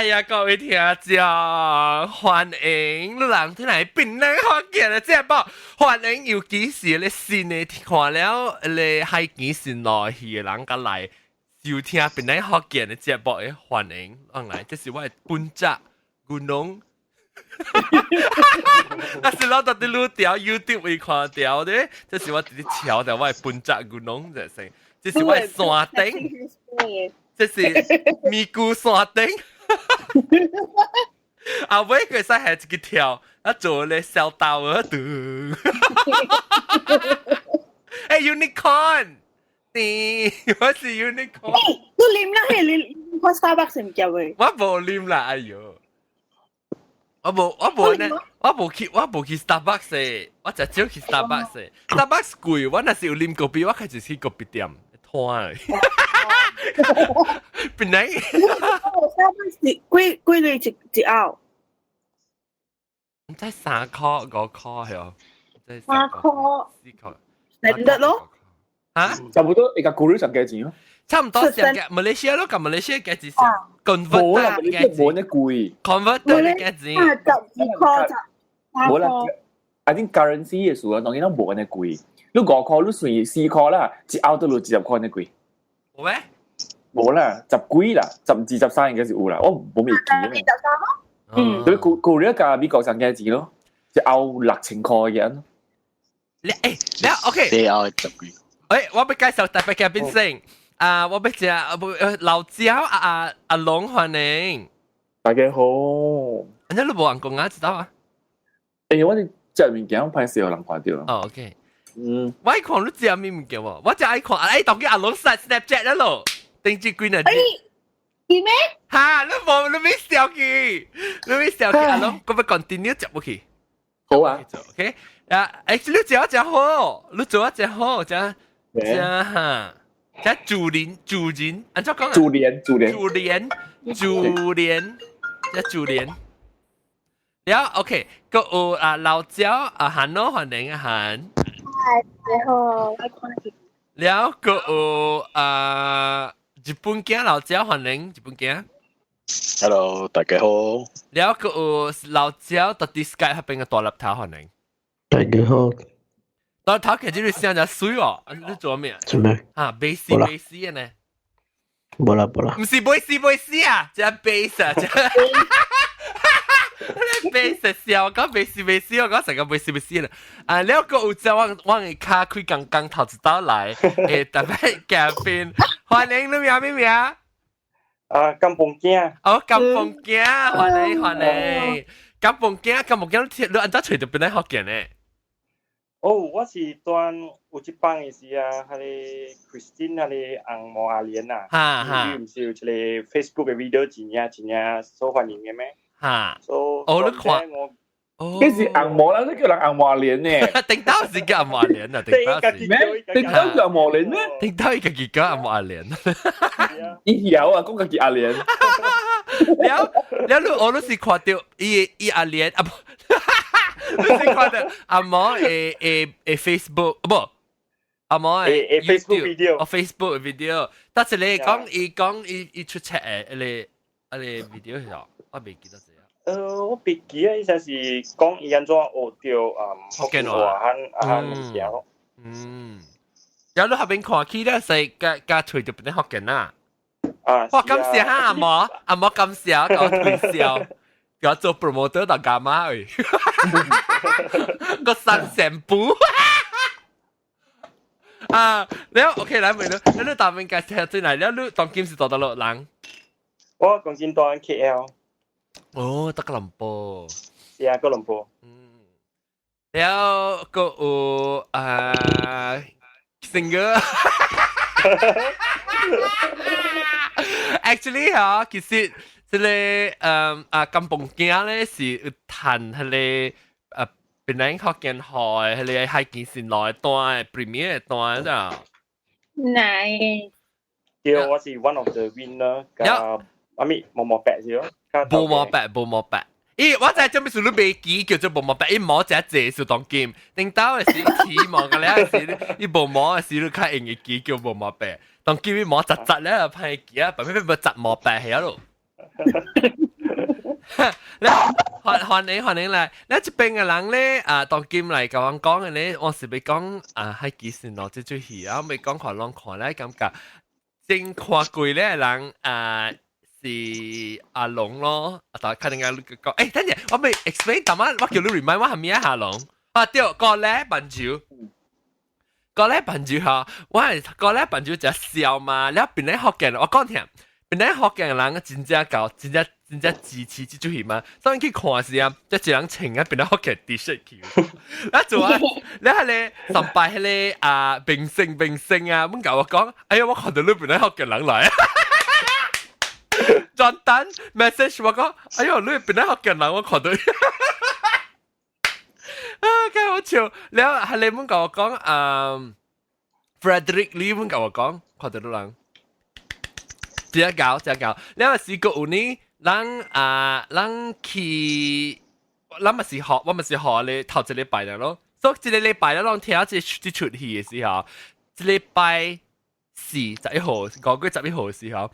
哎呀，各位聽眾，歡迎你人聽來檳榔福建的節目，歡迎尤其是咧新的看了咧海墘新路戲的人，佮來收聽檳榔福建的節目的歡迎，往來，這是我的本節軍龍。啊是我佇咧條 YouTube 會看到的，這是我佇咧撨著我的本節軍龍，這是，這是我的山頂，這是咪咕山頂。後尾佢使係一個跳，啊做咧小刀啊嘟。欸 unicorn，你我是 unicorn。你啉啦，係你看 Starbucks 唔叫嘅？我無啉啦，哎喲。我無我無呢，我無去我無去 Starbucks 的，我真少去 Starbucks 的。Starbucks 貴，我若是有啉咖啡，我開始去咖啡店拖。本來 Starbucks 幾幾鐳一一甌？唔知3箍5箍係哦。 3箍。 4箍。難得咯。嚇？差不多一個古上幾錢咯？差唔多上嘅，馬來西亞咯，佮馬來西亞幾錢上？convert 冇啦，馬來西亞冇呢貴。 convert 幾錢？ 12箍就。冇啦，I think currency 嘅數啊，當然都冇咁貴。你5箍，你算4箍啦，一甌都落20箍呢貴。冇咩？冇啦，十幾啦，12、13應該是有啦，我冇未記啊。 23咯。嗯。對，古古日加美國上幾錢咯？一甌6000箍嘅。你欸，你 OK？四甌十幾。欸，我欲介紹特別嘉賓先。啊，我欲食老焦啊啊阿龍歡迎。大家好。你你無人講啊，知道啊？欸，我哋食物件，歹勢予人看著。哦，OK。嗯。我愛看你食咩物件無？我真愛看，哎，當佢阿龍殺 Snapchat 了咯，頂住幾日。欸，是咩？哈，你無你未笑佢，你未笑佢，阿龍，我欲 continue 食落去。好啊。 OK，啊，欸，你食得真好，你做得真好，真真哈。這主人主人，按怎講？主連主連主連主連，這主連。了，OK，閣有啊老焦啊韓咯，歡迎啊韓。嗨，你好，我看了，閣有啊日本囝老焦歡迎日本囝。 Hello，大家好。了，閣有老焦佇佇 Skype 彼邊个大粒頭歡迎。大家好。大粒頭其實你聲真媠哦，你做咩？做咩？啊，bass bass 的呢？無啦無啦。毋是 bass bass 啊，這 bass 啊，這。你 bass 笑，我講 bass bass，我講成個 bass bass 啦。啊，了閣有隻我我的卡開剛剛頭一道來，欸，特別嘉賓，歡迎你名咩名？啊，金鳳囝。哦，金鳳囝，歡迎歡迎。金鳳囝，金鳳囝，你按怎揣著檳榔福建的？哦，我是蹛有一擺的時啊，彼个 Christine 彼个紅毛阿蓮啊，伊毋是有一個 Facebook 的 video 真正真正受歡迎的咩？哈，所以哦，你看，我這是紅毛啦，你叫人紅毛阿蓮呢？頂到是叫紅毛阿蓮啊，頂到是咩？頂到叫紅毛阿蓮咩？頂到伊家己叫紅毛阿蓮。伊曉啊，講家己阿蓮。了了，你我都是看著伊伊阿蓮啊不。你是看著阿毛的的的 Facebook 無？阿毛的 Facebook video，哦 Facebook video，但是你講伊講伊伊出冊的彼个彼个 video 是我袂記得這樣。我袂記啊，意思是講伊按怎學著啊福建話和啊物件咯。嗯，然後你後邊看起咧，是佮佮揣著檳榔福建啦。啊！哇，感謝哈阿毛，阿毛感謝共推銷。我做 promoter 就幹嘛去？個新成布啊！你 OK 來問你，你大邊介紹進來，你當今是佇佗落人？我當今蹛 KL。哦，佇吉隆坡。是啊，吉隆坡。嗯。了閣有啊，singer。Actually 嚇，其實。這个啊金鳳囝咧是有趁彼个檳榔福建號的彼个海墘新路的單的 premiere 的單咋？來，對，我是 one of the winner，佮阿咪毛毛白是咯，無毛白，無毛白。咦，我知做咩事你袂記叫做無毛白，伊毛真濟是當今，頂到的是起毛個了是，伊無毛的時你較容易記叫無毛白，當今伊毛雜雜咧，歹記啊，白咩咩雜毛白係咯。你歡歡迎歡迎來，你這邊嘅人咧啊，當今來共我講嘅咧，我是欲講啊，海基線路這齣戲啊，欲講看攏看咧感覺，先看過咧人啊是阿龍咯，啊，但看人家講，欸，等陣我未 explain，但我叫你 remind 我係咩阿龍啊？對，個咧笨豬。個咧笨豬嚇，我係個咧笨豬就笑嘛，了邊咧福建，我講聽，邊咧福建人真正𠢕，真正真正支持這齣戲嘛，所以去看時啊，即一人穿啊邊咧福建 T-shirt 去，啊做啊，你係咧上拜彼個啊明星明星啊，阮共我講，哎呀，我看到你邊咧福建人來，專登 message 我講，哎喲，你邊咧福建人，我看到。啊，幾好笑！了係你們共我講，嗯，Frederick Lee 們共我講，看到人，這搞這搞，了是個有呢，咱啊，咱去，咱嘛是學，我嘛是學咧頭一禮拜咯，所以這個禮拜咧，咱聽這這齣戲的時候，這禮拜四11號，5月11號的時候，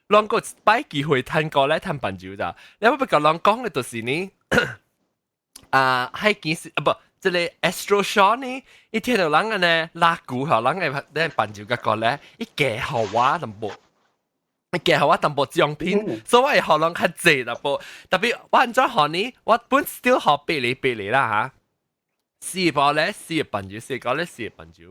攏閣一擺機會趁歌咧趁伴奏咋，了我欲共人講的就是呢。啊，海基是啊不，這個 Astro Shaw 呢，伊聽到人按呢拉鼓吼，人會咧伴奏個歌咧，伊加予我淡薄，伊加予我淡薄獎品，所以我會予人較濟淡薄。特別我按怎予呢？我本 still 予八厘八厘啦嚇，四包咧四個伴奏，四個咧四個伴奏。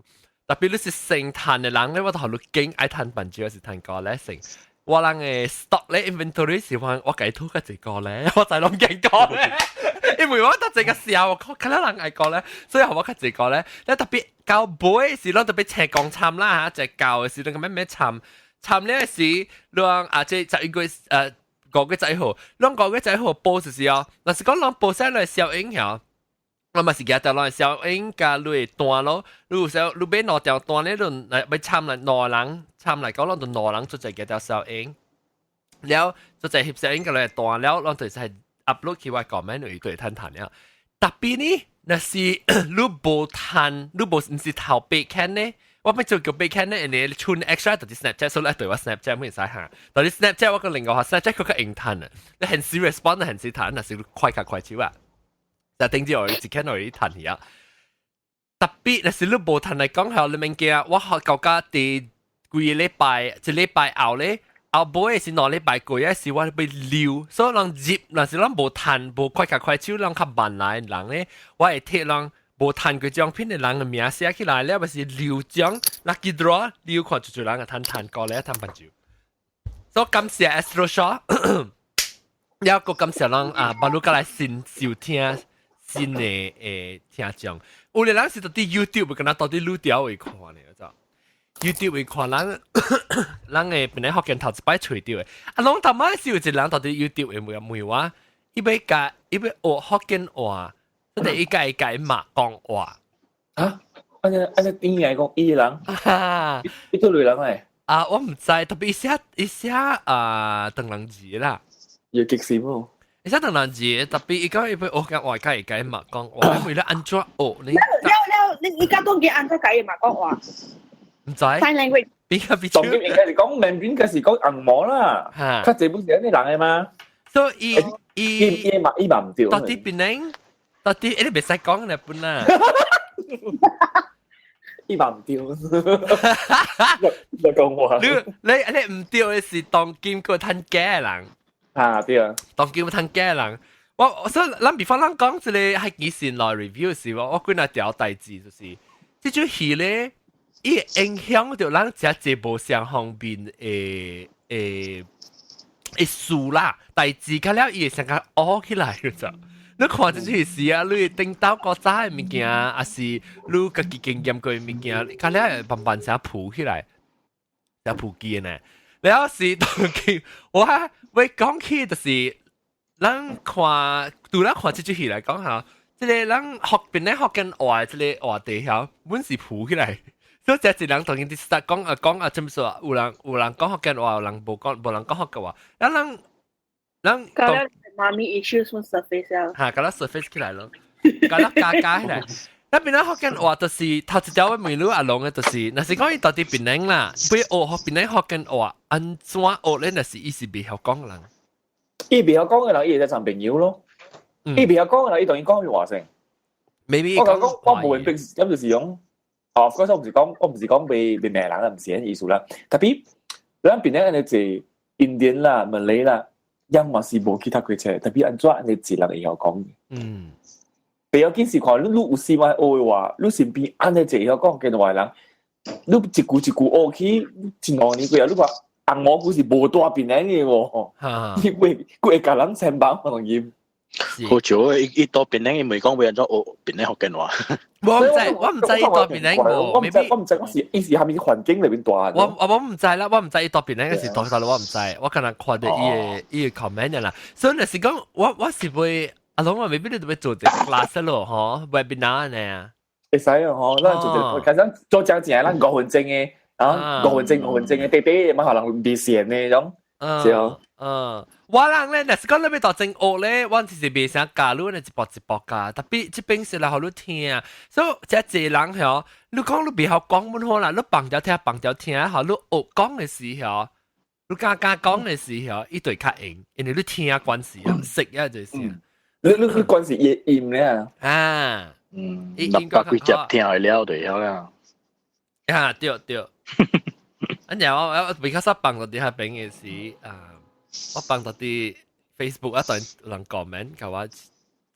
特別你是先趁的人咧，我就予你揀愛趁伴奏還是趁歌咧先。我人的 stock 咧 inventory 是話我共伊討較濟歌咧，我知攏揀歌咧。因為我得這個時候，我看到人愛歌咧，所以予我較濟歌咧。你特別到尾時，攏特別請公參啦嚇，就舊的時陣個咩咩參參咧時，攏啊這11月5月11號，攏5月11號播就是哦。若是講攏播啥來小影響，我嘛是記得攏小影佮你單咯。你有時候你買兩條單咧，你來欲參來兩人參來講，攏就兩人做一個條小影，了做一翕小影佮來單了，攏就是 upload 去我 comment 位對趁趁了。特別呢，若是你無趁，你無毋是頭八間呢？我欲做叫八間呢，你存 extra 就是 Snapchat，所以對我 Snapchat 會使嚇。但是 Snapchat 我個另外 Snapchat 佢較用趁啊，你現時 respond 現時趁，若是快較快手啊。就頂住我一間我趁去啊。特別若是你無趁來講，係你物件，我學到家第幾個禮拜，一禮拜後咧。後尾是2禮拜過，也是我欲留，所以人入，若是咱無趁無快較快手，人較慢來人咧，我會提人無趁過獎品的人的名寫起來了，抑是留獎，lucky draw 留看就就人會趁趁歌咧，趁伴奏。所以感謝 Astro Shaw，也閣感謝人啊，巴魯過來新收聽新的聽眾。有的人是佇 YouTube，敢若到佇愈調會看呢，知 YouTube 會看人，人會本來福建頭一擺揣著的，啊，攏頭擺是有一個人到佇 YouTube 會問問我，伊欲共伊欲學福建話，即係伊共伊共伊媽講話。啊？按呢按呢點來講伊人？伊佗類人來？啊，我毋知，特別伊寫伊寫啊，唐人字啦。有激死無？伊寫唐人字，特別伊講伊欲學講話，共伊共伊媽講話，為了按怎學呢？了了，你你講當佢按怎共伊媽講話？毋知。 Sign language。邊個邊？當今應該是講 Mandarin，嘅是講紅毛啦。較濟本是按呢人的嘛。所以伊伊伊嘛伊嘛毋對。到底邊能？到底你袂使講日本啦。伊嘛毋對。你講話。你你你毋對的是當今閣趁假的人。啊對啊。當今閣趁假的人。我所以咱比方咱講這個海基線來 review 時，我幾若條代誌就是，這齣戲咧。伊影響著咱誠濟無相方面的的的事啦，代誌較了伊會先較烏起來就。你看這出戲啊，你頂到古早的物件，抑是你家己經驗過的物件，較了會慢慢先浮起來，才浮記呢。了是當今我欲講起就是，咱看除了看這出戲來講哈，這個咱學邊咧福建話這個話題曉，阮是浮起來。所以這一人當然佇 start 講啊講啊，怎麼說？有人有人講福建話，有人無講，無人講福建話。咱人人搞了媽咪 issues 會 surface 啊。嚇，搞了 surface 起來咯，搞了加加起來。那邊咧福建話就是頭一條我問你阿龍的，就是若是講伊到佇檳城啦，欲學檳城福建話，按怎學咧？若是伊是袂曉講人。伊袂曉講嘅人，伊會使做朋友咯。伊袂曉講嘅人，伊當然講話先。 Maybe 我講我無明咁就是講，哦，嗰時我唔是講，我唔是講被罵人啦，唔是咁意思啦。Tapi 咱邊咧按呢濟 Indian 啦、Malay 啦，樣嘛是無去讀過冊，tapi 按怎按呢濟人會曉講？比較緊是看你有時嘛學的話，你身邊按呢濟會曉講嘅話人，你一句一句學起一兩年過後，你話紅毛句是無大變嘅喎，你會會共人千幫可能伊。好少伊到檳城伊咪講會按怎學檳城福建話。我唔知，我唔知伊到檳城無。我唔知，我唔知，我是伊是蝦米環境裏面大。我唔知啦，我唔知伊到檳城是大大，我唔知。我可能看著伊个 comment 啦。所以若是講，我是會阿龍話 maybe 你都欲做一個 class 咯，嗬，webinar 呢？會使啊，嗬，咱做一個，其實做正正，咱5分鐘的，啊，5分鐘5分鐘的，短短嘛可能未線的種，是哦。嗯，我人咧，若是講你欲當真學咧，我其實袂啥教你，一步一步教。Tapi 這邊是來予你聽，所以這濟人吼，你講你袂曉講本好啦，你放條聽放條聽，吼，你學講的時候，你敢敢講的時候，伊就會較用，因為你聽關係啊，識啊就是。你關係伊音咧啊，六百幾集聽會了就曉啦。啊，對對。啊，然後我比較少放到佇遐邊的時啊。我放到佇 Facebook 啊，當人 comment 共我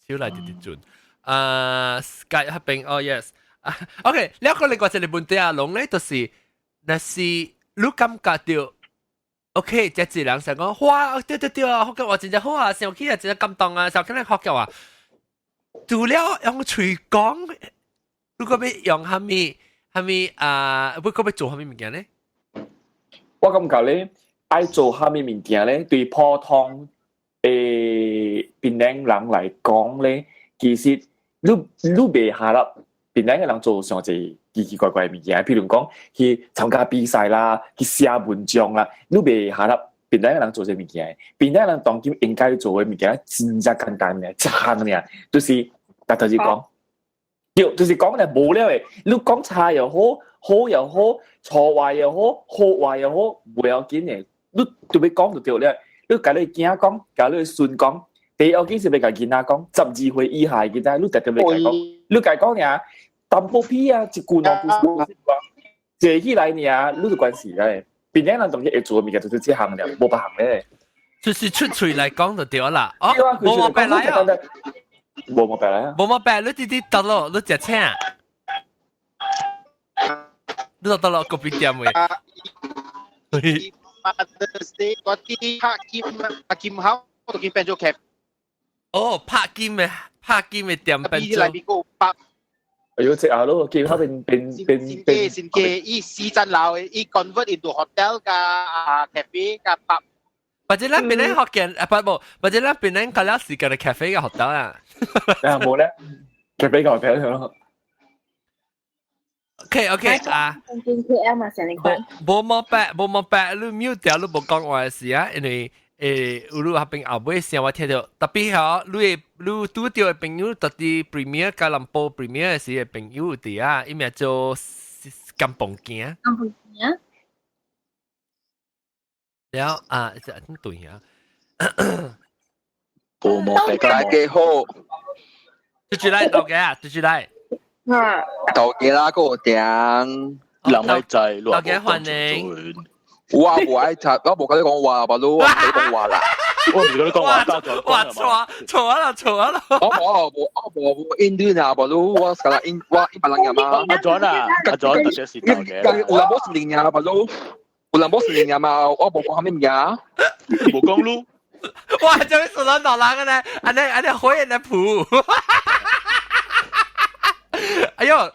手來直直轉。啊，Skype 彼邊，哦 yes，啊，OK，了個另外一個問題啊，攏咧就是，若是你感覺著，OK，這一人想講，哇，對對對啊，福建話真正好啊，想起來真正感動啊，想起來福建話，除了用喙講，如果欲用啥物啥物啊，欲閣欲做啥物物件咧？我感覺咧，愛做啥物物件咧，對普通檳城人來講咧，其實你袂下啦，檳城的人做上濟奇奇怪怪的物件，譬如講去參加比賽啦，去寫文章啦，你袂下啦，檳城的人做這物件，檳城人當今應該做的物件，真正簡單爾，一項爾，就是逐頭是講，對，就是講咧無了的，你講差又好，好又好，錯話又好，好話又好，袂要緊的，你就欲講就對了。你共你囝講，共你孫講，第一要緊是欲共囡仔講，12歲以下的囡仔，你特別欲共講，你共講爾，淡薄屁啊，一句兩句坐起來爾，你就關事咧。檳城人當時會做的物件就是這項爾，無別項咧。就是出喙來講就對啦。哦，無毛病來啊！無毛病來啊！無毛病，你直直得咯，你食請。你就得咯，咖啡店的。 Mother's Day 嗰啲拍金啊，金口都見變做劇。哦，拍金的店變做。內邊個百。哎呦，食下咯，金口變變變變。先嘅，伊四層樓，伊 convert into hotel 加啊 cafe 加 pub。或者咱檳城福建啊，不無，或者咱檳城較了時間的 cafe 嘅 hotel 啊。啊，無咧，cafe 個 hotel 咯。 OK OK 啊。 KL 嘛，成日講。無毛病，無毛病，你 mute 掉，你無講話時啊，因為有你彼邊後尾聲我聽著，tapi 吼，你會你拄著的朋友，佇 Premier 吉隆坡 Premier 的時的朋友佇啊，伊名做金鳳鏡。金鳳鏡。了啊，這對啊。無毛病，大家好。出出來，豆家啊，出出來。啊，豆家啦，個點？人愛在，大家歡迎。我無愛插，我無共你講話，白佬，我唔講話啦。我唔是共你講話，哇，錯錯啊啦，錯啊啦。我無我無我無印度人，白佬，我是印我一般人嘛。阿轉啊，阿轉特別是豆家。有人無是人呀，白佬，有人無是人嘛，我無講啥物件。無講路。哇，這邊說到哪人個呢？按呢按呢火焰的譜。哎呦！我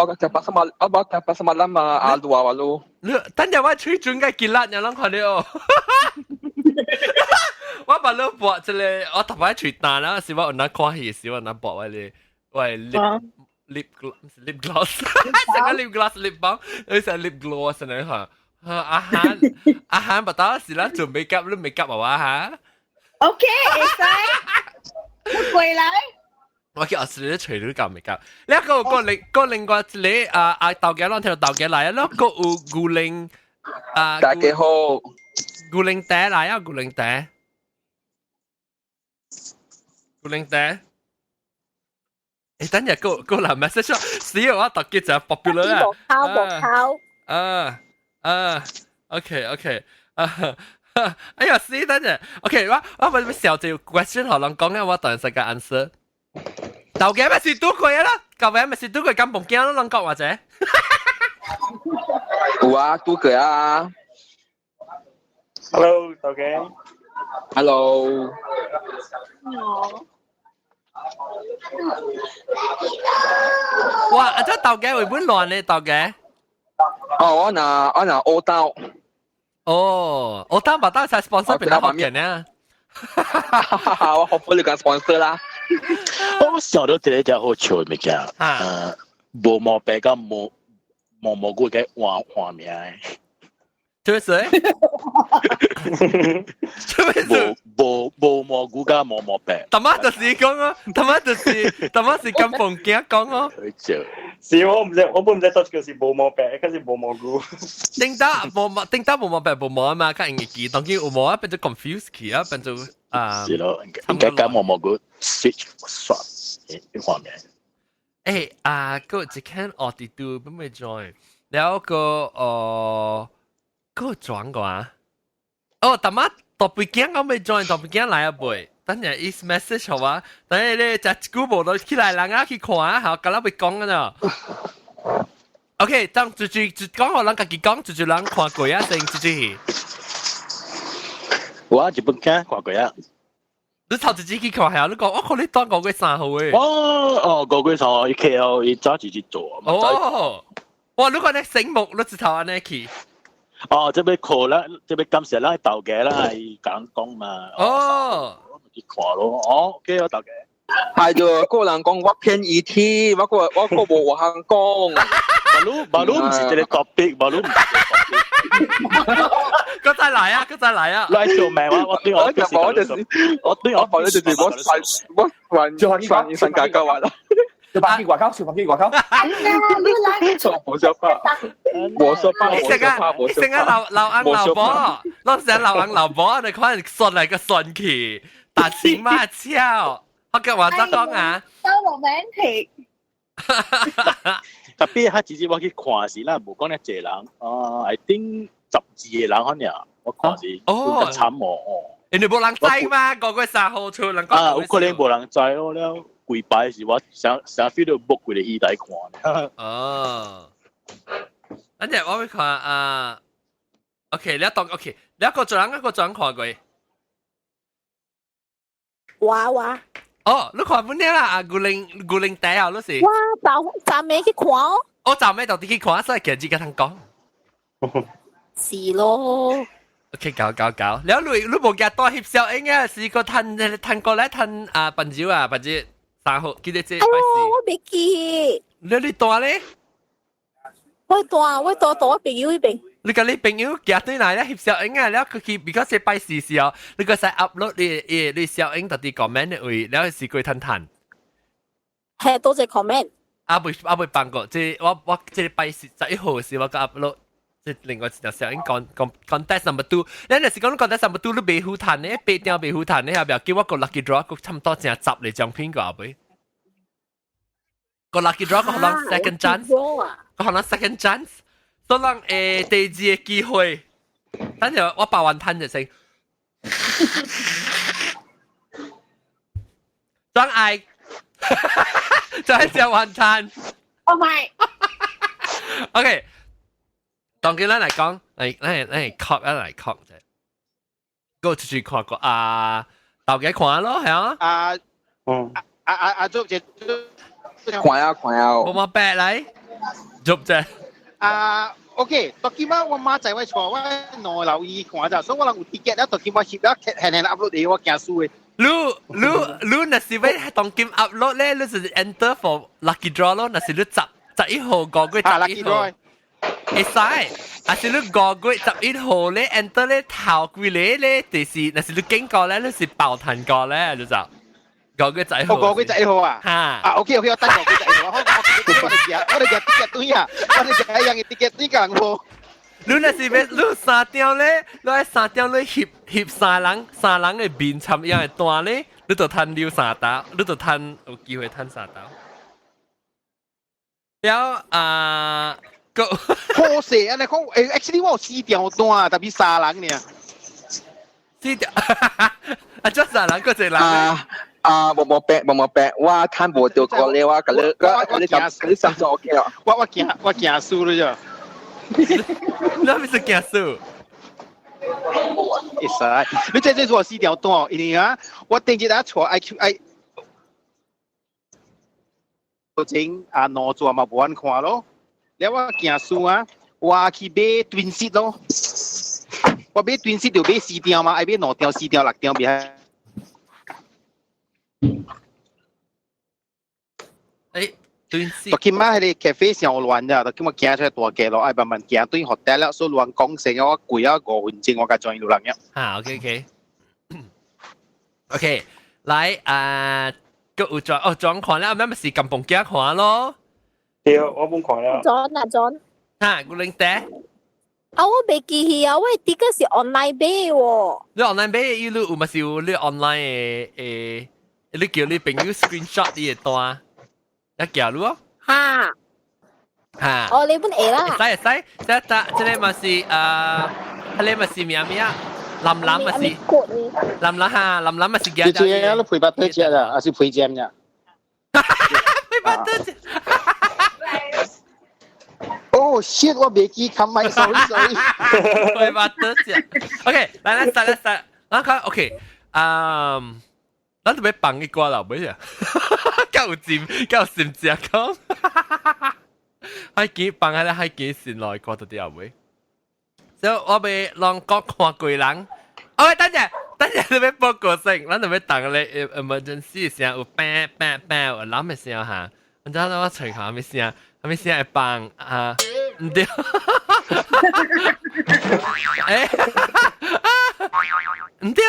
無食巴什麼，我無食巴什麼啦嘛，阿魯啊，阿魯。你等陣我吹準個結辣，你攏看著。我把你播這個，我特別吹單啦，是我有哪看戲時，我哪播我哩，我 lip lip gloss，成個 lip gloss lip balm，你成 lip gloss 呢嚇？阿韓阿韓，不打是啦，做 make up 你 make up 啊嚇？OK，會使，過來。我去奧斯利吹你教 make up，你個個另個另外一個啊啊豆家攏聽到豆家來啊，嗰個有牛奶啊。大家好，牛奶茶來啊，牛奶茶。古靈仔。誒，等陣個個人 message 死我特結就 popular 啊！無頭無頭。啊啊，OK OK 啊。哎呀，死等陣，OK，我我小隻 question 可能講嘅，我當時嘅 answer。豆嘅咪是拄過啦，舊嘅咪是拄過金鳳鏡咯，人講或者。有啊，拄過啊。 Hello，豆嘅。 Hello。哦。哇！啊，這豆嘅會本亂咧，豆嘅。哦，我拿烏豆。哦，我當把當才 sponsor 俾他學嘅呢。我學不你講 sponsor 啦。我想到一個真好笑的物件，無毛白佮無毛蘑菇嘅換換名。做咩事？做咩事？無無無蘑菇佮毛毛白。他媽就是講哦，他媽就是他媽是金鳳鏡講哦。是我唔知，我本唔知做個是無毛白，還是無蘑菇。頂到無毛，頂到無毛白無毛啊嘛，較容易記。當佢有毛啊，變做 confuse 去啊，變做啊。是咯，應該佮毛蘑菇 switch swap 換名。誒啊，個一間奧迪都本未 join，然後個哦。個轉過啊！哦，大媽特別驚我未 join，特別驚來一輩。等陣 is message 好啊，等陣你就 Google 到起來，人家去看啊，好，咁啦會講啊喏。OK，當就就就講我人家己講，就就人看過啊，先就就。我日本看看過啊。你頭一次去看下，你講我看你當5月3號誒。哦哦，5月3號，伊 KL 伊早一日做。哦，哇！你講你醒目，你一頭按呢去。哦，這欲考啦，這欲感謝咱頭家啦，伊講講嘛。哦，去看咯，哦，幾好頭家。係就個人講我偏 ET，我個無話肯講。馬路馬路唔是這個 topic，馬路唔是這個 topic。嗰再來啊，嗰再來啊。來做命我我對我我就是我對我就是我我還還新加坡話啦。小白機外口，小白機外口。我說怕，我說怕，你成日你成日老老翁老婆，老成日老翁老婆，你看順嚟個順去，打情罵俏，我嘅話怎講啊？都 romantic。特別佢直接我去看時啦，無講咧濟人，啊，I think 12個人可能，我看是哦，慘哦。因為無人知嘛，5月3號出人啊，有可能無人知咯了。幾擺是我想想 feel 到 book 幾個戲台看。哦，等陣我會看啊，OK，你當 OK，你一個做人一個做人看過。哇哇！哦，你看本啦，啊，古靈古靈底啊，你是。哇，昨昨暝去看哦。我昨暝就啲去看，所以其實自己通講。是咯。 OK，搞搞搞，了你你無驚多翕小影啊？是個趁趁過來趁啊，朋友啊，朋友。3號，記得這。哦，我袂記。你住咧？我住我朋友彼邊。你佮你朋友行對來咧翕小影啊，了佢去比較是拜四時候，你個使 upload 你你你小影特啲 comment 的位，了是過趁趁。係多謝 comment。啊未啊未放過，這我我這拜四11號時我個 upload。這另外一條小影講講 contest number two，你若是講 contest number two，你袂好趁咧，八點袂好趁咧，後邊叫我個 lucky draw 個差唔多成十個獎品個後尾。個 lucky draw 個可能 second chance，個可能 second chance，所以人第二個機會，等陣我包完攤就先。張愛，就係食雲吞。 Oh my！ OK，當今咱來講，來來來確啊來確啫。我出去看過啊，頭家看咯，係啊。啊，嗯，啊啊啊，做隻。看啊看啊！冇冇白來，做啫。啊，OK，到今仔我媽在我厝，我喏留意看咋，所以我人有 ticket 了，到今我翕了，輕輕 upload 嚟，我驚輸的。你你你若是欲當今 upload 咧，你是 enter for lucky draw 咯，若是你11號5月11號，會使，啊是你5月11號咧 enter 咧頭幾個咧，就是若是你經過咧，你是爆彈過咧，你就5月11號。哦，5月11號啊？哈。啊，OK OK，我等5月11號，我我我哋夾我哋夾 ticket 對啊，我哋夾一樣嘅 ticket 對個人無。你若是欲你3點咧，你愛3點你翕翕三人三人的面參樣的單咧，你就趁溜三刀，你就趁有機會趁三刀。了啊，個可惜啊！你講誒，actually 我有四條單，特別三人呢。四條啊，這三人個一人啊啊，無無白無無白，我趁無到過了，我甲你我你咁你三做 OK 啊。我我驚我驚輸了啫。你係咪是驚輸？會使，你這這是我四條單，因為啊，我頂日啊坐 I Q I，前啊兩座嘛無人看咯，了我驚輸啊，我去買 twin seat 咯，我買 twin seat 就買四張嘛，愛買兩張、四張、六張袂。誒，twin seat。到今仔彼個 cafe 上亂咋，到今我行出來大街咯，愛慢慢行對 hotel 了，所以亂講聲我跪啊5分鐘，我才轉路人了。嚇，OK OK。OK，來啊，閣有轉哦轉看了，咩咪是金鳳鏡看咯？對，我本看了。轉啊轉。嚇，古靈仔。啊，我袂記去啊，我的個是 online 買喎。你 online 買，伊你有咪是有你 online 的誒？你叫你朋友 screenshot 你的單，一寄你哦。哈。哈。哦，你本會啦。會使會使，這這這個嘛是啊，這個嘛是咩咩啊？藍藍嘛是。藍藍哈，藍藍嘛是你這個你配巴特食啦，還是配尖呀？配巴特食。哦，shit！我袂記冚咪，sorry sorry。配巴特食。OK，來來來來來，咱看 OK，嗯。咱就欲放一歌啦，袂啊？夠心夠心食講，海記放喺咧海記先來歌到底後尾。所以我欲攏講看過人。哦，等陣，等陣你欲報告先，咱就欲等咧 emergency 聲有叭叭叭有諗嘅聲哈。你知道我隨下咩聲？咩聲會放啊？毋對。欸，毋對。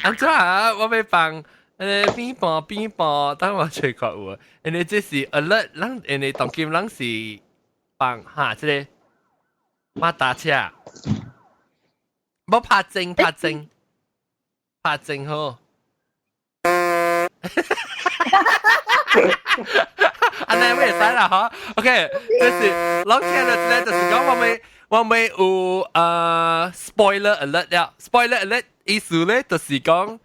按怎啊？我欲放邊播邊播，等我揣看有。因為這是 alert，咱因為當今咱是放哈，這個馬達車，無拍正拍正拍正好。按呢會使啦，嗬。OK，這是攏聽了這個就是講我們有spoiler alert 了，spoiler alert 意思咧就是講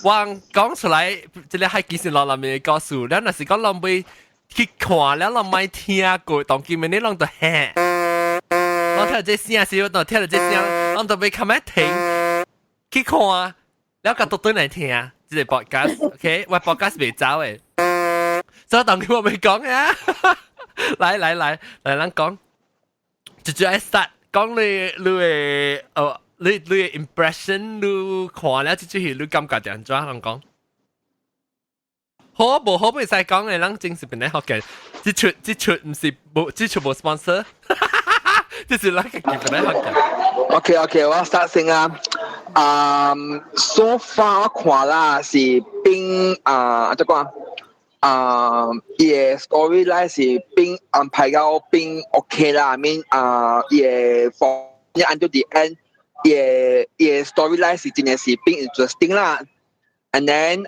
我講出來，這個海基線路內面的故事，咱若是講攏欲去看了，攏莫聽過，當今暝你攏就嘿，攏聽到這聲時，攏聽到這聲，攏就欲較慢停去看，了共倒轉來聽，這個 podcast，OK，我 podcast 袂走的，所以當今我欲講啊，來來來來，咱講，直接愛 start 講你你的哦。你你的 impression，你看了這出戲，你感覺點怎樣講？好無好袂使講的，咱真是本來學嘅。這出這出毋是無，這出無 sponsor，這是咱家己本來學嘅。 OK OK，我 start 先啊。嗯，so far 我看啦是變啊，怎講啊？伊的 storyline 是變安排到變 OK 啦，I mean 啊，伊的 for until the end。伊的 storyline 是真的是變 interesting 啦，and then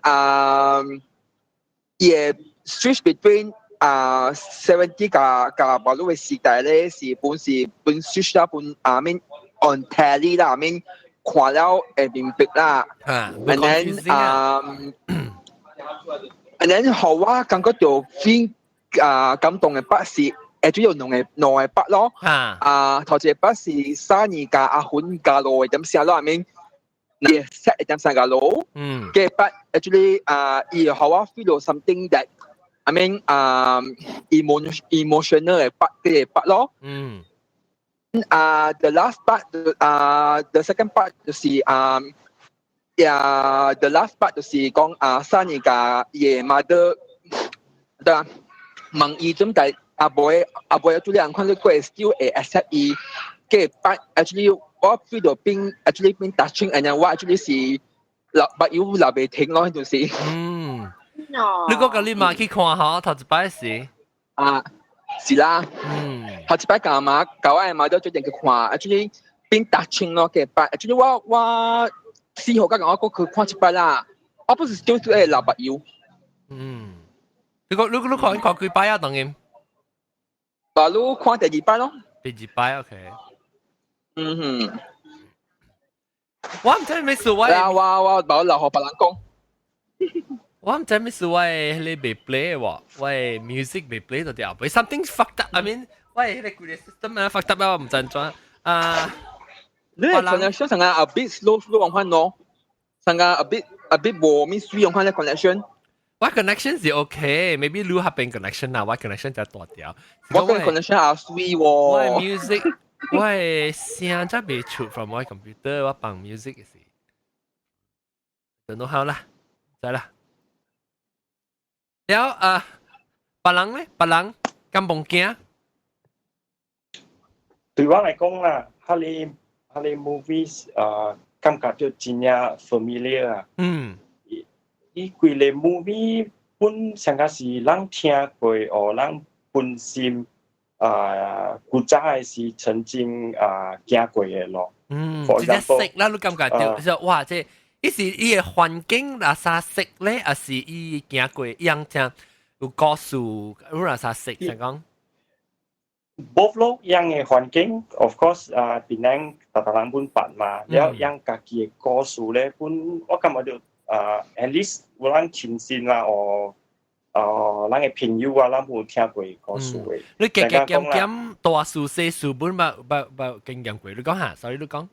伊的 switch between 啊 70 佮佮巴魯的時代咧是本是本 switch 啦，本啊 mean on tally 啦，I mean 看了會明白啦，and then and then 予我感覺到變啊感動的 part 是。誒主要兩個 part 咯，啊頭一個 part 是三年加阿芬加羅的點寫咯，I mean 也 set 一點三加羅，個 part actually 啊，伊予我 feel 到 something that I mean 啊 emotional 的 part 個 part 咯，啊 the last part 啊 the second part 就是啊呀 the last part 就是講啊三年加伊的 mother 對啊，問伊點解？阿妹阿妹做兩款你會 still 會 accept 伊個 part actually 我 feel 到變 actually 變 touching，and then 我 actually 是流目油流袂停咯，就是。嗯，你講甲你媽去看吼，頭一擺時。啊，是啦。頭一擺共媽，共我的媽都決定去看，actually 變 touching 咯，個 part actually 我我四號甲我閣去看一擺啦。我不是叫做喇叭油。嗯，你看幾擺啊？當然。啊，你看第二擺咯。第二擺 OK。嗯哼。我毋知咩事我。我無留予別人講。我毋知咩事我彼个袂 play 喎，我 music 袂 play 到掉，something fucked up。I mean，我彼个規个 system 啊 fucked up 啊，我毋知怎啊。你 connection 成個 a bit slow slow 咁款咯，成個 a bit 無咩水咁款嘅 connection。我 connection 是 OK，maybe 你嗰邊 connection 啊，我 connection 就大條。我個 connection 也水喎。我 music，我聲才袂出 from 我 computer，我放 music 嘅時。等到好啦，再啦。了啊，別人咧，別人敢無驚？對我來講啦，彼个 movies 啊，感覺就真正 familiar 啊。伊規个 movie 本上個是咱聽過，哦，咱本身啊，古早的是曾經啊行過的路。真正識啦，你感覺到，就哇，這伊是伊的環境若啥識咧，還是伊行過樣正有故事，有若啥識，想講？ Both 咯，樣的環境，of course 啊，檳城逐逐人本捌嘛，了樣家己的故事咧，本我感覺就啊，at least 有咱親身啦，哦，哦，咱的朋友啊，咱有聽過故事的。你加加減減大事細事本捌捌捌經驗過，你講下，sorry 你講。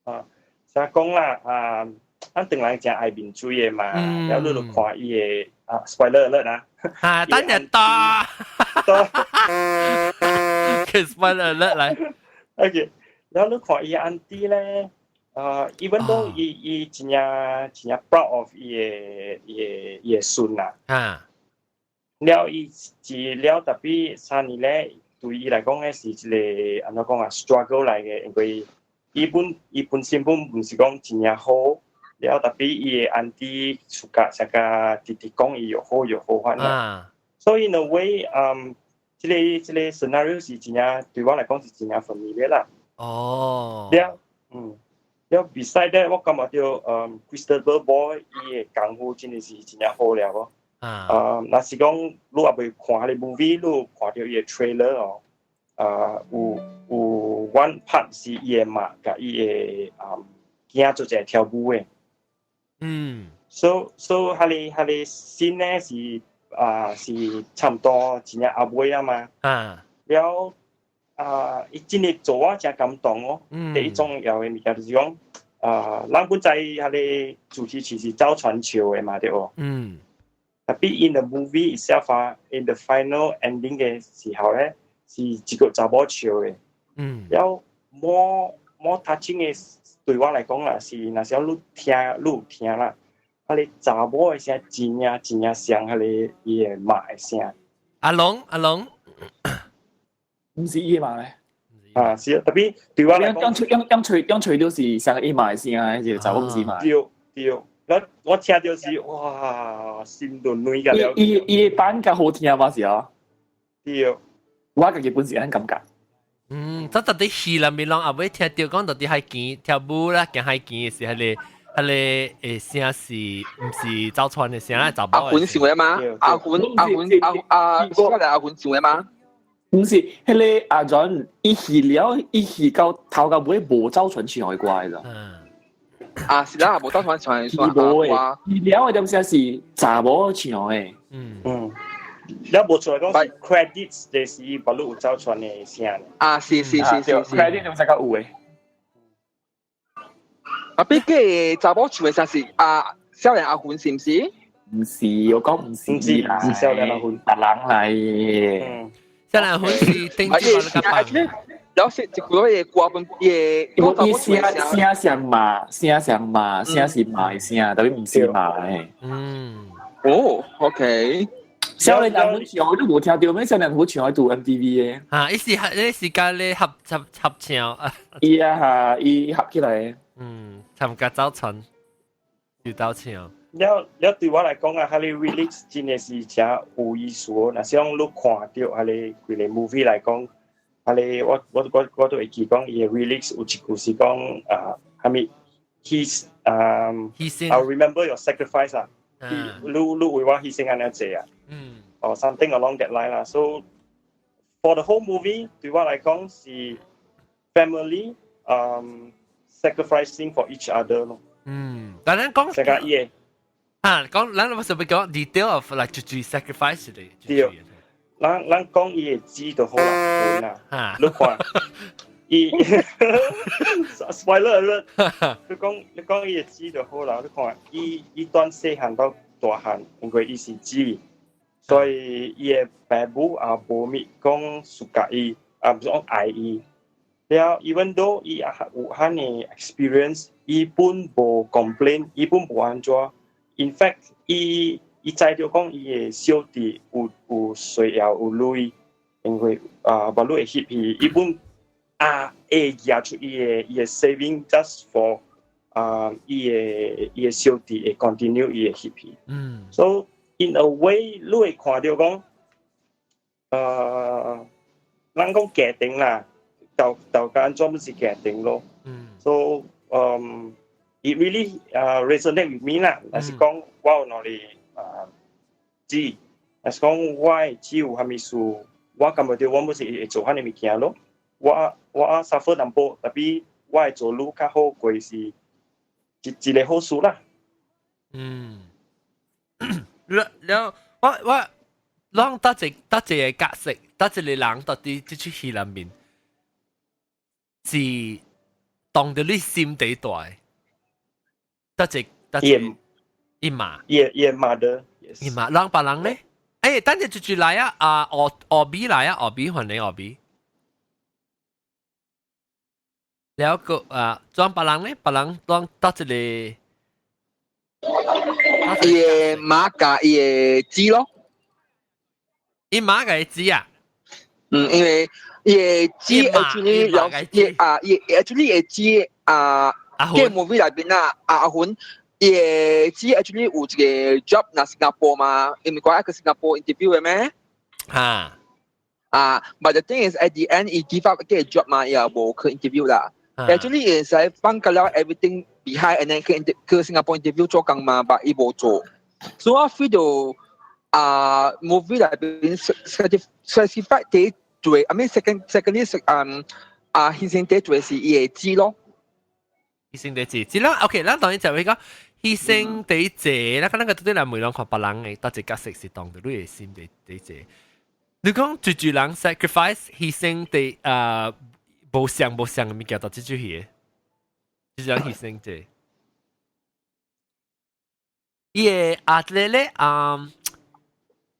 啊，成講啦，啊，咱唐人誠愛面水的嘛，了你就看伊的啊，spoiler alert 啊。啊，等陣多。spoiler alert 來。 OK，然後你看伊 auntie 咧，啊，even though 伊真正真正 proud of 伊的孫啊。了伊一了 tapi 三年咧，對伊來講咧是一個按怎講啊，struggle 來嘅，因為伊本身本毋是講真正好，了 tapi 伊的 auntie 出甲成個直直講伊又好又好款啦。所以 in a way，這個 scenario 是真正對我來講是真正 familiar 啦。了，了 beside that，我感覺到，Christopher Boy 伊的功夫真的是真正好了哦。若是講你也未看彼个 movie，你有看到伊的 trailer 哦，啊，有 one part 是伊的媽佮伊的囝做一個跳舞的。So 彼个 scene 咧是啊是差毋多真正後尾啊嘛。了啊，伊真的做我誠感動哦。第一重要的物件就是講，啊，咱本知彼个主題曲是走傳笑的嘛，對無？Tapi in the movie itself 啊，in the final ending 嘅時候咧，是一個查某笑的。了 more touching 嘅對我來講啦，是若是你聽你有聽啦，彼個查某的聲真正真正像彼个伊的媽的聲。阿龍阿龍，毋是伊媽咧。啊，是啊，tapi 對我來講，剛吹都是像伊媽的聲啊，是查某毋是媽。對對，我聽到是哇，心都軟個了。伊伊版較好聽嘛是啊？對，我家己本是按感覺。嗯，這到底戲內面攏也未聽到講到底海墘跳舞啦，行海墘的時，彼個聲是毋是走傳的聲，查某。阿魂唱的嗎？阿魂阿魂阿阿，我嚟阿魂唱的嗎？毋是，彼个阿 John 伊戲了，伊戲到頭到尾無走傳唱的歌咋？啊，是啦，無走傳唱的歌。無的，戲了的點聲是查某唱的。了無出來講是 credits，就是伊別有走傳的聲。啊，是是是是是，credit 點聲較有的。啊，比個查某唱的聲是啊，少年阿魂是毋是？毋是，我講毋是，毋是，是少年阿魂，別人來。少年阿魂是頂住個版。了是一句個歌本伊伊聲聲像嘛，聲像嘛，聲是媽的聲，tapi 毋是媽的。哦，OK。少年阿魂唱，你無聽到咩？少年阿魂唱喺度 MTV 的。啊，伊是伊是佮咧合合合唱啊。伊啊哈，伊合起來。嗯，參加走傳，就鬥唱。了了對我來講啊，彼个 lyrics 真的是誠有意思哦。若是講你看到彼个規个 movie 來講，彼个我都會記講，伊的 lyrics 有一句是講啊，啥物 he's 犧牲 I'll remember your sacrifice 啊，你你為我犧牲按呢濟啊，or something along that line 啦。So for the whole movie 對我來講是 family sacrificing for each other 咯。嗯，但係講成個伊啊，講咱我是咪講 detail of like 就就 sacrifice 的？對，咱咱講伊會知就好啦，啦，你看，伊 spoiler alert，你講你講伊會知就好啦，你看伊伊短細漢到大漢，因為伊是姊，所以伊的爸母也無物講 suka 伊，也毋是講愛伊。了，even though 伊有遐爾 experience，伊本無 complain，伊本無按怎。In fact，伊伊知著講伊的小弟有有需要有鐳，因為啊，無鐳會翕去，伊本啊會拿出伊的伊的 saving just for 啊伊的伊的小弟會 continue 伊的翕去。So in a way，你會看著講，呃，咱講家庭啦，就就按怎是家庭咯。So it really resonate with me 啦。若是講我有兩個啊姊，若是講我的姊有啥物事，我感覺著我毋是會做遐爾物件咯。我我 suffer 淡薄，tapi 我會做愈較好過是一一個好事啦。嗯，了了，我我攏得一得一個角色，得一個人到底這齣戲內面是當著你心底大，得一得一伊媽，伊伊 mother，伊媽，人別人咧？欸，等陣就來啊！啊，學學比來啊，學比還你學比。了個啊，裝別人咧，別人當得一個。伊的媽佮伊的姊咯。伊媽佮伊姊啊？嗯，因為伊的姊 actually 有伊啊，伊 actually 的姊啊，個 movie 內邊啊，阿雲伊的姊 actually 有一個 job 若新加坡嘛，因為講去新加坡 interview 的咩？哈。啊，but the thing is at the end 伊 give up 個 job 嘛，伊也無去 interview 啦。Actually 會使放個了 everything behind and then 去去新加坡 interview 做工嘛，but 伊無做。所以我 feel 到啊 movie 內邊 specify 第做，I mean secondly 嗯啊犧牲第做是伊的姊咯。犧牲第姊，只啦 OK，咱當然就會講犧牲第這，咱可能個對來每人看別人的，到一角色是當著你的心第第這。你講住住人 sacrifice 犧牲第啊無相無相的物件到這出戲，就是人犧牲這。伊個阿咧咧啊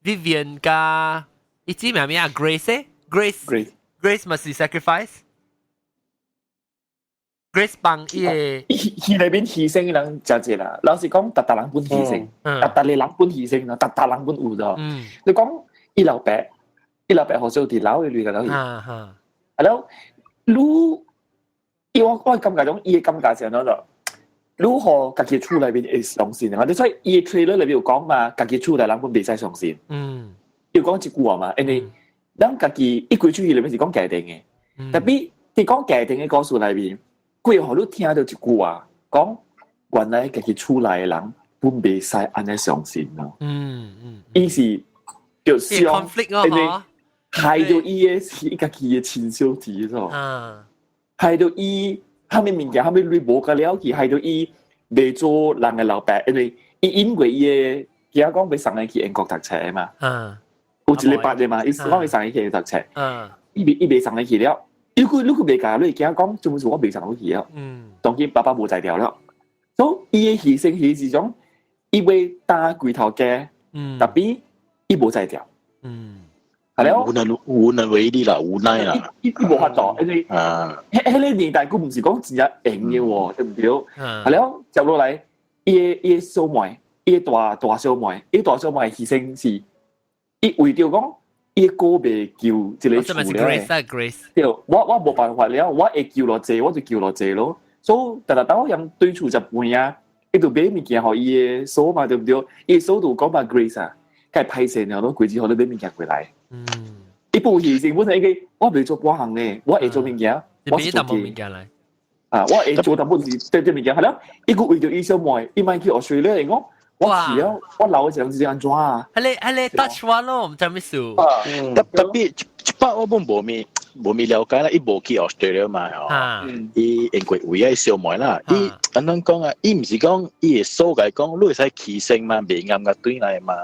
，Vivian 加伊姊名咩啊？Grace Grace Grace 嘛是 sacrifice。Grace 幫伊個戲內邊犧牲的人誠濟啦，老實講，逐逐人本犧牲，逐逐個人本犧牲啦，逐逐人本有咗。你講伊老爸，伊老爸好少佇老的類個了去。啊了，你伊我我感覺講，伊的感覺是按怎咯？你予家己厝內面會相信啊？你所以伊的 trailer 內面有講嘛，家己厝內人本袂使相信。伊有講一句話嘛，因為咱家己一開出戲內面是講家庭的，tapi 佇講家庭的故事內面，幾予你聽著一句話，講原來家己厝內的人本袂使按呢相信咯。伊是著傷，因為害著伊的是伊家己的親小弟咯。害著伊啥物物件，啥物鐳無甲了去，害著伊袂做人的老爸，因為伊因為伊的囝講欲送伊去英國讀冊嘛。有一禮拜的嘛，伊講欲送伊去讀冊。伊袂伊袂送伊去了。你閣你閣袂共你囝講，做麼事我袂送你去了。當今爸爸無才調了，所以伊的犧牲是種，伊欲擔規頭家，tapi 伊無才調。係了，無能無能為力啦，無奈啦。伊伊無法度，因為啊，彼彼個年代閣毋是講真正閒的喎，對毋對？係了，接落來，伊的伊的小妹，伊的大大小妹，伊大小妹犧牲是，伊為著講，伊哥袂救這個厝了。對，我我無辦法了，我會救偌濟，我就救偌濟咯。所以，逐逐當我用對厝食飯啊，伊就買物件予伊的嫂嘛，對毋對？伊的嫂就講嘛 Grace 啊，該歹勢了，攏規日予你買物件過來。伊不犧牲，本身伊個我袂做半項呢，我會做物件，我是做物件來。啊，我會做淡薄是對對物件，係啦，伊個為著伊小妹，伊莫去 Australia 嚟講，我去了，我留嘅時陣是按怎啊？係你 touch one 咯，唔知咩事。特別這擺我本無咪了解啦，伊無去 Australia 嘛，吼，伊因為為愛小妹啦，伊按怎講啊？伊毋是講伊會數來講，你會使犧牲嘛，袂啱個對來嘛，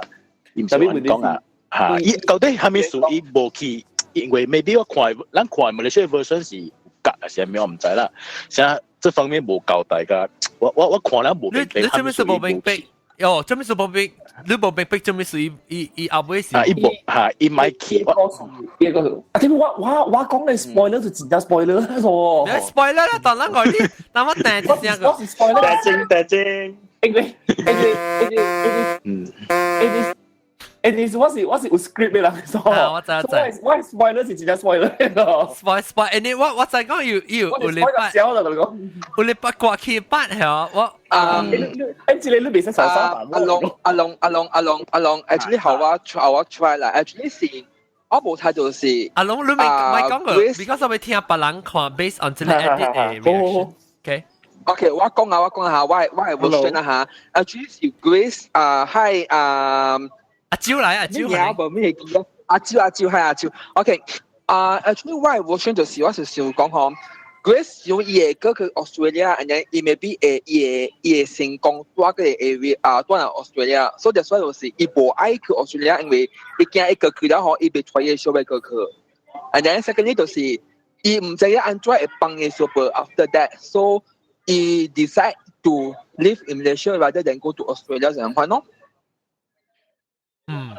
伊毋是按講啊，嚇，伊到底啥物事伊無去？因為 maybe 我看咱看馬來西亞 version 是有夾還是啥物，我毋知啦。現在這方面無交代噶，我看了無明白。你做咩事無明白？哦，做咩事無明？你無明白做咩事？伊後尾是啊，伊無嚇，伊莫去。伊個啊，點我講你 spoiler 就真正 spoiler 啦，錯。你 spoiler 啦，當咱我啲，但我訂一聲個。我是 spoiler。大正大正，因為我是有 script 的人，啊，我知我知。我 spoiler 是真正 spoiler 咯。 spoil spoil，你我知講要有禮拜，小啦，同你講，有禮拜過去八係我啊，這個你袂使受傷。阿龍阿龍阿龍阿龍阿龍，actually 好我 try 我 try 啦，actually 是我無睇到是阿龍你咪咪講過，because 我會聽別人看 based on 這個 edit 的 reaction。OK。 OK，我講啊，我講下，我係 version 啦嚇。actually 是 Grace 啊，係啊。阿蕉來阿蕉嚟，無咩記得。阿蕉阿蕉係阿蕉。OK，啊，actually 我嘅 version 就是我是想講吼，Grace 用伊會過去 Australia，and then 伊 maybe 會伊會成功蹛個 area 啊，蹛來 Australia，所以就所以就是伊無愛去 Australia，因為伊驚伊過去了吼，伊袂帶伊小妹過去。And then secondly 就是伊毋知影按怎會幫伊小妹 after that，so 伊 decide to live in Malaysia rather than go to Australia 這樣款咯。嗯，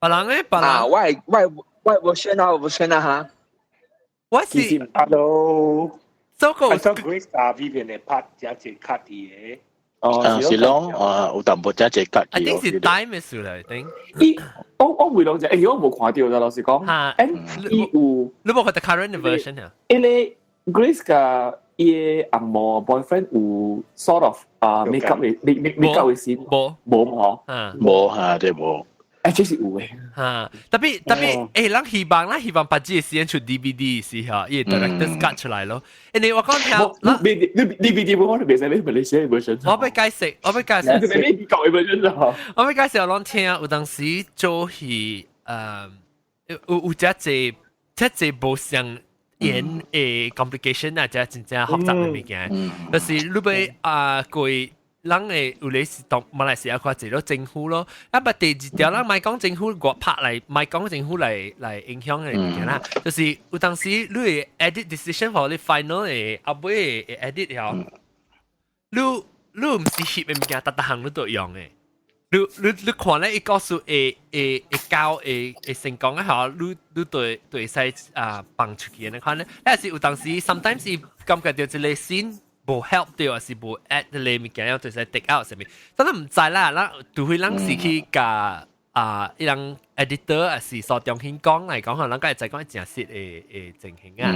別人咧，別人啊，我係 version 啊，version 啊嚇。我是 Hello，這個我 Grace 啊，Vivian 的 part 加一卡啲嘅。哦，是咯，啊，有淡薄加一卡。 I think 是 time 嘅事啦，I think。伊，我回兩隻，我無看到啦，老實講。嚇，伊有，你無看到 current version 啊？因為 Grace 佮伊的翁某 boyfriend 有 sort of 啊 make up 的 make up 的先，無無嗬，無嚇，對無。這是有的。嚇，特別，咱希望咱希望把這個時間出 DVD 時候，伊 director's cut 出來咯。因我講聽，你 DVD 無我你袂使買馬來西亞 version。我欲解釋，我欲解釋。你買美國的 version 咯。我欲解釋，我攏聽有當時做戲，有這濟這濟無相演的 complication 啊，這真正複雜的物件。就是你欲啊過。人會有咧是當馬來西亞看這個政府咯，啊，不第二條，咱莫講政府外拍來，莫講政府來影響的物件啦，就是有當時你會 edit decision for 你 final 的後尾會 edit 了，你毋是翕的物件，逐逐項你都用的。你看咧，伊告訴會教會成功的吼，你對會使啊放出去的款咧，但是有當時 sometimes 伊感覺著這個 scene 無 help 到，還是無 add 個物件，要就是 take out 啥物，但咱毋知啦，咱除非咱是去共啊，伊人 editor 還是蘇中興講來講，可能咱會知講真實的情形啊。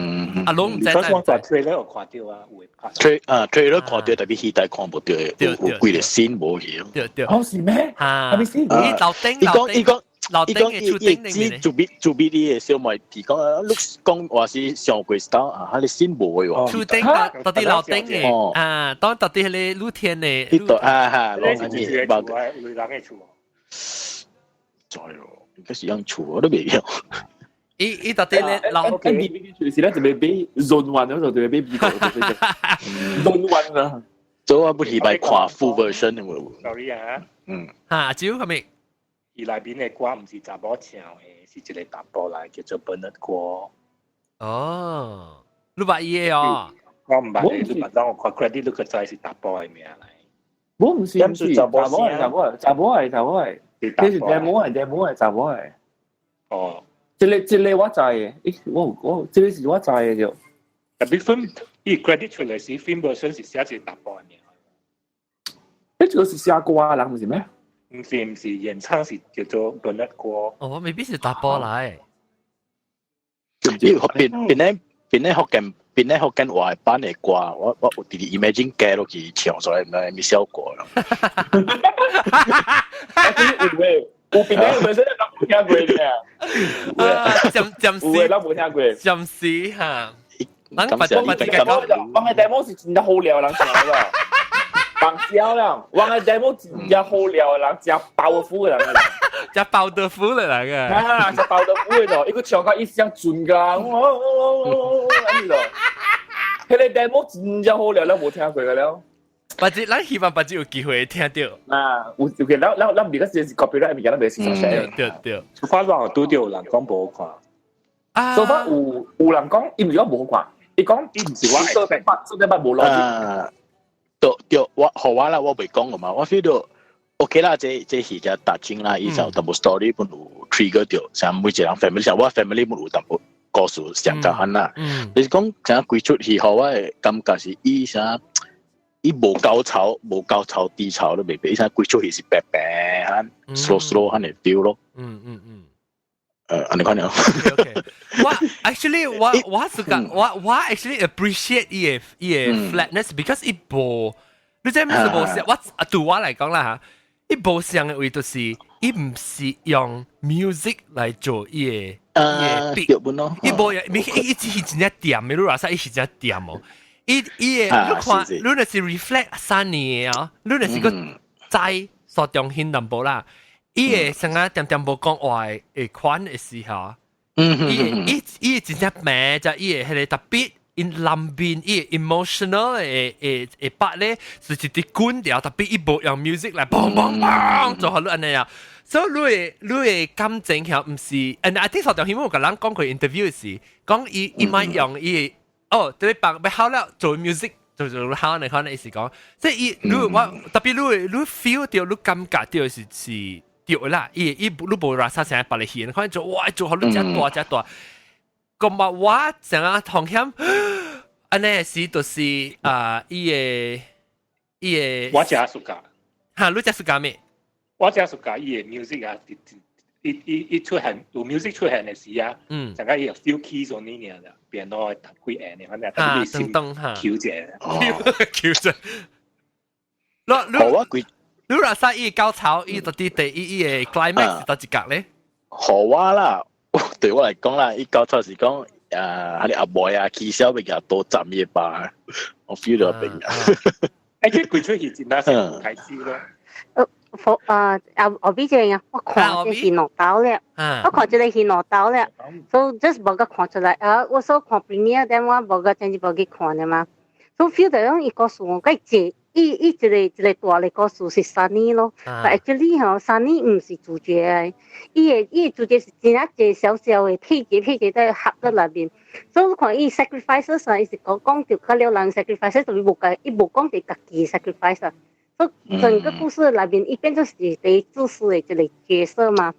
啊，攏毋知。我在 trailer 有看到啊，有拍。 trailer 啊，trailer 看到，特別戲台看無到，有幾個 scene 無去。對對。哦，是咩？嚇。係咪先？伊樓頂伊講伊講。樓頂嘅厝頂伊伊做比做比你的小妹提講啊，你講話是上過 style 啊，佢哋先無嘅喎。厝頂到底樓頂嘅啊，當到底迄個露天的。呢度啊哈，樓頂嘅厝，有人嘅厝。知咯，應該是樣厝，我都袂曉。伊到底咧樓頂是咧就欲買 zone one 嗰度就欲買美國 zone one 啊。做我不禮拜看 full version 嘅喎。 Sorry 啊。嚇，只有係咪？伊內面的歌毋是查某唱的，是一個查埔來叫做 Bernard 歌。哦，你捌伊的哦？我毋捌，你捌當我看 credit 你個知是查埔的名來。我毋是毋是查某的查某的查某的查某的，這是查某的查某的查某的。哦，這個我知的，咦，我這個是我知的就。特別 film 伊 credit 出來時，film version 是寫一個查埔的名。這個是寫歌的人毋是咩？毋是毋是，演唱是叫做 Bernard 歌。哦，未必是查埔來。因為變咧福建變咧福建話版的歌，我有直直 imagine 加落去唱出來，毋知咩效果咯。有誒，有變咧本身都無聽過嘅。暫暫時，有誒，咱無聽過。暫時嚇。人感謝你。我我嘅 demo 是真正好料，人聽了。放笑啦！我嘅 demo 真正好料，人真 powerful 嘅人。真 powerful 嚟嚟嘅。啊，真 powerful 嘅咯，伊個唱到伊聲準㗎，哦，安尼咯。彼個 demo 真正好料，咱無聽過嘅了。或者咱希望或者有機會聽到。啊，有有嘅，咱咱咱而家是 copyright 物件，咱袂使寫。對對。 So far 我拄著有人講無好看。啊。 So far 有人講，伊毋是講無好看，伊講伊毋是我做法做得無邏輯。對對，我予我啦，我袂講個嘛，我 feel 到 OK 啦，這戲就達清啦，伊就淡薄 story 本有 trigger 到，像每一個人 family，像我 family 本有淡薄故事上較款啦。你是講像規齣戲，予我的感覺是伊啥？伊無高潮，無高潮低潮都袂變，伊啥規齣戲是白白哈，slow slow 哈的 feel 咯。按呢款了。 OK，我 actually 我是講我 actually appreciate 伊的 flatness because 伊無，你知咩是無像？我對我來講啦嚇，伊無像的位就是伊毋是用 music 來做伊的 beat，伊無伊伊只是真正恬的，你話說伊是真正恬哦。伊的你看，你若是 reflect 3年啊，你若是閣知蘇中興淡薄啦。伊會成日恬恬無講話的款的時候，伊伊伊真正明就伊會彼個特別因內面伊 emotional 的 part 咧，是一直滾掉，特別伊無用 music 來嘣嘣嘣做予你按呢啊。所以你的感情其實毋是，and I think 蘇中興有共人講過 interview 時，講伊莫用伊哦，對幫欲好了做 music。就好你可能意思講，即係伊你我特別你 feel 到你感覺到是對啦，伊你無拉啥成別個戲，可能做哇做予你遮大遮大，咁嘛我成日同險，按呢時就是啊，伊的我誠 suka，哈，你誠 suka 咩？我誠 suka 伊的 music 啊，伊出現有 music 出現的時啊，成個伊有 few keys on 呢爾啦，變到彈幾按的，反正特別心 Q 者，Q 者。你你你若使伊高潮，伊到底第一伊的 climax 佗一角咧？予我啦，對我來講啦，伊高潮是講啊，彼個阿妹啊，起痟欲共刀斬伊吧，我 feel 到變啊。欸，這規齣戲真正是開始咯。啊後邊這個我看這是兩道了，我看這個是兩道了，所以 just 無個看出來啊，我所看 premiere，但我無個真是無去看的嘛，所以 feel 到講伊故事我該這伊一個大的故事是 Sunny 咯，但 actually 吼 Sunny 毋是主角的，伊的主角是真正一個小小的配角配角在合在內面，所以你看伊 sacrifices 啊，伊是講講著較了人 sacrifice，就是無家伊無講著家己 sacrifice 啊。所以整個故事內面，伊變做是第自私的一個角色嘛。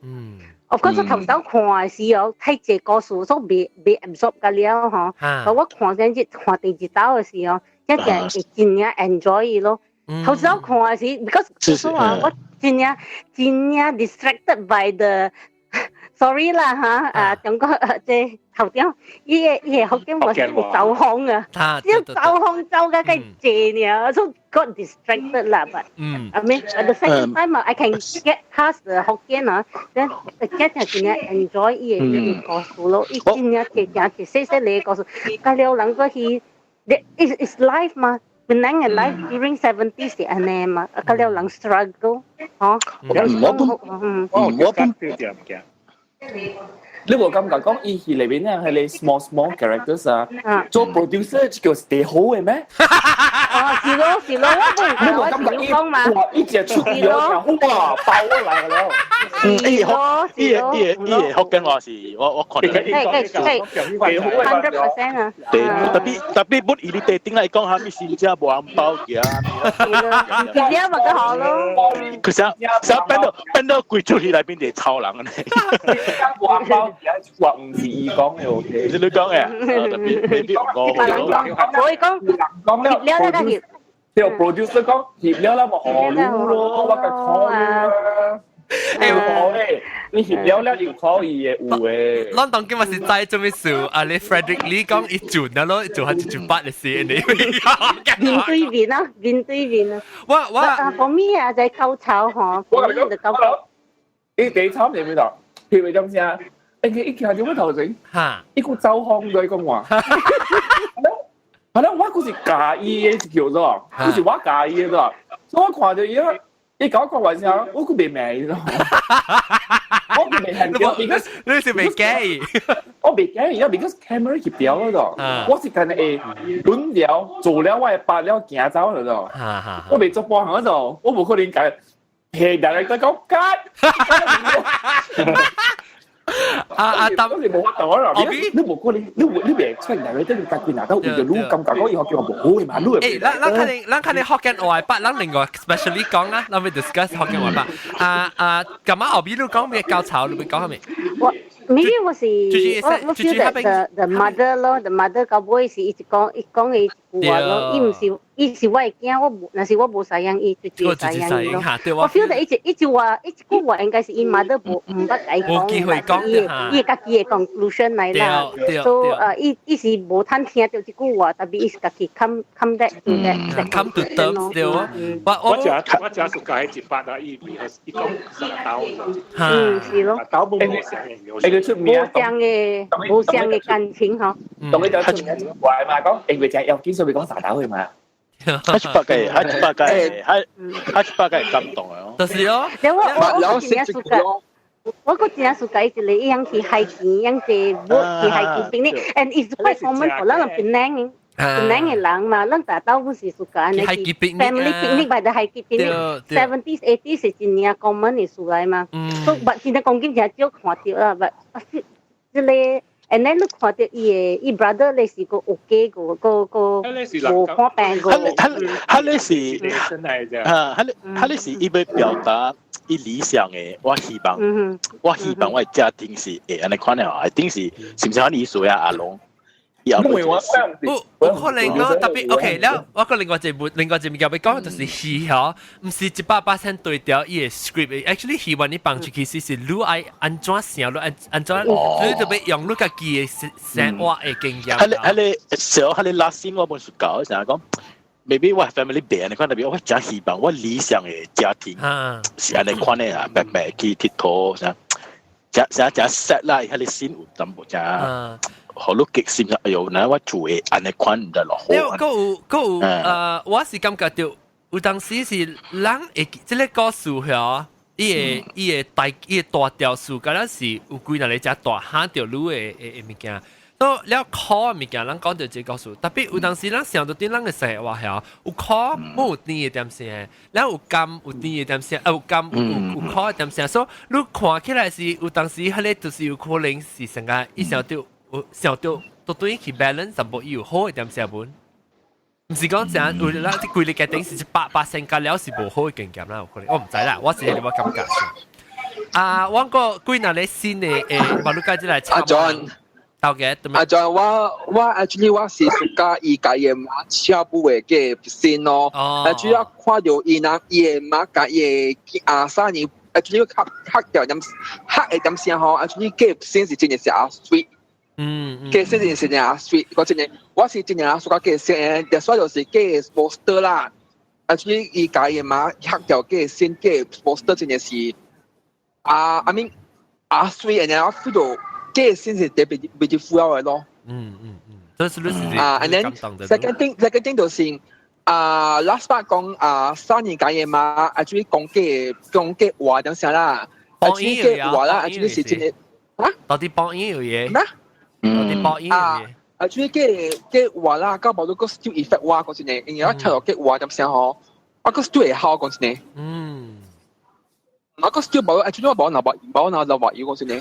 Of course，頭先看的時候，太濟故事，所以未 absorb 個了吼。但我看先日看第二道的時候，一定會真正 enjoy 咯。頭先看的時，because 說啊，我真正真正 distracted by the sorry 啦嚇，啊，中國這頭頂伊個福建話是走風啊，只走風走甲較濟爾，所以 got distracted 啦，but I mean at the second time I can get past the 福建啊，then 真正真正 enjoy 伊個故事咯，伊真正一正一細細個故事，甲了人個去，is life 嘛。檳城的 life during 70s 是按呢嘛，啊，甲了人 struggle，吼。我本我本你無感覺講伊戲裏邊咧係你 small small characters 啊，做 producer 就叫 stay 好嘅咩？哦，是咯是咯，我你無感覺伊哇一隻出咗哇爆咗嚟了。嗯，伊個福建話是我看到。 100% 啊！對，特別特別本伊你地頂來講，啥物新車無紅包嘅啊？其實咪較好咯。佢想想變到規出去內邊就超人呢。無紅包話毋是伊講嘅，OK。是你講嘅，特別未必我。我講講了，對 producer 講翕了啦，咪好咯，我甲可啊。欸，好咧，你翕了了又可以嘅，有嘅。咱當今日是知做咩事？啊，你 Frederick Lee 講伊轉啊咯，做下一轉八嘅事，你面對面啊，面對面啊。我我 for me 啊，就係高潮嗬，for me 就高潮。伊第一場係邊度？譬如講啥？欸，伊徛佇我頭前，伊閣走風對講話。係啦，我閣是佮意的叫做，閣是我佮意的做，所以我看著伊啊，伊共我講話時候，我閣袂罵伊咯。我閣袂恨佢，because 你是袂介意？我袂介意啊，because camera 翕掉了咯。我是干焦會攆了，做了我的拍了行走了咯。我袂做半項咯，我無可能共提人來講 cut。啊啊！當時無法度啦，你無可能，你袂出來，你家己拿到為著你感覺講伊學叫無好的嘛，你會。誒，咱咱肯定福建話捌，咱另外 specially 講啦，咱欲 discuss 福建話捌。啊啊，咁啊後邊你講咩高潮？你欲講啥物？我 maybe 我是我 feel that the mother 咯，the mother 到尾是一直講伊講的一句話咯，伊毋是伊是我的囝，我無，若是我無赡養伊，就一個赡養伊咯。我 feel that 伊一一句話一句話應該是伊 mother 無毋捌共伊講，伊伊家己的 conclusion 來啦。所以伊伊是無通聽著這句話，但是伊是家己 come back to that come to terms 對我我誠 suka 彼一 part 啊，伊伊講三刀，嗯，是咯。刀無無相的，欸，佢出名，無相的無相的感情嗬。當佢就出名話嘛，講因為就要見所以講三刀的嘛。彼一擺個，彼一擺個，彼一擺個感動的哦。就是哦。我我我真正 suka，我閣真正 suka 伊一个伊樣去海邊，樣坐 boat 去海邊 picnic，and it's quite common for 咱人檳城檳城的人嘛，咱大兜不是 suka 按呢去 family picnic by the 海邊 picnic，70s 80s 是真正 common 的事來嘛。所以真正講緊真少看著啦，but 這个。and then 你看著伊的伊 brother 咧是個有假個個個無看病個。彼彼是啊，彼彼是伊欲表達伊理想的，我希望我的家庭是會按呢款的，一定是是毋是按呢意思啊？阿龍。有有可能咯，特別 OK 了。我個另外一部另外一物件欲講，就是戲嗬，毋是100%對調伊的 script。Actually，戲話你放出去是是你愛按怎想，你按按怎，你就欲用你家己的生活的經驗。彼個小彼個 last scene 我本是搞，成日講，maybe 我 family 變按呢款，特別我誠希望我理想的家庭是按呢款的啊，白白去𨑨迌啥，誠誠誠 sad 啦，彼個 scene 有淡薄誠。予你激心啊！哎喲，那我做的按呢款毋知落好。閣有閣有，我是感覺著有當時是人會這个故事遐，伊的大條數，敢若是有幾若個遮大喊著你的的物件。所以了苦的物件，咱講著這個故事，特別有當時咱想著對咱的生活遐，有苦無有甜的點聲，了有甘有甜的點聲，啊有甘有有苦的點聲，所以你看起來是有當時彼个就是有可能是成個伊想著有想著都對去 balance，淡薄伊有好的點聲本。毋是講誠有啦，這規个決定是100%加了是無好的經驗啦，有可能我毋知啦，我是我感覺。啊，我個幾若個新的誒，馬路街這來阿 John，到嘅，阿 John，我 actually 我是 suka 伊共伊的媽跳舞的個 scene 咯。主要看著伊若伊的媽共伊的阿三年，actually 較黑掉點黑的點聲吼，actually 個 scene 是真正是阿 sweet。個 scene 是真正阿 sweet，我真正我是真正 suka 個 scene，所以就是個 poster 啦。actually 伊共伊的媽黑掉個 scene 個 poster 真正是啊，I mean 阿 sweet，然後 feel 到個 scene 是特別 beautiful 的咯。這是你是啊，and then second thing 就是啊，last part 講啊，三年共伊媽，actually 講個講個話點聲啦，actually 個話啦，actually 是真的啊，到底報應有嘢咩？到底報應有嘢？ actually 個個話啦，到無都個 still affect 我講真的，因為我聽到個話點聲吼，我個 still 會好講真的。我個 still 無，actually 我無拿無拿拿話要講真的。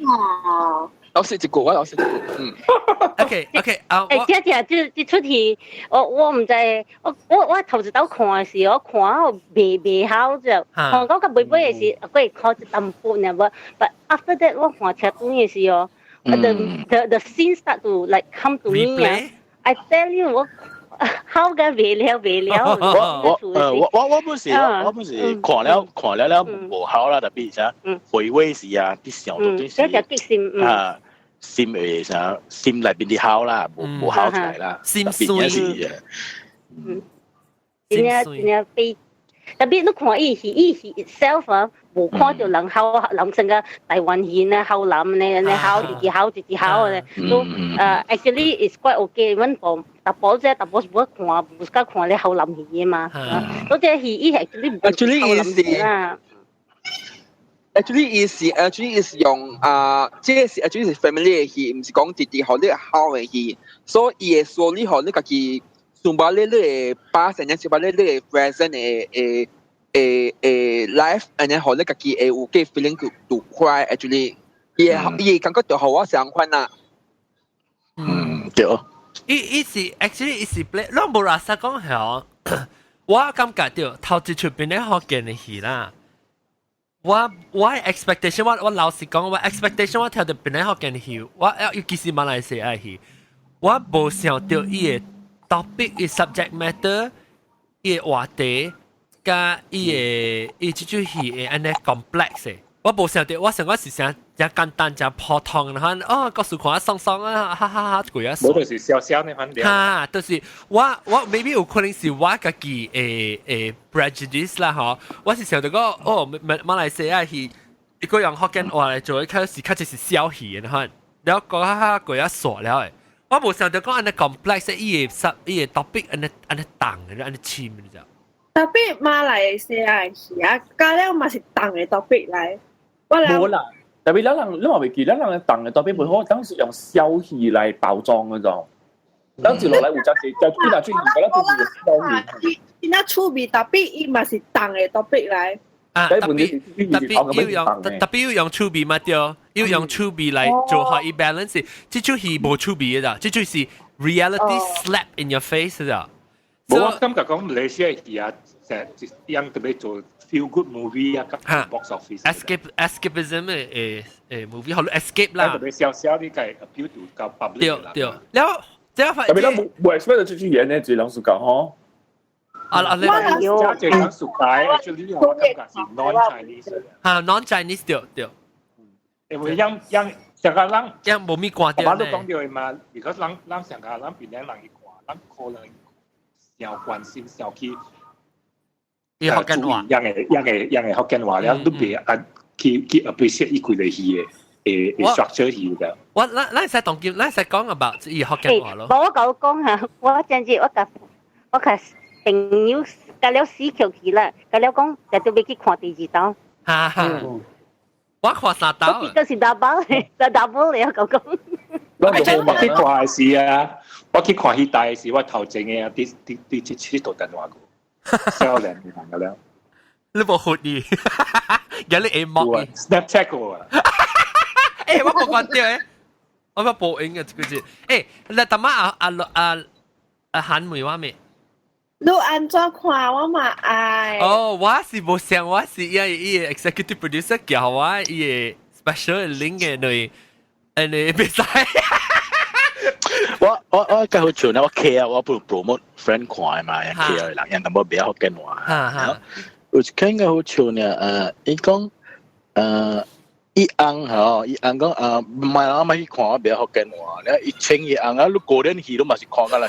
哦。老實一句，我老實一句，嗯。 OK 啊，欸，這這這這齣戲，我毋知，我頭一擺看的時，我看我袂好就，看到到尾尾的時，閣會看一淡薄爾無，but after that 我看車轉的時哦，the scene start to like come to me 啊，I tell you 我好個袂了袂了。我我我我本是我本是看了看了了無好啦，特別啥回味時啊，啲想到啲是啊。心會啥心內邊啲好啦，無無好出來啦，心碎是嗯，真正真正悲，特別你看伊戲，伊戲 itself 啊，無看到人好人成個台灣戲呢，好男呢，呢好直直好直直好咧，都actually is quite okay。阮無淡薄啫，淡薄是無看，無是看咧好男戲嘛。嗰隻戲伊 actually actually 伊是啦。 actually 伊是 actually 是用啊，這個是 actually 是 family 的戲，毋是講直直予你好的戲，所以伊會說你予你家己想把你你的 past，然後把你你的 present 的的的的 life，然後予你家己會有個 feeling to cry actually，伊會伊會感覺就予我相款啦。嗯，對。伊伊是 actually 伊是 play，攏無垃圾講係我感覺到頭一出邊咧福建的戲啦。我我 expectation 我我老實講，我 expectation 我聽到邊咧福建戲，我尤其是馬來西亞戲，我無想到伊的 topic 伊 subject matter 伊的話題，佮伊的伊這出戲會按呢 complex 的。我無想到，我想講是啥誠簡單、誠普通的，款哦，故事看爽爽啊，哈哈哈，過啊。無就是笑笑呢款。哈，就是我我 maybe 有可能是我家己的的 prejudice 啦，吼。我是想到講，哦，馬馬來西亞戲一個用福建話來做，開始較就是笑戲的款，了講哈哈過啊煞了的。我無想到講按呢 complex，伊的 sub 伊的 topic 按呢按呢重的，按呢深，你知？ Tapi 馬來西亞戲啊，加了嘛是重的 topic 來。無啦，特別咱人你嘛袂記，咱人重的 topic 袂好，當時用笑戲來包裝嗰種。當時落來有隻是，就幾若出戲，覺得就是笑戲。伊那趣味，特別伊嘛是重的 topic 來。啊，特別特別要用特別要用趣味嘛對，要用趣味來做好伊 balance。這出戲無趣味的，這出是 reality slap in your face 的。無我感覺講馬來西亞戲啊，成一樣特別做 feel good movie 啊，box office。 Escape escapism 的的的 movie 好 escape 啦。特別小小啲計 appeal to 到 public。對對，了這特別咱無無 expect 這出戲呢，最人暑假吼。啊啊！你加這人暑假，actually 我感覺是 non-Chinese。嚇，non-Chinese 對對。因為樣樣上個人樣無咪關掉我都講到嘛，because 人人上個人邊兩人去看，人可能小關心小去。伊福建話，樣嘅樣嘅樣嘅福建話了，都別啊去去 appreciate 伊規個戲的的 structure 戲的。我咱咱使當今，咱使講 about 伊福建話咯。我甲我講嚇，我真是我共我共朋友甲了死橋去啦，甲了講就都欲去看第二道。哈哈，我看三道。我就是 double double 了，我講。我去看時啊，我去看戲大時，我頭前的啊，佇佇佇佇佇佚電話個。少年人個了，你無學伊，而你會摸伊 Snapchat 個啊？欸，我無關掉誒，我要報應嘅這個字。欸，你淡仔阿阿阿阿韓梅我未？你按怎看我嘛愛。哦，我是無想，我是伊伊 executive producer 叫我伊 special link 嘅你，誒你別使。我我我計好笑呢，我 care 我不如 promote friend 看嘛，人 care 人人淡薄比較福建話。有一間個好笑呢，誒，伊講誒，伊翁吼，伊翁講誒，唔係我咪去看我比較福建話，你伊請伊翁啊，你過年去都嘛是看㗎啦，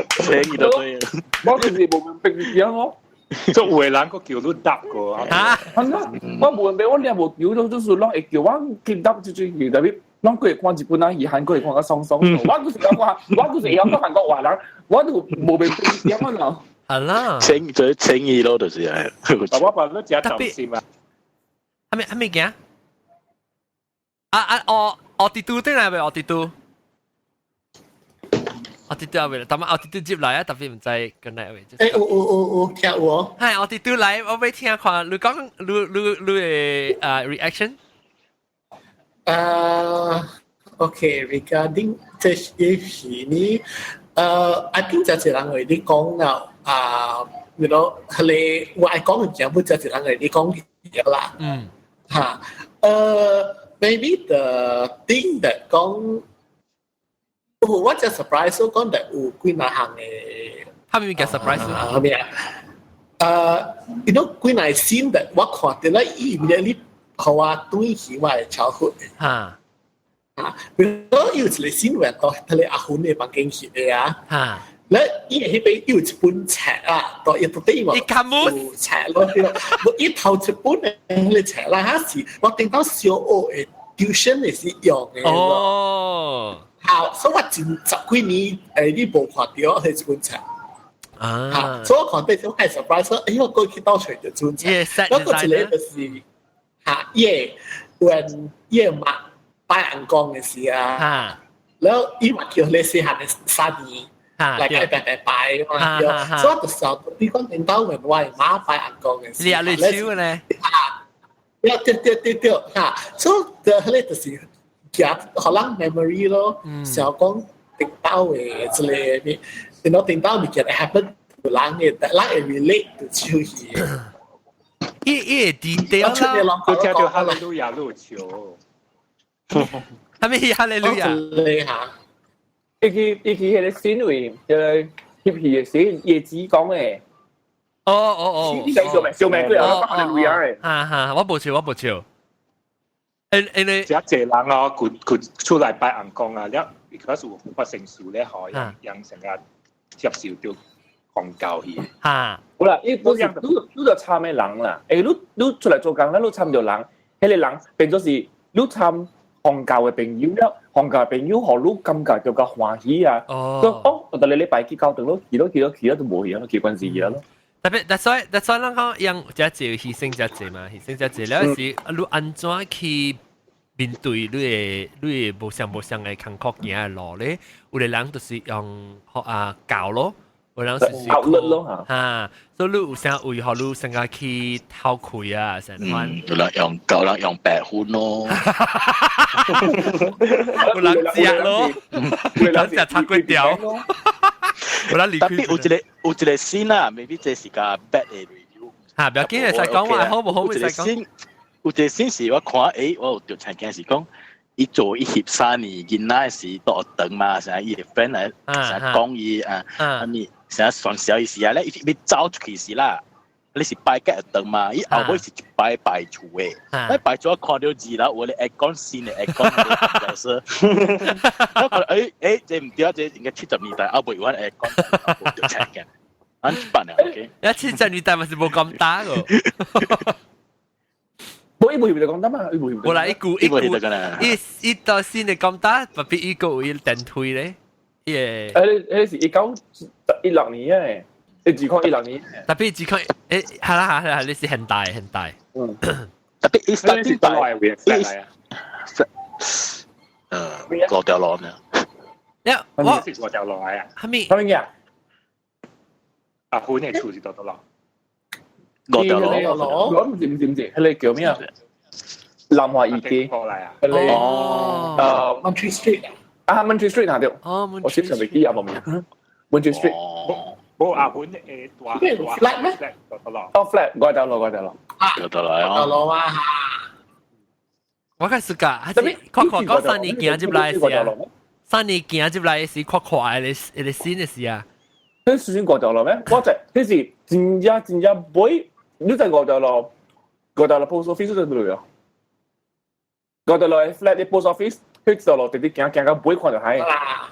請伊就對。我就是無明白樣咯。做有的人閣叫你答過啊！我無明白，我連無叫都就是攏會叫我記答這種特別。攏過會看日本人戲，韓國會看較爽爽。我就是講我，我就是會曉講韓國話人，我都無明白點啊咯。係啦，請就請伊咯，就是係。我把你食特心啊。係咪係咪嘅？啊啊哦哦，啲都對嚟未？哦啲都，哦啲都係未？但係哦啲都接來啊，特別毋知跟哪位。欸，有有有有聽有哦。係哦啲都來，我欲聽看，你講你你你的啊 reaction。啊，OK，regarding 這個戲呢，I think 這一人會你講啦，啊，you know，彼個我愛講嘅嘢，不這一人會你講嘅啦。嗯。嚇，maybe the thing that 講，我真 surprise 講that 有幾若項的。蝦米物件 surprise？啊，咩啊？you know 幾若 scene that 我看到咧，伊 immediately 予我轉去我的 childhood 嚇啊，比如講有一個 scene 話到彼個阿芬的房間去的啊，嚇，咧伊彼邊有一本冊啊，到伊到底嘛，伊卡姆有冊咯，我伊頭一本的彼个冊啦，哈是我頂到小學的 tuition 的時用的。哦，好，所以我前十幾年你無看著彼一本冊。啊，所以我看到就係 surprise，哎我過去到揣著這本冊，我閣一个就是，哈，伊的阮伊的媽拜尪公的時啊，然後伊嘛叫你細漢的三年。來拜拜拜嘛，對，所以我就想，你講頂到問我媽拜尪公的時，你啊，你手咧？啊，對對對對對，哈，所以就彼个就是夾予人 memory 咯，想講頂到的這个咩，頂到頂到物件會 happen 有人會，人會 relate 就手戲。伊伊會 detail 啦，佢聽到哈利路亞路笑，係咪哈利路亞？嚇！伊去伊去彼个 scene 位，彼个翕戲的時，葉子講的。哦哦哦，你想笑咩？笑咩？佢有哈利路亞的。哈哈，我無笑，我無笑。誒誒你，這濟人哦，佢佢出來拜尪公啊，了，because 有發生事咧，嗬，讓讓成個接受到宗教去。哈，好啦，伊不是你你就參的人啦，欸，你你出來做工咧，你參著人，彼个人變做是你參宗教的朋友了，宗教的朋友予你感覺就較歡喜啊。哦，哦，我逐個禮拜去教堂咯，去咯去咯去咯都無去咯，去關事去咯。特別，但所以，但所以咱講用這濟犧牲這濟嘛，犧牲這濟了是，你按怎去面對你的你的無相無相的艱苦行的路咧？有的人就是用學啊教咯，有人是壓力咯嚇，所以你有啥為何你成日去偷開啊？成款有人用教人用白粉咯，有人食咯，有人食插粿條。有人離特別有一個有一個 scene 啦，maybe 這是個 bad 的 review。嚇，不要緊，會使講話好無好？會使講。有一個 scene 是我看，欸，我有著聽見是講，伊做伊翕三年囡仔時到學堂嘛，成日伊的 friend 來成日講伊啊，啥物成日傳銷伊時啊咧，伊欲走出去時啦，你是拜個學堂嘛，伊後尾是一擺拜厝的，那拜厝我看著二樓有咧 aircon 新的 aircon，老師，我看欸欸，這毋對啊，這應該70年代後尾有款 aircon，無著聽見，按一百年 OK，一70年代嘛是無咁打個。無伊無翕就講得嘛，伊無翕。無啦，伊舊伊舊，伊伊到新的咁打，特別伊個有伊電推咧，伊個。誒，彼是1916年誒，伊2016年。特別二零欸，係啦係啦，你是現代現代。嗯。特別伊 starting 代，伊五條路呢？呀，我是五條路來啊。哈咪？哈咪嘅？阿虎你厝是多多路？五條路。我毋是毋是毋是，彼个叫咩啊？南華二街。過來啊。哦。Montreal Street 啊，Montreal Street 哪對？哦，我小時未記啊，冇名。Montreal Street。無阿本誒大大 flat 咩？哦，flat 五條路五條路。五條路啊。五條路啊！我開始㗎，還是看看講三年行入來時啊，三年行入來時看看的個個新的時啊。彼是算五條路咩？我知，彼是真正真正尾，你在五條路，五條路 post office 就對了。五條路的 flat 的 post office，彼條路直直行行到尾看就係。啊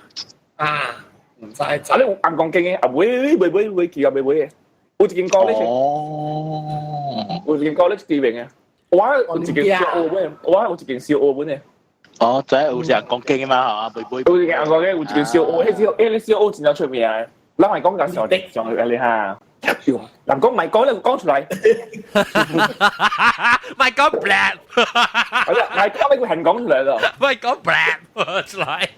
啊！毋知。啊，你有尪公間的啊，尾尾尾尾去啊，尾尾的，有一間 college，哦，有一間 college 對面的。我有一間小學本，我有一間小學本的。哦，知有隻尪公間嘛，嚇，尾尾。有一間尪公間，有一間小學，彼小彼個小學真正出名的。咱咪講緊上上嚟哈，人講咪講，你講出來。咪講 black，咪講你個人講出來咯。咪講 black 出來。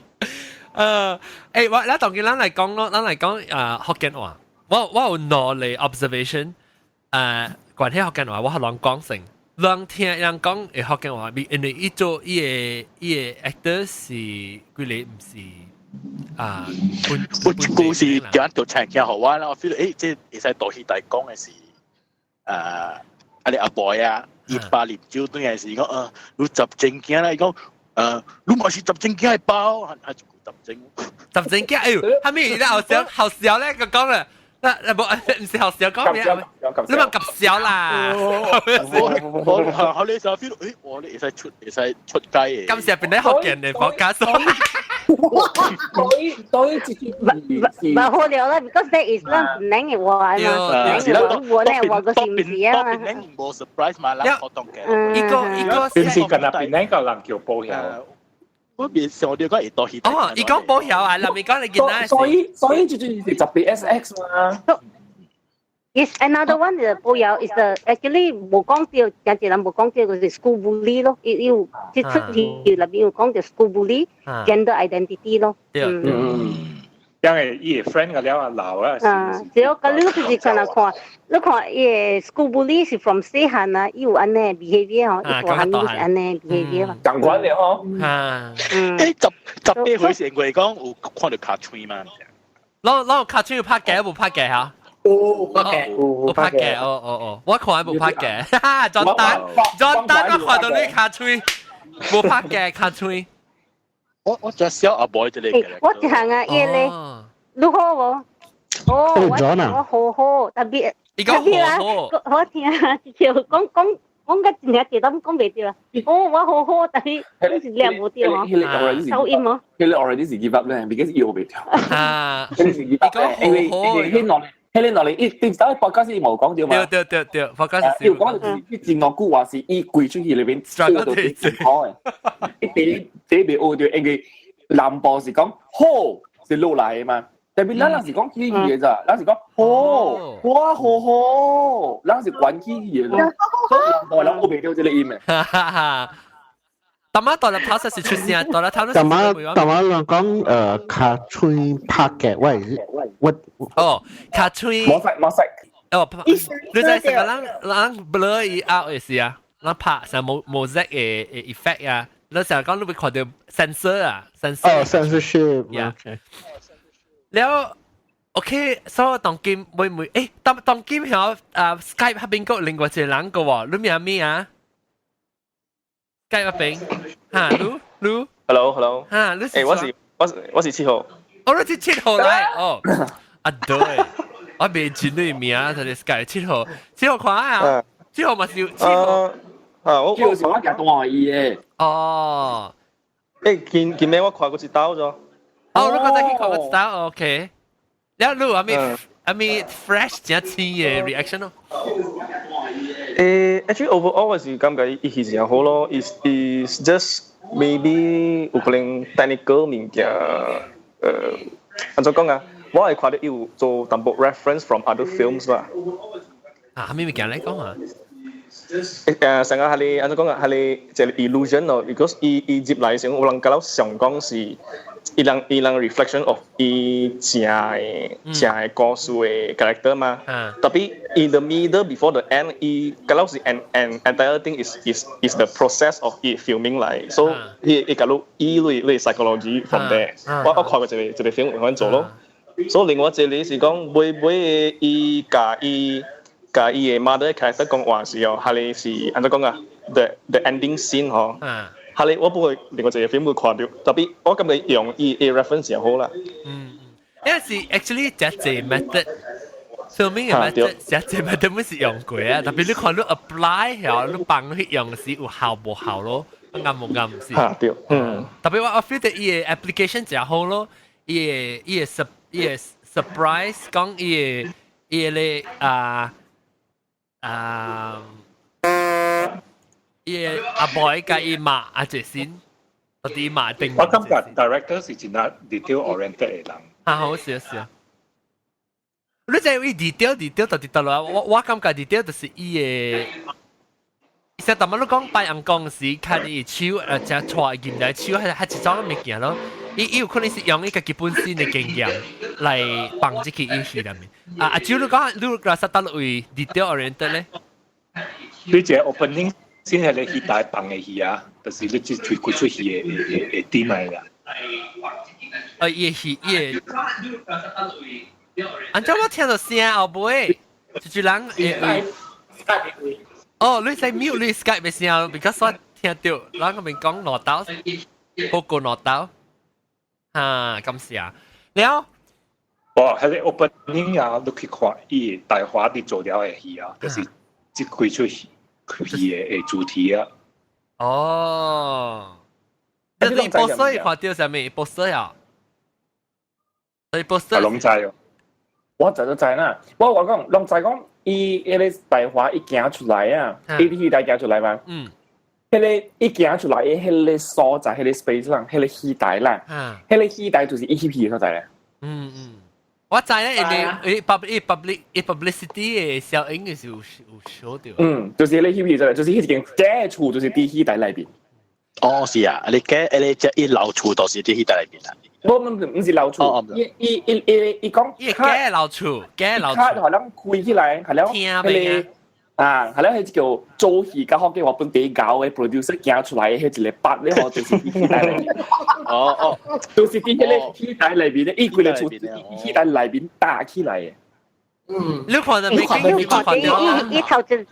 欸，我咱當然咱來講咯，咱來講福建話。我我有兩個 observation，關係福建話，我予人講先。人聽人講會福建話，因為伊做伊个伊个 actor 是幾个毋是啊，有一句是點就聽聽予我啦，我 feel 到欸，這會使大戲大講的是，啊你阿伯啊，伊爸啉酒轉來時講，你雜正經啦，伊講，你嘛是雜正經的包，還一句雜精。雜精囝，哎呦，後面你好笑好笑咧，佢講啦，嗱嗱，無唔是學笑講咩？你問及笑啦。我我你就 feel 我你會使出街嘅。今時入邊咧學人哋講家數。所以直接唔好了啦，because that is 咱檳城嘅話嘛，檳城話咧話個是唔是啊嘛？檳城無 surprise 嘛，咱普通嘅。一個一個平時近啊檳城個人叫保險。我變上啲講會多戲。哦，伊講保險啊，林咪講你見啦。所以最主要是特別 SX 嘛。 Yes, another one 就保佑 is the actually 無講到，真濟人無講到就是 school bully 咯，伊有這出戲內面有講到 school bully、gender identity 咯。嗯。因為伊個 friend 個了啊老啊。啊，只要個你就是看啊看，你看伊個 school bully 是 from 細漢啊，伊有按呢 behavior 吼，伊大漢就是按呢 behavior 嘛。共款的吼。啊。嗯。 18歲時過講有看到尻喙嘛？攏尻喙有拍嘅，無拍嘅嚇？有拍嘅，有拍嘅，哦哦哦，我看無拍嘅，哈哈，專單專單我看到你尻喙，無拍嘅尻喙。我就小阿 boy 這個。我一項啊，伊咧，你好無？哦，我好好，特別特別啦，我聽就講講講個真係一點講袂對啦。哦，我好好，但係你是念無對哦，收音哦。佢 already 是 give up 咧，because 伊學袂對。啊，佢是 give up 咧，因為佢落嚟。迄個落嚟，伊頂首 podcast 伊無講對嘛？對對對對，podcast 伊有講就是伊真偌久話是伊規出去裏邊做到最好嘅。伊第第未學到，因為南部是講好是落來的嘛，特別咱人是講起去的咋，咱是講好，哇好好，咱是關起去的咯，所以南部人學袂到這個音的。大媽到了頭實是出聲，到了頭。大媽大媽人講尻喙拍嘅，我哦，尻喙。冇識冇識。哦，你知成個人人 blur 伊 out 嘅時啊，人拍成冇冇 Z 嘅 effect 啊，你成日講你會看到 sensor 啊，sensor。哦，censorship。了，OK，所以當今會唔會？當今響啊 Skype 嗰邊個另外一個人個喎，你名咩啊？Skype 嗰邊，嚇，你你，Hello Hello，嚇，你我是7號，哦，你是七號來，哦，啊對，我未記你名，他是 Skype 七號，七號看啊，七號嘛是七號，啊，我七號是我夾大伊的，哦，見咩我看過一刀咗，哦，你剛才去看過一刀，OK，了你有啥物 fresh 正鮮的 reaction 咯？ Actually overall 我是感覺伊戲真好咯，is just maybe 有可能 technical 物件，按怎講啊？我係看到有做淡薄 reference from other films 啦。啊，啥物物件來講啊？成個係你按怎講啊？係你一個 illusion 咯，because 伊入來時，有人覺得想講是伊人 reflection of 伊正的正的故事的 character 嘛。特別 in the middle before the end，伊覺得是 an entire thing is the process of 伊 filming 來，所以伊伊假如伊類類 psychology from there，我看過一個 film 有咁做咯。所以另外一個是講尾尾伊共伊共伊的 mother character 講話時候，係是按怎講啊？The ending scene 嗬。係你我不會另外一個 film 會看到，特別我感覺用伊的 reference 就好啦。嗯，因為是 actually 這這 method filming 嘅 method，這這 method 本是用過啊，特別你看你 apply 嚇，你幫去用時有效無效咯，啱無啱是？嚇對，嗯。特別我 feel 到伊的 application 真好咯，伊的 surprise 講伊的咧啊啊。伊阿 boy 佮伊媽阿姐先，到底媽定。我感覺 director 是真係 detail oriented 的人。啊，好是是啊。你知伊 detail 到底得落？我感覺 detail 就是伊的。其實逐擺你講白人公司，看伊手正帶進來手，係一種物件咯。伊有可能是用伊家己本身的經驗來幫這個伊戲內面。啊阿周你講，你若實到位 detail oriented 咧？你這 opening 先係你戲大放的戲啊，就是你這推幾出戲的點來啦。啊，伊戲伊，按照我聽到聲後尾，就是人會。哦，你使 mute 你 Skype 嘅聲，because 我聽到人嗰邊講攞刀，報告攞刀，啊，感謝啊。了，哦，彼個 opening 啊，你去看伊大華佇做了的戲啊，就是這幾齣戲戲的主題啊。哦，你 poster 看到啥物？poster 啊？你 poster 攏知哦。我就都知啦。我講，攏知講，伊彼個大華一行出來啊，伊佇戲台行出來嘛。彼個一行出來，彼個所在，彼個 space 啦，彼個戲台啦，彼個戲台就是伊翕戲所在咧。嗯嗯，我知咧，因為伊 publicity 的效應是有 show 到。嗯，就是彼個翕戲所在，就是彼間假厝，就是佇戲台內邊。哦，是啊，你假你只伊老厝都是佇戲台內邊啊。無，毋是老厝，伊伊伊伊伊講，伊假老厝，假老厝，可能開起來，可能彼個啊，係咧，彼叫做戲較好嘅話本地搞嘅 producer 行出來，彼一个筆咧，嗬，就是佇戲台內面。哦哦，就是佇彼个戲台內面咧，伊規个厝佇戲台內面搭起來嘅。嗯，你看到未？你看到伊伊頭一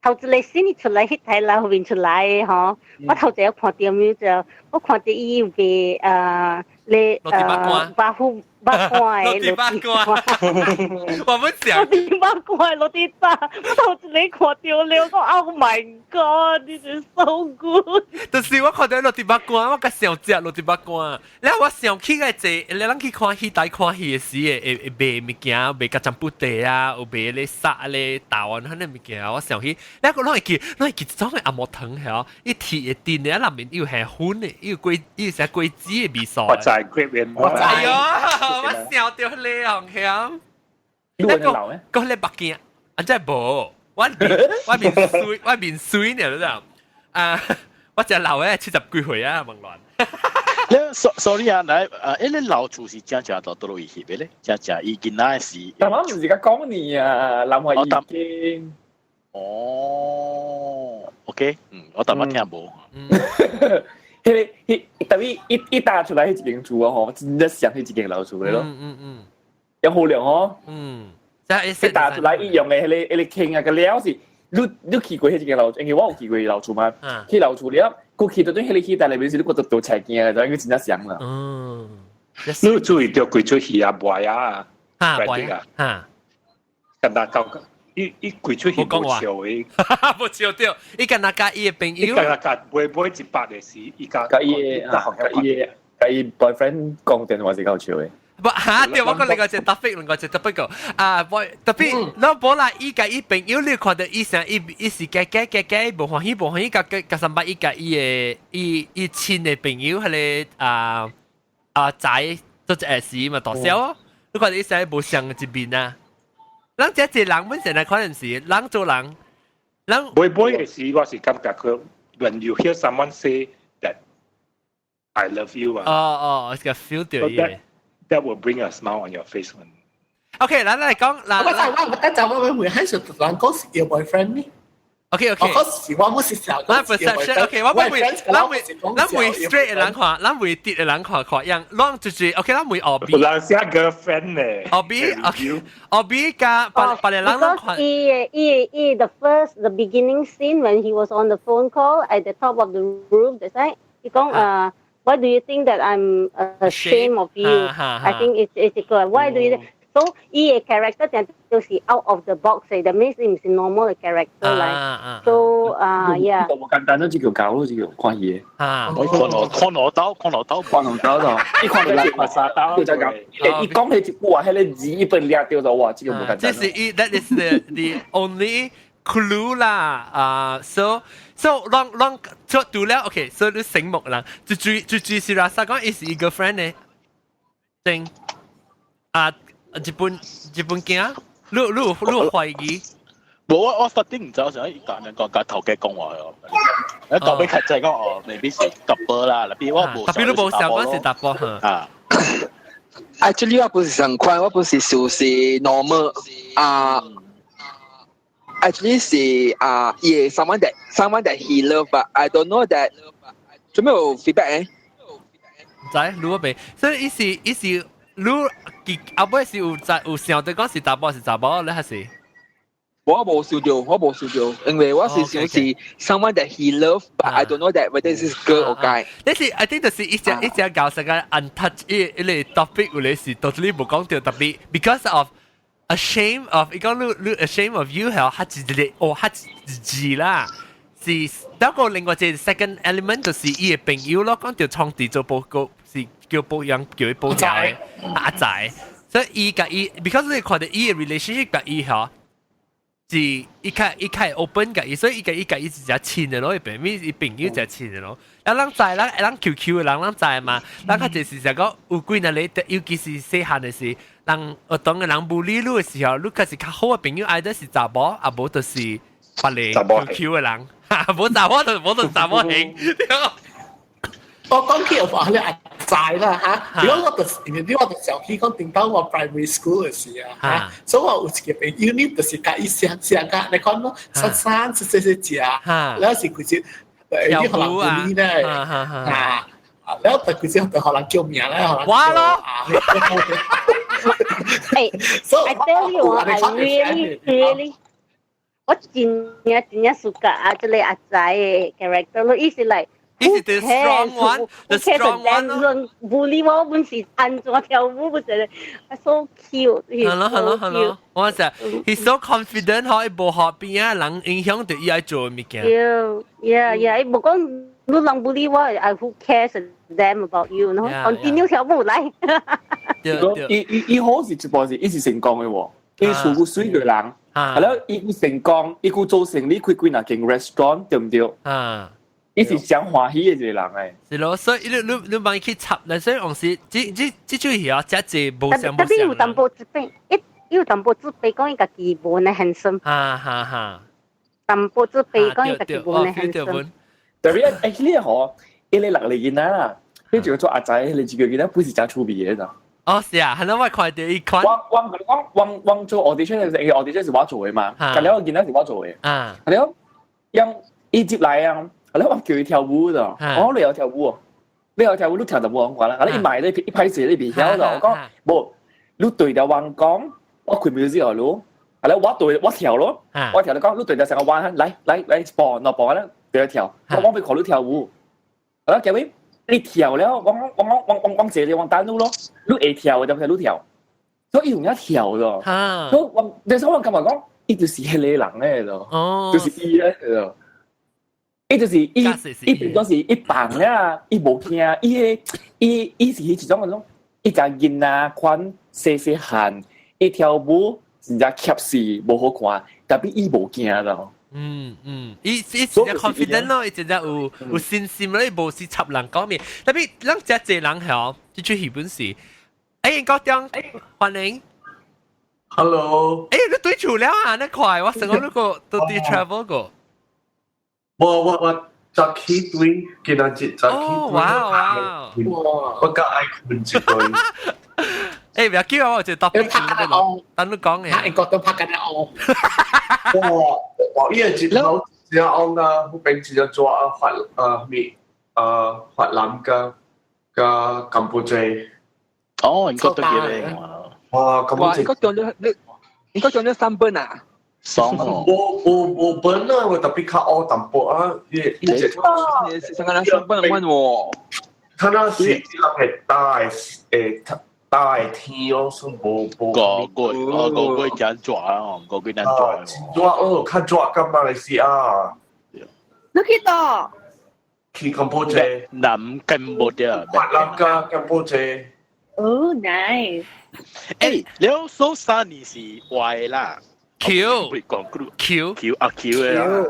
頭一个先出來，彼台樓後面出來的吼，我頭一個看到沒就，我看到伊有賣咧百富百罐的滷肉罐，我們想滷肉罐滷肉炸，我頭一个看到了，講 Oh my God，this is so good。就是我看到滷肉罐，我較想食滷肉罐。然後我想起個這，你咱去看戲台看戲的時，會會賣物件，賣甲占卜茶啊，有賣咧沙咧豆啊，彼個物件，我想起，你個攏會記，攏會記一種的紅毛糖曉，伊鐵的電的，內面有下粉的，有果，有啥果子的味素。我知 grape 我知。哎呦，我想到你紅險。你有老咩？講你目鏡，啊真係無，我面水，我面水呢，你知啊，我只老的70幾歲啊，問亂。你 sorry 啊，來啊，彼个老厝是正正到佗落位翕的咧？正正伊囡仔是。但我毋是甲講你啊，南華已經。哦，OK，嗯，我淡薄聽無。彼个，彼特別一打出來，彼一間厝啊吼，真正像彼一間老厝的咯。有好量吼。一打出來，伊用的彼個坑啊個料是，你去過彼一間老，因為我有去過老厝嘛。去老厝了，佮去到陣彼个戲台內面時，你覺得倒菜鏡，就應該真正像啦。你注意到幾齣戲啊，賣啊，哈，賣啊，哈，敢若到伊伊規齣戲無笑的，無笑著，伊敢若佮伊的朋友，伊敢若佮買買100的時，伊佮佮伊的佮伊 boyfriend 講電話是夠笑的。不嚇，對，我講另外一個 topic，另外一個 topic 個啊，boy 特別，咱無啦，伊佮伊朋友，你看到伊啥，伊伊是假假假假，無歡喜無歡喜，佮佮三擺伊佮伊的伊伊親的朋友，彼个啊啊仔做一個時嘛大笑哦，你看到伊啥無相一面啊？咱這一人本身來可能是，人做人，人每每的時，我是感覺佢，when you hear someone say that I love you 啊，哦哦，個 feel 到伊。 That will bring a smile on your face when OK，咱來講，我就我等陣我會喺度突然講是your boyfriend 呢。 OK。我是我冇是想咱 perception OK，我唔會，咱會 straight 的人看，咱會直的人看看樣，咱就是 OK，咱會後邊。人寫 girlfriend 咧。後邊 OK，後邊加別別個人咱看。伊伊伊 the first the beginning scene when he was on the phone call at the top of the roof, that's right. 伊講why do you think that I'm ashamed of you? I think it's good. Why do you so 伊个 character 就就是 out of the box 嘅，that means 伊毋是 normal 嘅 character 嚟。So 啊，yeah。無簡單咯，這叫搞咯，這叫看戲。啊，我看我看我刀，看我刀，看我刀咯。伊看到看沙刀，就講，伊講彼一句話，彼个字一本掠掉咗，哇，這個無簡單。這是伊，that is the only clue 啦。啊，so 攏攏做除了 OK，所以你醒目啦。最最最最是啦，啥講伊是伊個 friend 呢？正啊，日本日本囝，你你你懷疑？無我我 starting 毋知，我想伊講人講共頭家講話哦。一到尾較濟講哦，未必是 couple 啦，特別我無。特別你無想講是查埔啊。 Actually 我不是上款，我不是就是 normal 啊。Actually 是啊，yeah someone that he love but I don't know that 做咩有 feedback 咧？唔知，你未？所以伊是伊是你結後尾是有在有想到講是查埔是查某咧，還是？我無想到，我無想到，因為我是想是 someone that he love, but I don't know that whether this is girl or guy。呢是 I think 就是一隻一隻教成個 untouch 一個 topic 有咧是 totally 無講到特別，because of ashamed of 伊講你你 ashamed of you 係較一個哦較一字啦。是，得個另外一個 second element 就是伊的朋友咯，講到創地做報告是叫保養叫伊保仔阿仔，所以伊共伊，because 你看到伊的 relationship 共伊嗬，是伊較伊較 open 共伊，所以伊共伊共伊是誠親的咯，伊朋友伊朋友誠親的咯。啊，咱知咱咱 QQ 的人，咱知嘛，咱較濟是就講有幾若個，尤其是細漢的時，人學堂的人 bully 你的時候，你確是較好的朋友，either 是查某，啊無就是別個 QQ 的人。無查某就無就查某型。我講起話你阿仔啦嚇，如果我就是因為我就想起講頂到我 primary school 嘅時啊嚇，所以我有一個朋友呢，就是佮伊相相甲，你看咯，生生食食食食，然後是佢就你可能 bully 咧啊，然後就佢就就可能叫名咧，可能我咯。 Hey, I tell you, I really, really 我真正真正 suka 啊，這個阿仔的 character 咯，伊是 like 伊是 the strong one，the strong one 咯。bully 我本是按怎跳舞不是，so cute。係咯係咯係咯，我就 he's so confident 可以無學邊啊人影響到伊愛做的物件。 Yeah，伊無講你人 bully 我，I who cares damn about you，no？continue 跳舞來。伊伊伊好是一部是伊是成功的喎，伊處過水嘅人。係咯，伊有成功，伊有做生意開幾若間 restaurant 對毋對？啊，伊是誠歡喜的一個人誒。是咯，所以你你你幫伊去插，所以往時這這這出戲啊，真濟無相無特別有淡薄自卑，一有淡薄自卑，講伊家己無呢 handsome。哈哈哈。淡薄自卑，講伊家己無呢 handsome。特別 actually 嗬，伊個六個囡仔啦，佢就做阿仔，你一個囡仔不是誠趣味的咋。哦，是啊，係咯，我看到伊款。我我同你講，我我做 audition 嘅時候，audition 是我做的嘛，但了囡仔是我做的。啊，係了，因伊接來啊，係了我叫伊跳舞的，我你有跳舞，你有跳舞，你跳就無講啦。啊，你買你一拍子你袂曉的，我講無，你對著阮講，我開 music 予你，係了我對我跳咯，我跳你講，你對著成個彎，來來來，播，喏播咧，對著跳，我我欲看你跳舞，係啦，各位。你跳了，我我我我我我坐你往等你咯，你會跳就係你跳，所以伊有影跳咯。所以我，但是我感覺講，伊就是彼個人咧咯，就是伊咧咯。伊就是伊，伊變做是伊放了，伊無驚，伊個伊伊是彼一種嗰種，伊只囡仔款細細漢，伊跳舞真正怯死，無好看，但係伊無驚咯。嗯嗯，伊伊真正 confident 咯，伊真正有有信心咯，伊無是插人講面。特別咱遮濟人吼，這出戲本是，欸，高中歡迎。 Hello。欸，你對厝了啊？那快，我成個那個都佇 travel 過。我我我早起對，今仔日早起對。哇哇！我較愛睏一個。欸，不要叫我，就特別等你講嘅。英國都拍緊哦。哇！哇！伊個日頭真紅啊，嗰邊真正熱啊，越啊咩啊越南佮佮柬埔寨。哦，英國都幾靚哇！柬埔寨。英國中咗你，英國中咗三本啊？爽哦！無無無本啊，我特別較烏淡薄啊，伊伊隻。是上個三本問喎。他那是一個大誒大天哦，算無無。個個哦個個真熱啊，個個真熱。熱哦，較熱過馬來西亞。你去佗？去柬埔寨。南柬埔寨。越南佮柬埔寨。哦，nice。欸，了所三年是壞啦。 Q 講 Q Q 啊 Q 的啦。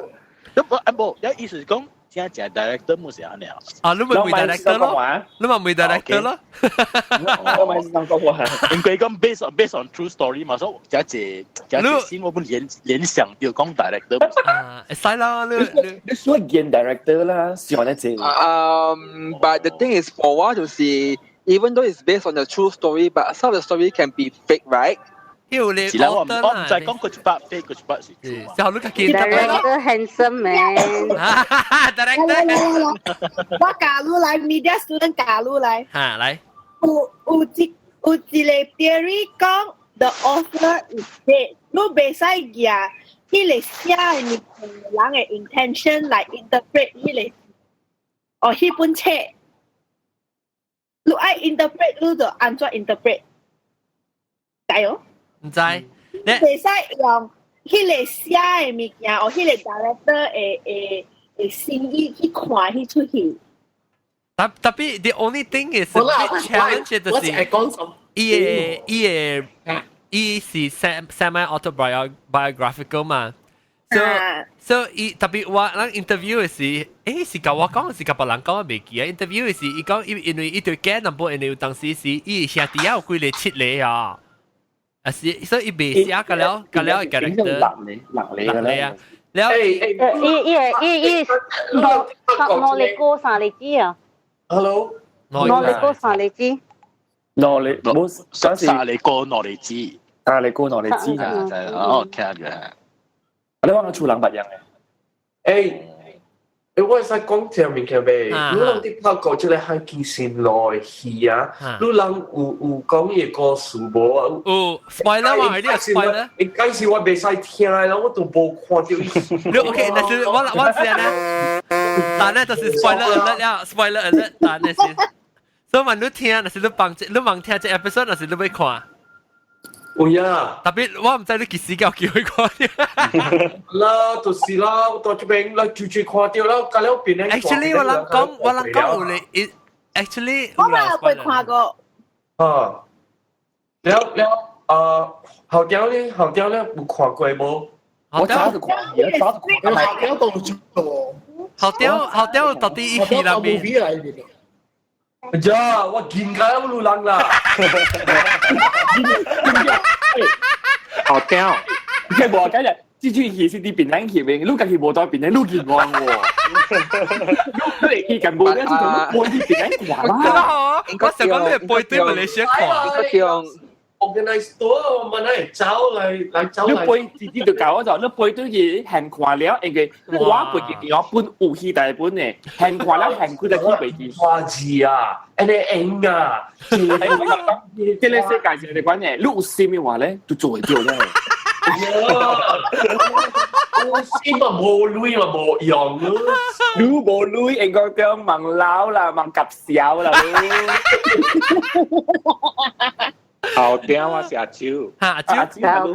咁啊無，一意思是講。真正 director 冇是按呢。啊，你咪問 director 咯，你咪問 director 咯。我咪是咁講話。因為講 based on true story 嘛，所以這這這先我本聯聯想到講 director。啊，會使啦，你你你說演 director 啦，喜歡這。 But the thing is, for 我就是 even though it's based on the true story, but some of the story can be fake, right? 有咧，是啦，我唔我唔知講佢一百 fake，佢一百是 true。之後你較記得 Director handsome man。 Director。我加入來，media student 加入來。嚇，來。有有一有一個 theory 講 the author is dead，你袂使舉，彼個寫的物件人的 intention 來 interpret 彼個哦，彼本冊。你愛 interpret，你就按怎 interpret？知無？毋知。袂使用彼個寫的物件，或彼個 director 的心意去看彼齣戲。 Tapi the only thing is a big challenge 就是伊是 semi autobiographical 嘛。So 伊 tapi 我咱 interview 的時，是共我講，是共別人講，我袂記啊。interview 的時，伊講因為伊對囝淡薄，因為有當時是伊兄弟有幾個七個啊，啊是，所以伊袂寫個了，個了 character。六個，六個六個啊。了，伊伊伊兩個三個字啊。 Hello，兩個三個字。兩個冇三個兩個字，三個兩個字啊，哦，聽嘅。你話我厝人別樣嘅。我會使講這物件未？你人佇拍過這個海基線內戲啊？你人有講伊個故事無啊？有 spoiler 嘛？你有 spoiler？一開始我袂使聽啦，我都無看到伊。你 OK？但是我知咧，但咧就是 spoiler alert 了，spoiler alert，但係是，所以問你聽，若是你幫你望聽這 episode，若是你欲看。有呀， Tapi 我毋知你幾時有機會看。啦，就是啦，我到這邊啦，就就看到啦，隔了邊咧。 Actually 我諗講，我諗講有咧，actually 我嘛有未看過。啊，了了，後條咧，後條咧有看過無？我早就看，早就看。後條都做。後條到底伊戲內面。呀，我見解我路人啦。後條，佢無今日這出戲是佇檳城戲面，你家己無在檳城，你見我喎。你會去近無咧，就同你背去檳城看啦。我想講你背對馬來西亞看。 Organize 多，我來走來走。你背自己就教我就，你背對去現看了，因為我背記我本有戲大本的，現看了現佢就去背記。花字啊，安呢用啊，這個世界上的關係，你有心的話咧，就做會到咧。有心嘛無鐳嘛無用咯，你無鐳應該講問老啦，問夾小啦。後條我是阿蕉，哈阿蕉，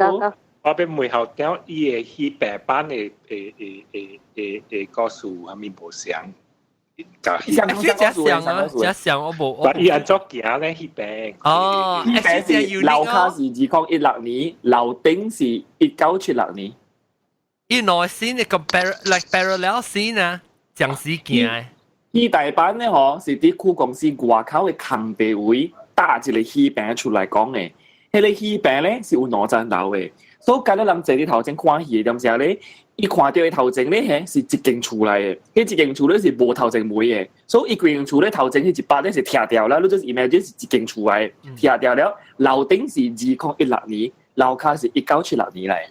我欲問後條伊會戲白版的的的的的故事，啥物無相？像真像啊，真像我無。但伊按怎行咧？彼邊哦，彼邊是樓跤是2016年，樓頂是1976年。伊內線個 like parallel 線啊，將時行。戲大版咧，嗬是佇區公司外口的空地位搭一個戲棚出來講的。彼個戲棚咧是有兩層樓的，所以今日人坐佇頭前看戲的點時咧，伊看著的頭前咧，嘿是一間厝來的，彼一間厝咧是無頭前門的，所以伊規間厝咧頭前彼一百咧是拆掉了，你就是 imagine 是一間厝來的，拆掉了，樓頂是2016年，樓跤是1976年來。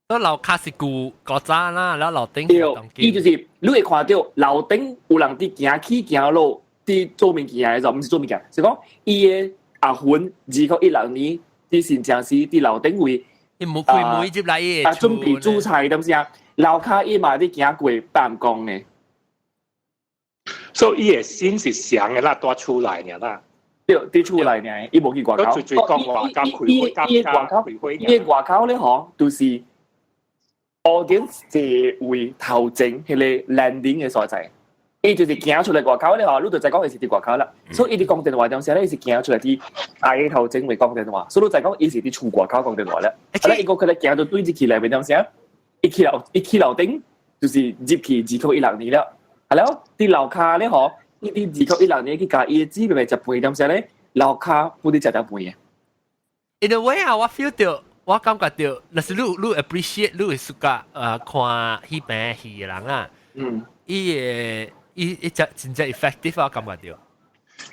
所以樓跤是舊古早啦，然後樓頂對，伊就是你會看著樓頂有人佇行起行落，佇做物件的時候，毋是做物件，是講伊的阿雲2016年佇新正時佇樓頂位，伊無開門入來伊啊，準備煮菜點時啊，樓跤伊嘛佇行過辦公的。所以伊的心是祥的啦，蹛厝內爾啦。對，佇厝內爾，伊無去外口。伊伊外口，伊外口咧吼，就是 audience 坐位頭前彼個 landing 的所在，伊就是行出來外口咧吼，你就知講伊是佇外口啦。所以伊佇講電話當時咧，伊是行出來佇大個頭前位講電話，所以你知講伊是佇厝外口講電話咧。啊，伊個佢咧行到對入去內面當時，伊去樓頂就是入去2016年了。係了，佇樓跤咧吼，伊佇2016年去共伊的姊妹食飯當時咧，樓跤不佇食飯的。 In a way 啊，我 feel 到。我感覺到，若是你 appreciate 你會 suka 看彼邊戲的人啊，伊會伊真真正 effective 我感覺到。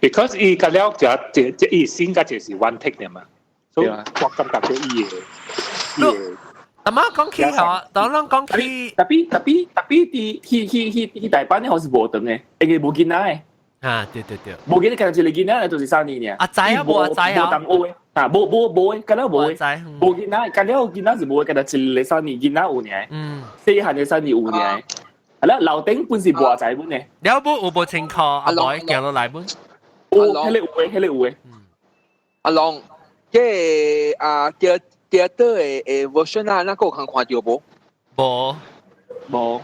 Because 伊個了就這這伊先個就是 one take 的嘛，所以我感覺到伊的伊的。阿媽講起吼，當咱講起， tapi 佇去去去去大阪咧，好是無長的，因為無囡仔的。啊，對對對。無記得敢若一個囡仔就是三年爾。阿仔啊，無阿仔啊。無同學的，啊，無無無的，敢若無的。無囡仔，敢了囡仔是無的，敢若一個三年囡仔有爾。細漢的三年有爾。係啦，樓頂本是無阿仔本的。了無有無清楚？阿妹行落來本。有，彼個有的，彼個有的。阿龍，這個啊，第二的 version 啊，那個有看看到無？無，無。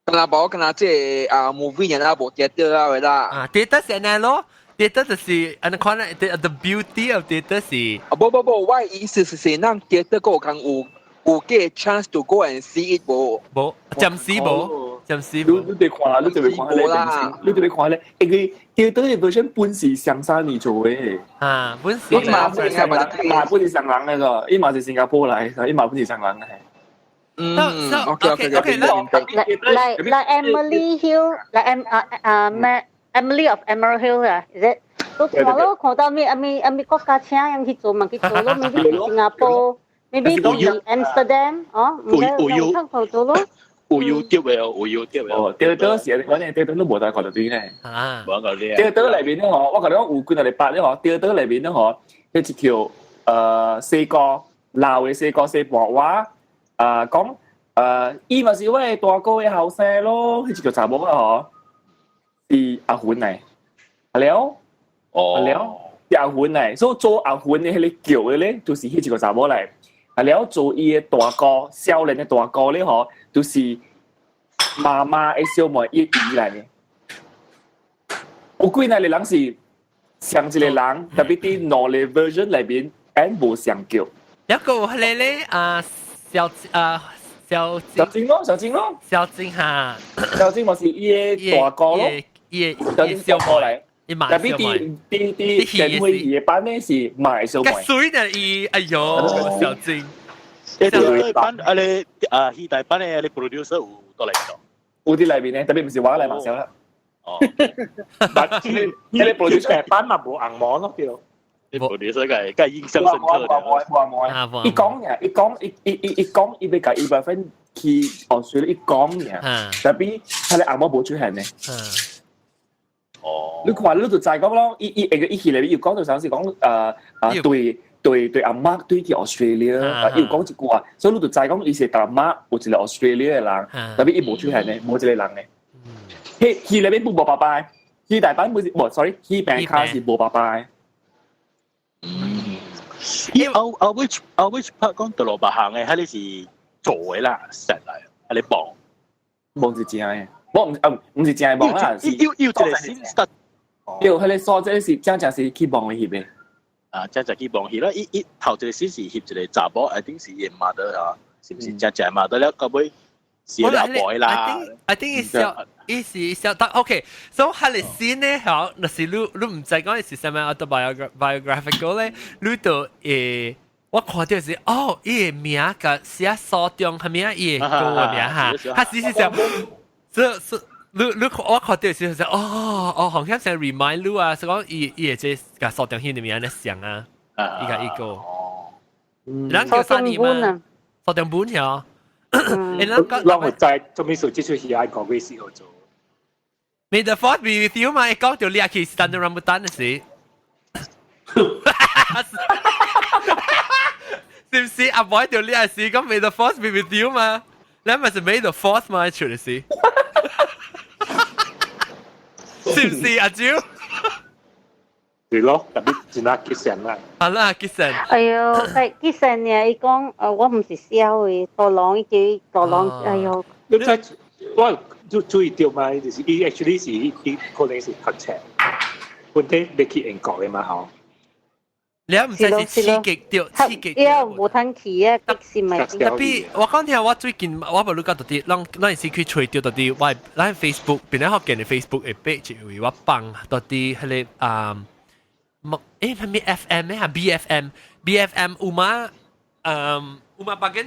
敢若無，敢若這個啊 movie 爾啦，無 theater 啊啦。啊，theater 是按呢咯，theater 就是按呢款咧，the beauty of theater 是。啊，無無無，我的意思是是，咱 theater 個有通有個 chance to go and see it 無？無，暫時無，暫時無。你別看，你特別看咧，你特別看咧，因為 theater 的 version 本是雙三年做的。啊，本是。嘛本是嘛本是雙人的個，伊嘛是新加坡來，伊嘛本是雙人的。嗯，OK OK OK， Like Emily Hill, like M 啊啊咩 Emily of Emerald Hill 啊，is it？都看咯，看到咩咩咩國家請人去做嘛去做咯，maybe 去新加坡，maybe 去 Amsterdam，哦，唔知有通做咯。有 YouTube 的，有 YouTube 的。哦，對對是，反正對對都無得看到對呢。啊，無講你。對對內面咧嗬，我共你講有幾若禮拜咧嗬，對對內面咧嗬，彼一條細個老的細個細婆話，講伊嘛是我的大哥的後生咯，彼一個查某啊嗬，是阿雲來，係了，哦，係了，是阿雲來，所以做阿雲的彼個叫的咧，就是彼一個查某來。啊了，做伊的大哥，少年的大哥咧嗬，就是媽媽的小妹伊姨來的。有幾若個人是像一個人，特別佇兩個 version 內面，𪜶無相叫。一個係咧啊，小啊小小金咯，小金咯，小金哈，小金嘛是伊的大哥咯，伊小金小哥來。特別佇佇佇電會戲的版咧是賣小妹。水的伊，哎呦，小金。誒，版啊你啊戲大版的你 producer 有倒來做？有佇內面咧，特別毋是我來嘛少啦。哦，但係你 producer 版嘛無紅毛咯，對。你 producer 個個印象深刻的。無無無，伊講爾，伊講伊伊伊伊講，伊欲共伊 boyfriend 去澳洲，伊講爾，特別彼个紅毛無出現呢。哦，你看你就知講咯，伊伊會伊戲內面有講到啥是講對對對阿媽對去 Australia，伊有講一句話，所以你就知講伊是阿媽有一個 Australia 的人，特別伊無出現呢，無一個人呢。彼戲內面無爸爸的，戲大版不是無，sorry，戲病卡是無爸爸的。嗯，伊後後尾後尾拍講到落別行的，彼個是做的啦，實來，彼個幫，幫是真的。無毋啊，毋是正的望啦，是有有一個新 start，有彼個所在是真正是去望的翕的。啊，真正去望翕啦！伊伊頭一個先是翕一個查某，I think 是伊 mother 啊，是毋是真正 mother 了？到尾是阿妹啦。 I think 是小，伊是小，但 OK，so 彼個 scene 咧，嗬，若是你你毋知講是啥物 autobiographical 咧，你就會我看到是哦，伊的名共寫蘇中啥物啊，伊的歌的名哈，他是是想。這是你你我看到時就哦哦，好像想 remind 你啊，是講伊伊會這共蘇中興的名咧像啊，伊個伊個，咱叫啥年嘛？蘇中本曉，誒，咱講咱有知做咩事？這齣戲愛講幾時號做？May the force be with you 嘛，伊講到掠去 Tanjung Rambutan 的時，是毋是？阿妹就掠時講 May the force be with you 嘛？你咪是 May the force 嘛？出的時。是毋是阿蕉？是咯，特別真係結成啦。好啦，結成。哎喲，係結成呢？伊講，我毋是痟的，大人伊叫大人，哎喲。你知我注注意到嘛？就是伊 actually 是伊可能是讀冊，本底欲去英國的嘛吼。你毋知是刺激著，刺激。伊也無通去啊，激是咪？特別我講聽，我最近我無你講到底，咱咱是去揣著到底，我咱 Facebook 邊咧學見的 Facebook 的 page 位我放到底彼个啊，木誒啥物 FM 咧啊 BFM BFM 有嗎？嗯，有嗎北京？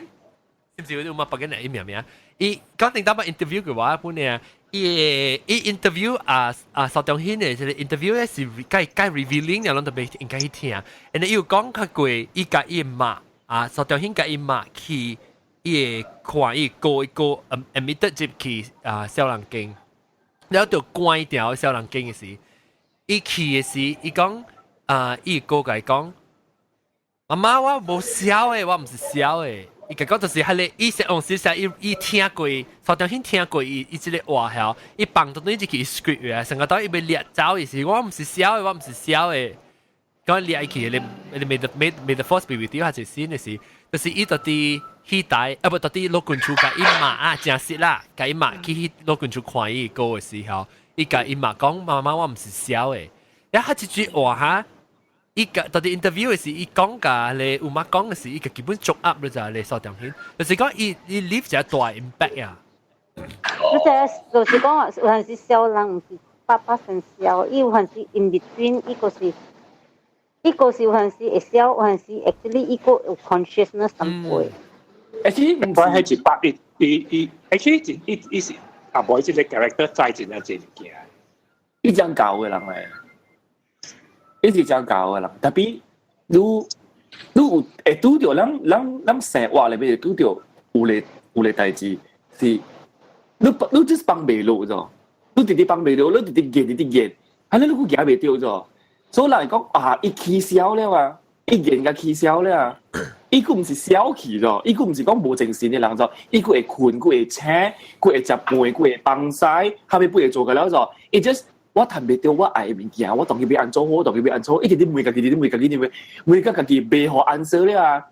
是毋是有嗎北京的伊名名？伊講定當擺 interview 嘅話，本呢，伊伊 interview 啊啊蘇中興的這個 interview 咧是該該 revealing 嘅，攏特別應該去聽。然後伊有講較過，伊共伊媽啊蘇中興共伊媽去，伊會看伊個一個 admitted 入去啊少年監。了就關掉痟人間嘅時，伊去嘅時，伊講啊，伊哥共伊講，媽媽我無痟的，我毋是痟的。伊共講就是彼個，伊是用時時伊伊聽過，蘇中興聽過伊伊這個話曉，伊放到對一去 script 嘅，成個到伊欲掠走伊時，我毋是痟的，我毋是痟的。講掠伊去，你你 may the force be with you 還是先嘅時，就是伊到佇戲台，啊不到佇老君厝共伊媽啊，誠實啦，共伊媽去去老君厝看伊哥嘅時候，伊共伊媽講媽媽我毋是痟的，然後這句話哈。伊個到佇 interview 嘅時，伊講甲咧有媽講嘅時，伊個基本足 up 了就咧蘇中興，就是講伊伊 leave 一個大 impact 啊。你這就是講，有陣時痟人毋是百百成痟，伊有陣時 in between，伊個是，伊個是有陣時會痟，有陣時 actually 伊個有 consciousness 淡薄。 Actually 我係一百伊伊伊，actually 伊伊是阿妹這個 character 在真正濟物件。伊這樣教嘅人嚟。伊是這樣教嘅人，tapi 你你有會拄著咱咱咱生活裏面會拄著有個有個代誌是，你你就是放袂落咗，你直直放袂落，你直直見直直見，按呢你閣行袂著咗，所以人講啊，伊起痟了啊，伊見甲起痟了啊，伊閣毋是痟去咗，伊閣毋是講無精神的人咗，伊閣會睏，閣會醒，閣會食飯，閣會放屎，後尾不會做個了咗，伊 just 我趁袂著我愛的物件，我當佢欲按怎好，我當佢欲按怎好，一直佇問家己，佇問家己，佇問，問甲家己袂予 answer 了啊！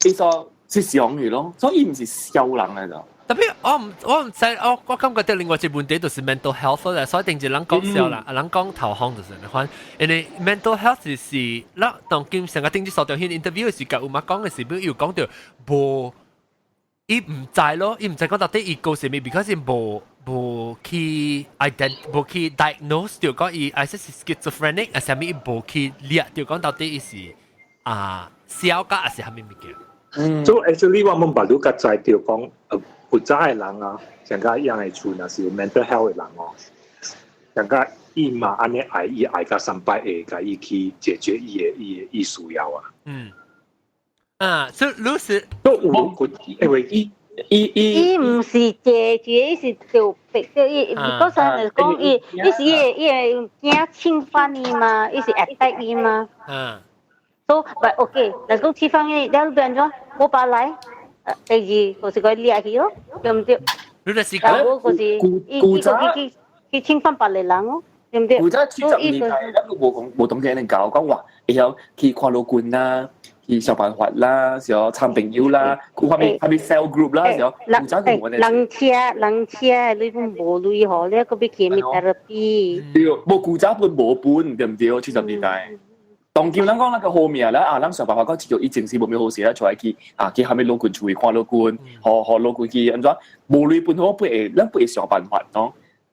伊說是上去咯，所以伊毋是痟人來咗。 Tapi 我毋我毋知，我我感覺到另外一個問題就是 mental health 啦，所以定一人講痟啦，人講投行就是按款，因為 mental health 就是咱當今上個頂次蘇中興 interview 時，共有媽講嘅時，比如講到無，伊毋知咯，伊毋知講到底伊個啥物，because 伊無無去 ident 無去 diagnose 就講伊還是 schizophrenic，啊啥物伊無去掠，就講到底伊是啊痟甲還是啥物物件。嗯，所以 actually 我們捌你較知著講，有早的人啊，像甲樣的厝若是有 mental health 的人哦，像甲伊嘛按呢愛伊愛甲三擺會共伊去解決伊的伊的伊需要啊。嗯。啊，所以你是都有因為伊伊伊伊毋是解決，伊是就逼著伊，嗰陣嚟講，伊伊是伊伊會驚侵犯伊嘛，伊是 attack 伊嘛。嗯。 So, but okay，若講侵犯伊，了變怎？無把來，第二就是佢掠去咯，對毋對？你就是講，就是伊伊去去去侵犯別個人咯，對毋對？古早70年代，咱都無講無當聽人教講話，會曉去看老君啦。去想辦法啦，時候參朋友啦，佢後面後面 cell group 啦，時候古早佢冇人車人車，你本無鐳嗬，你閣欲去咩 therapy？對，無古早本無本，對毋對？70年代，當今咱講那個好命啦，啊，咱想辦法講，這個以前是無咩好事啦，出來去啊，去後面老君厝看老君，予予老君去按怎，無鐳本好不會，咱不會想辦法喏。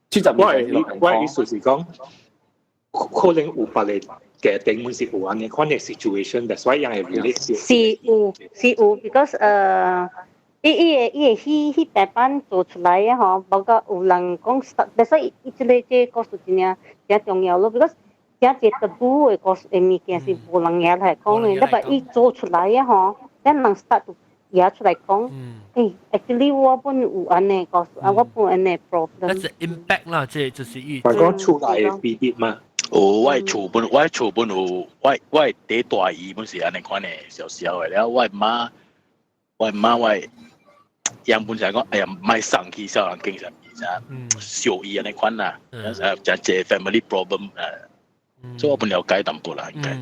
70年代我意思是講，可能有別個家庭本是有按呢款的 situation，that's why 人會 relate。是有是有，because 伊伊個伊個彼彼白板做出來的吼，包括有人講，所以伊這個這個故事真正真重要咯，because 真濟 taboo 的故事的物件是無人拿來講的，但係伊做出來的吼，咱人 start to 拿出來講，欸，actually 我本有按呢故事，啊，我本按呢 problem。那是 impact 啦，這就是伊。係講出來的比例嘛。哦，我厝本我厝本有，我我第大姨本是按呢款的，小小的，了我媽，我媽我樣本就講，哎呀，莫送去痟人間啥物啥，小姨按呢款啦，誠濟 family problem 所以我本了解淡薄啦，應該。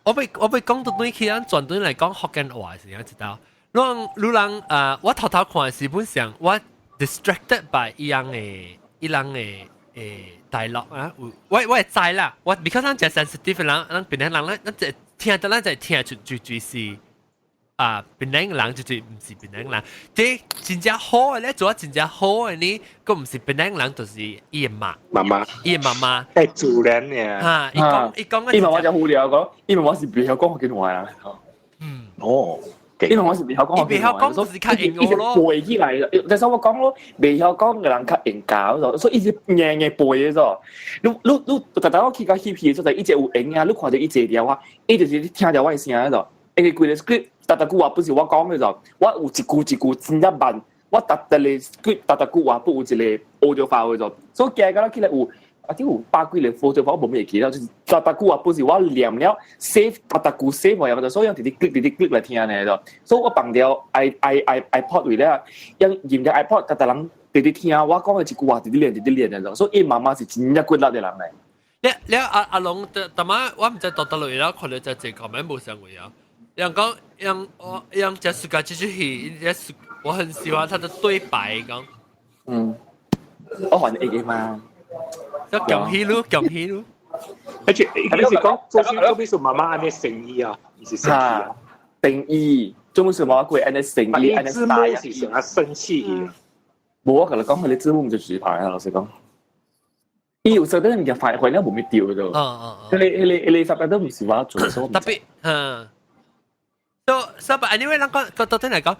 我欲我欲講到對起咱轉轉來講福建話時，知道？你你人啊，我頭頭看是本上我 distracted by 伊樣的伊人的誒 dialogue 啊，我我會知啦，我 because 咱誠 sensitive 人，咱檳城人咱咱就聽到咱就聽出就就是啊，檳城人就是毋是檳城人，這真正好的咧，做真正好的呢，閣毋是檳城人，就是伊的媽媽媽，伊的媽媽，係自然嘅。哈，伊講伊講，伊媽媽就無聊講，伊媽媽是袂曉講福建話啦。哦。因為我是袂曉講，袂曉講就是較用咯，背起來，但是我講咯，袂曉講的人較用教，所以一直硬硬背的咗。你你你，逐逐我去到翕戲，就一直有影啊，你看著伊坐條啊，伊就是聽著我的聲咗。因為規个 script，逐逐句話不是我講的咗，我有一句一句真正慢，我逐逐個 script 逐逐句話不有一個 audio file 咗，所以加個起來有。啊！啲有百幾個 photo 我無咩記得，就是逐逐句話不是我念了 save 逐逐句 save 我就所以直直 click 直直 click 來聽呢就，所以我放掉 i i i iPod 位咧，用用條 iPod 逐逐人直直聽我講的一句話，直直練直直練的，所以伊媽媽是真正骨力的人嚟。你你阿阿龍，特媽我唔知到倒落啦，可能就這個面無相位啊。人講人我人就是個這出戲，我很喜歡他的對白講。嗯，我還會記嘛。就強起咯，強起咯。而且你是講做先做咩數媽媽按呢誠意啊，是生氣啊？定義，做咩事媽媽會按呢誠意，按呢字幕是想要生氣。無我同你講，佢啲字幕唔就主牌啊，老實講。伊有時啲物件發回了無咪掉咗。佢哋佢哋佢哋發覺都唔是話做，所以特別，嗯。So but anyway，咱講講到底嚟講，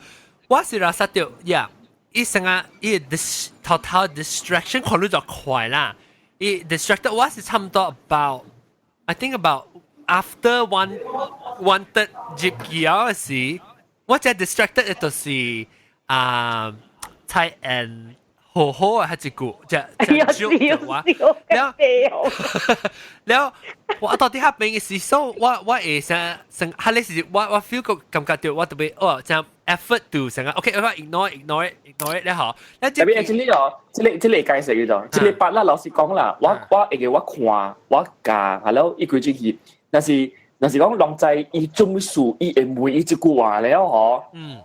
我是話實掉，呀，伊成個伊 dis 頭頭 distraction 可能就快啦。伊 distracted 我是差唔多 about I think about after one third 入去嗰時，我只 distracted 就是啊蔡恩好好啊，係一句，只只 joke 話，了了，我到底下邊嘅是，所以我我會想想，係你是我我 feel 個感覺到我特別哦，這 effort to 成個 OK，我 ignore ignore ignore 咧嗬。特別係這個哦，這個這個解釋叫做，這個八啦，老實講啦，我我會記我看我教，係咯，伊規出去，但是若是講人知伊做咩事，伊會問伊這句話了嗬，嗯，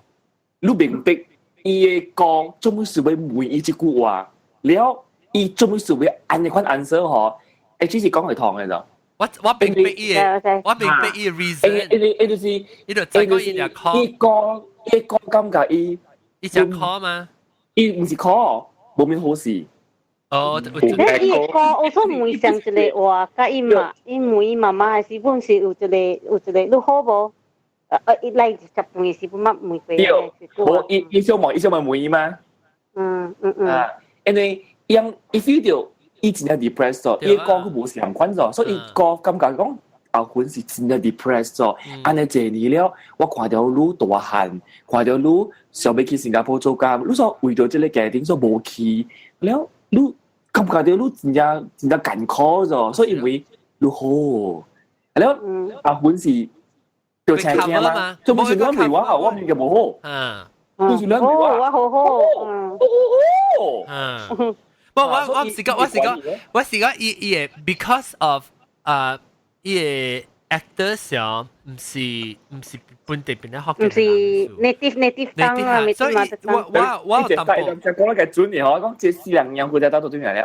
你明白伊會講做咩事欲問伊這句話，了伊做咩事欲按呢款 answer 嗬，欸，只是講會通的就。我我明白伊的，我明白伊的 reason。伊伊伊就是，伊就知講伊只 call。伊講伊講感覺伊，伊只 call 嗎？伊毋是 call，無面好事。哦，你伊講，我說問上一個話，佮伊嘛，伊問伊媽媽還是本是有一個有一個，你好無？伊來食飯時本捌問過。對，無伊伊想問，伊想問問伊嗎？嗯嗯嗯。啊，因為伊伊 feel 到伊真正 depressed 咗，伊講佢無相款咗，所以伊講感覺講阿芬是真正 depressed 咗。按呢濟年了，我看著你大漢，看著你想欲去新加坡做工，你說為著這个家庭所無去，了你感覺著你真正真正艱苦咗，所以因為你好，了阿芬是就請聽嘛，就不是你問我，我物件無好，嗯，就是你問我，我好好，嗯，嗯。不，我我毋是講，我是講，我是講，伊伊會 because of 啊，伊個 actor 上毋是毋是本地邊咧學嘅，毋是 native native 當啊，所以我我我有淡薄。講得較準嘅嗬，講這四人樣負責到做準了。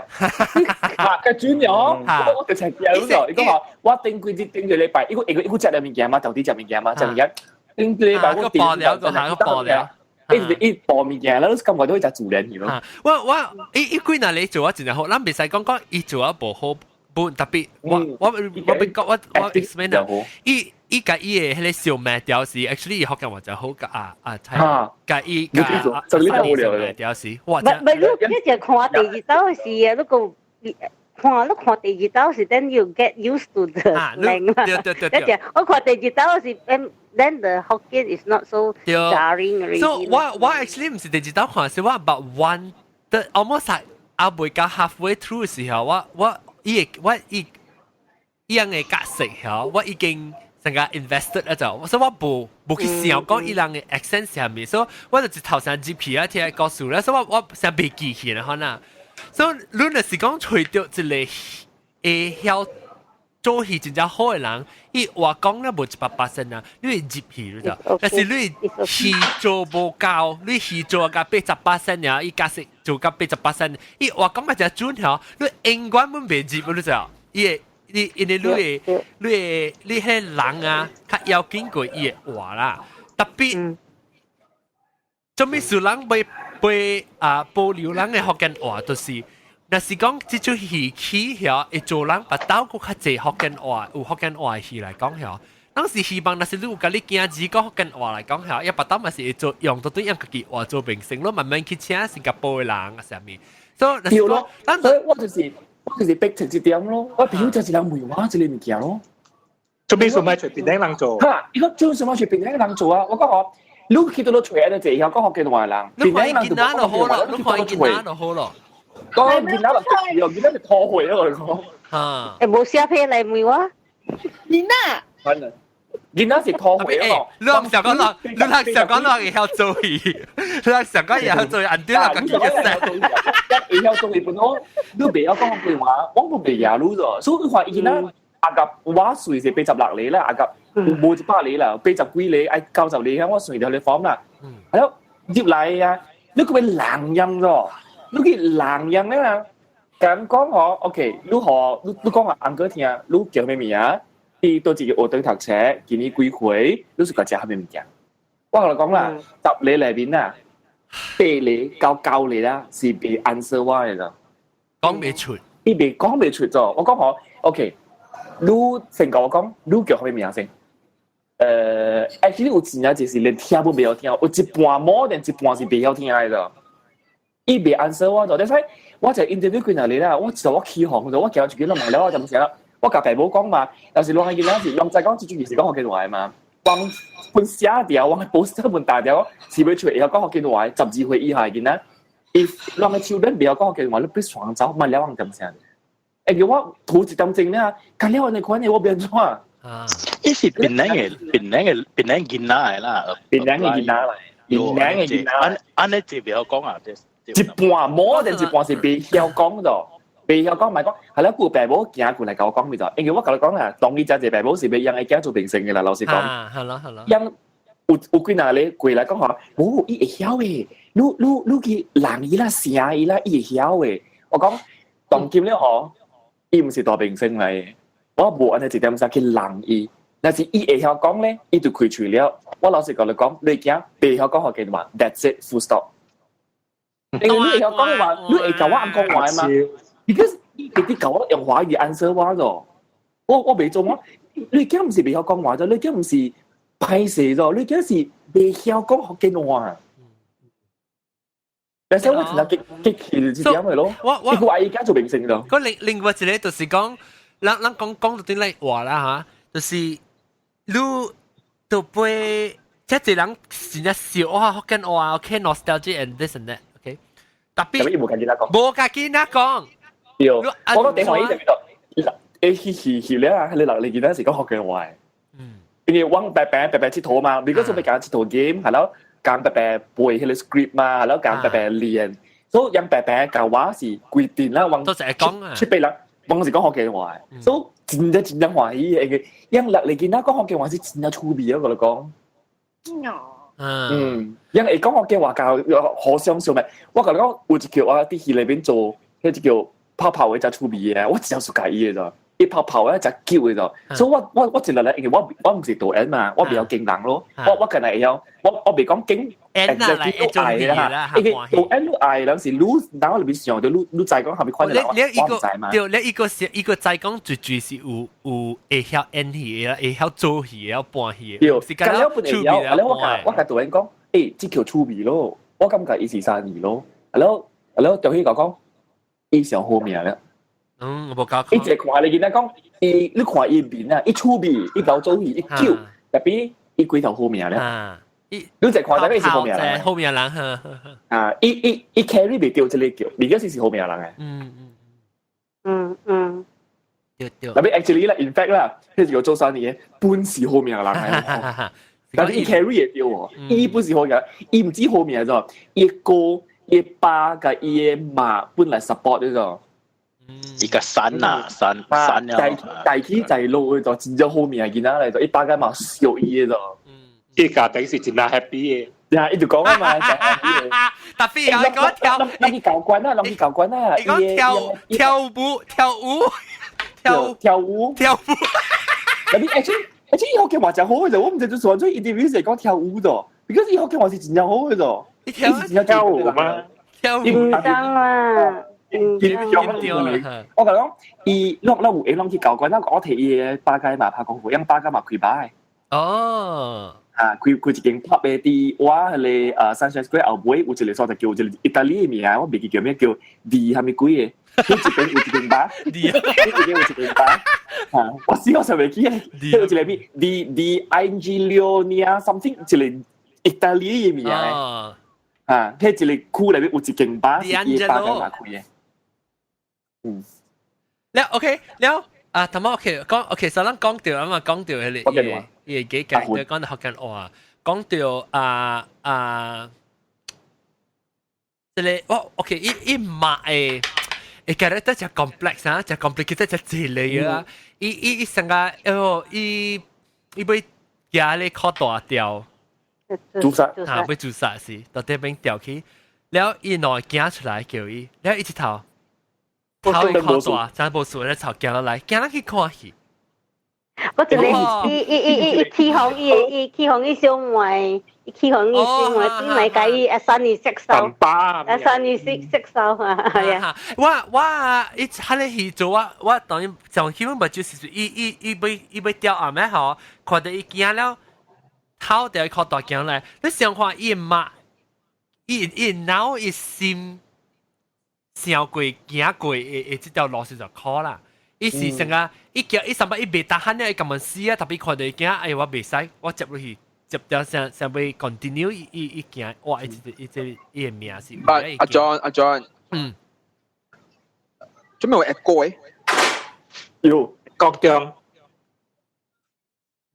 啊，較準嘅嗬，我就成日咗，伊講話我頂幾日頂一禮拜，一個一個一個食物件嘛，到底食物件嘛，食物件，頂幾禮拜我頂了個下個爆了。一一播物件，咱感覺都會食自然去咯。我我伊伊幾若嚟做啊，真係好，咱袂使講講伊做啊無好，不特別我我我欲講我我 explain 啊，伊伊共伊的彼个小妹調是，actually 伊福建話就好個啊啊，共伊共啊，就你小妹調是，哇！毋毋，你你就看第二道是啊，你個看你看第二道是，then you get used to the slang 啦。對對對對。我看第二道是，then the Hokkien is not so jarring already. So 我我 actually 毋是第二道看，是我 about one the almost like 啊未到 halfway through 時候，我我伊我伊伊樣的角色嗬，我已經成個 invested 了就，所以我無無去想講伊人的 accent 是啥物，所以我就一頭先入去啊聽故事咧，所以我我成袂記起啦，可能。所以你若是講揣著一個會曉做戲真正好的人，伊話講咧無100%啊，你會入去你知，但是你戲做無夠，你戲做甲80%爾，伊角色做甲80%，伊話講甲誠準吼，你永遠攏袂入，你知？伊會你因為你會你會你彼個人啊，較要緊過伊的話啦，特別做咩事人欲欲啊保留人的福建話，就是若是講這齣戲起遐會做人腹兜閣較濟福建話，有福建話的戲來講遐，當時希望若是你有共你囝兒講福建話來講遐，伊腹兜嘛是會做用到對用家己話做明星，你慢慢去請新加坡的人啊啥物，所以對咯，所以我就是我就是逼成這點咯，我朋友就是人問我這个物件咯。做咩數咪隨便啲人做？哈，伊講做什麼隨便啲人做啊？我講我，你去到都揣呢，就會曉講福建話人。你看伊囡仔就好咯，你看伊囡仔就好咯。講囡仔就囡仔就拖回啊！我哋講。啊。誒，無寫批來問我。囡仔。可能。囡仔是拖回啊！你唔想講落，你係想講落會曉做戲，你係想講會曉做戲，按對啦，家己嘅事。會曉做戲本我，你袂曉講福建話，我冇袂曉你咗，所以你看伊囡仔。阿甲我算是86年啦，阿甲無100年啦，80幾年，愛90年，我算條你 form 啦。係咯，入來啊，你個咩冷音咗？你去冷音咧啊？咁講我，OK，你學你你講阿 uncle 聽，你叫咩名啊？伊到自己學堂讀冊，今年幾歲？你是個食啥物物件？我同你講啦，10年內面啊，8年到9年啦，是袂 answer 我的咗，講袂出，伊袂講袂出咗。我講嗬，OK。你先甲我講，你叫啥物名先？actually 有真正就是連聽都袂曉聽，有一半冇，定一半是袂曉聽的咗。伊袂 answer 我咗，但係我就 interview 幾若年啦，我就我起哄咗，我叫一句都問了，我就唔寫啦。我共爸母講嘛，有時兩個囡仔是兩仔講這句是講福建話嘛，我本寫條，我 poster 本大條，是欲出會曉講福建話，12歲以下的囡仔，if 兩個 children 袂曉講福建話，你必雙走，嘛了人點聲？欸，叫我塗一點鐘咧，干了你款的我變怎啊？伊是檳城的，檳城的，檳城囡仔的啦，檳城的囡仔來，檳城的囡仔。按按呢就袂曉講啊，一半無定一半是袂曉講咗，袂曉講，咪講係啦，顧爸母行過來共我講咪就，因為我共你講啦，當伊遮濟爸母是欲養的囝做明星的啦，老實講。係咯係咯。養有有幾若個過來講話，無伊會曉的，你你你去人伊啦，聲伊啦，伊會曉的。我講當今了吼。伊毋是大明星來，我無按呢一點啥去人伊，若是伊會曉講咧，伊就開喙了。我老實共你講，你囝袂曉講福建話，That's it, full stop。因為你會曉講話，你會共我講話嘛？Because 伊直直共我用華語 answer 我咗，我我袂做我，你囝毋是袂曉講話咗，你囝毋是歹勢咗，你囝是袂曉講福建話。但是我真係激激氣就是點嘅咯，我我伊個話伊家做明星咯。個另另外一個就是講，咱咱講講到點嚟話啦嚇，就是你都會這濟人真正笑哇福建話，OK nostalgia and this and that，OK。特別無共囡仔講，無共囡仔講。對，我講電話伊就邊度，欸，去去去了啊！你六你囡仔是講福建話。因為阮白白白白𨑨迌嘛，如果準備講𨑨迌 game，係咯。講白白背彼個 script 嘛，係咯，講白白練，所以讓白白教我是規定啦，阮都係講啊，出邊人，阮是講福建話，所以真正真正歡喜的，因為六你囡仔講福建話是真正趣味啊，我來講。嗯，因為講福建話教好想笑咩？我共你講，有一叫我佇戲裏邊做，彼個叫泡泡的，真趣味的，我真喜歡伊的咋。伊泡泡咧就叫的咋，所以我我我一落來，因為我我毋是導演嘛，我袂曉經人咯，我我敢若會曉，我我袂講經，exactly 愛啦，因為導演你愛人是你腦裏邊想著你你知講啥物款的人，我毋知嘛。對，你一個是一個知講絕對是有有會曉演戲的，會曉做戲，會曉扮戲。對，咁了本會曉，了我共我共導演講，欸，這叫趣味咯，我感覺伊是生意咯，了了導演講，伊上好命了。嗯，無搞。伊一看你囡仔講，伊你看伊面啊，伊趣味，伊老做戲，伊叫，特別伊規頭好命咧。伊你一看就伊是好命人。好命人。啊，伊伊伊 carry 袂著這个叫，而家是是好命人的。對對。特別 actually 啦，in fact 啦，彼個做生意的本是好命人的，但是伊 carry 會著喎，伊本是好命，伊毋止好命咗，伊哥、伊爸佮伊的媽本來 support 呢個。伊個山啊，山山啊，大起大落的就真正好命囡仔來，就伊爸佮媽惜伊的就。伊家庭是真正 happy 的。呀，伊就講啊嘛，特別有講跳，攏去教官啊，攏去教官啊，伊講跳跳舞跳舞跳跳舞跳舞。特別 actually actually 伊福建話真好的就，我毋知做做 interview 是講跳舞的，because 伊福建話是真正好的就。伊跳跳舞嗎？跳舞啊！我共你講，伊攏攏有會攏去教官，我提伊的爸家嘛拍功夫，因爸家嘛開吧的。哦。啊，開開一間 pub 的佇我彼個Sunshine Square 後尾有一個所在叫一個意大利的名，我袂記叫咩叫 D 啥物鬼的，彼這邊有一間吧，彼這邊有一間吧，啊，我死我想袂記，彼有一個咩 D D I N G Leonia something 一個。意大利嘅名啊，迄一個區內面有一間吧是伊爸佮媽開嘅。嗯。了 OK 了啊，頭先 OK 講 OK，所以咱講到啊嘛，講到彼個伊個幾個講到福建話，講到啊啊，這個我 OK 伊伊媽的。伊 character 真 complex 啊，真 complicated 真濟類啊！伊伊伊成個，哎喲，伊伊欲驚咧靠大條，自殺啊，欲自殺是，到底邊掉去，了伊兩个囝出來叫伊，了伊一頭頭伊靠大，真無事咧，頭行落來，行落去看戲。我一個伊伊伊伊伊起予伊伊起予伊小妹，伊起予伊小妹，轉來共伊阿三二識手，阿三二識識手啊，係啊。我我伊彼个戲做我我當然上基本咪就是伊伊伊欲伊欲掉暗暝吼，看著伊驚了，頭掉靠大行來，你想看伊媽，伊伊腦伊心想過行過的的這條路是就苦啦。伊是成個，伊叫伊三擺伊袂 tahan 咧，伊甘願死啊！特別看著伊囝，哎我袂使，我接落去接掉想想欲 continue 伊伊伊行，哇！伊這伊這伊的命是。阿阿 John 阿 John，做咩會 echo 嘅？有國中，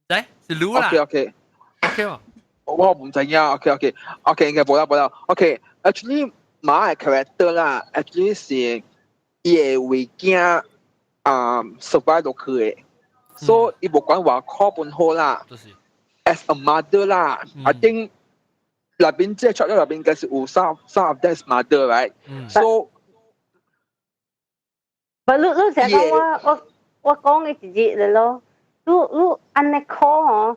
嚟是滷啦。 OK OK OK 喎。我唔知影，OK OK OK 應該無啦無啦，OK，actually 媽的 character 啦，actually 是伊會為囝啊 survive 落去的，所以伊無管偌苦本好啦。As a mother 啦，I think 內邊這個 chapter 內邊應該是有 some of that is mother right？So 不，你你成日講我我我講的一日嚟咯，你你按呢苦吼，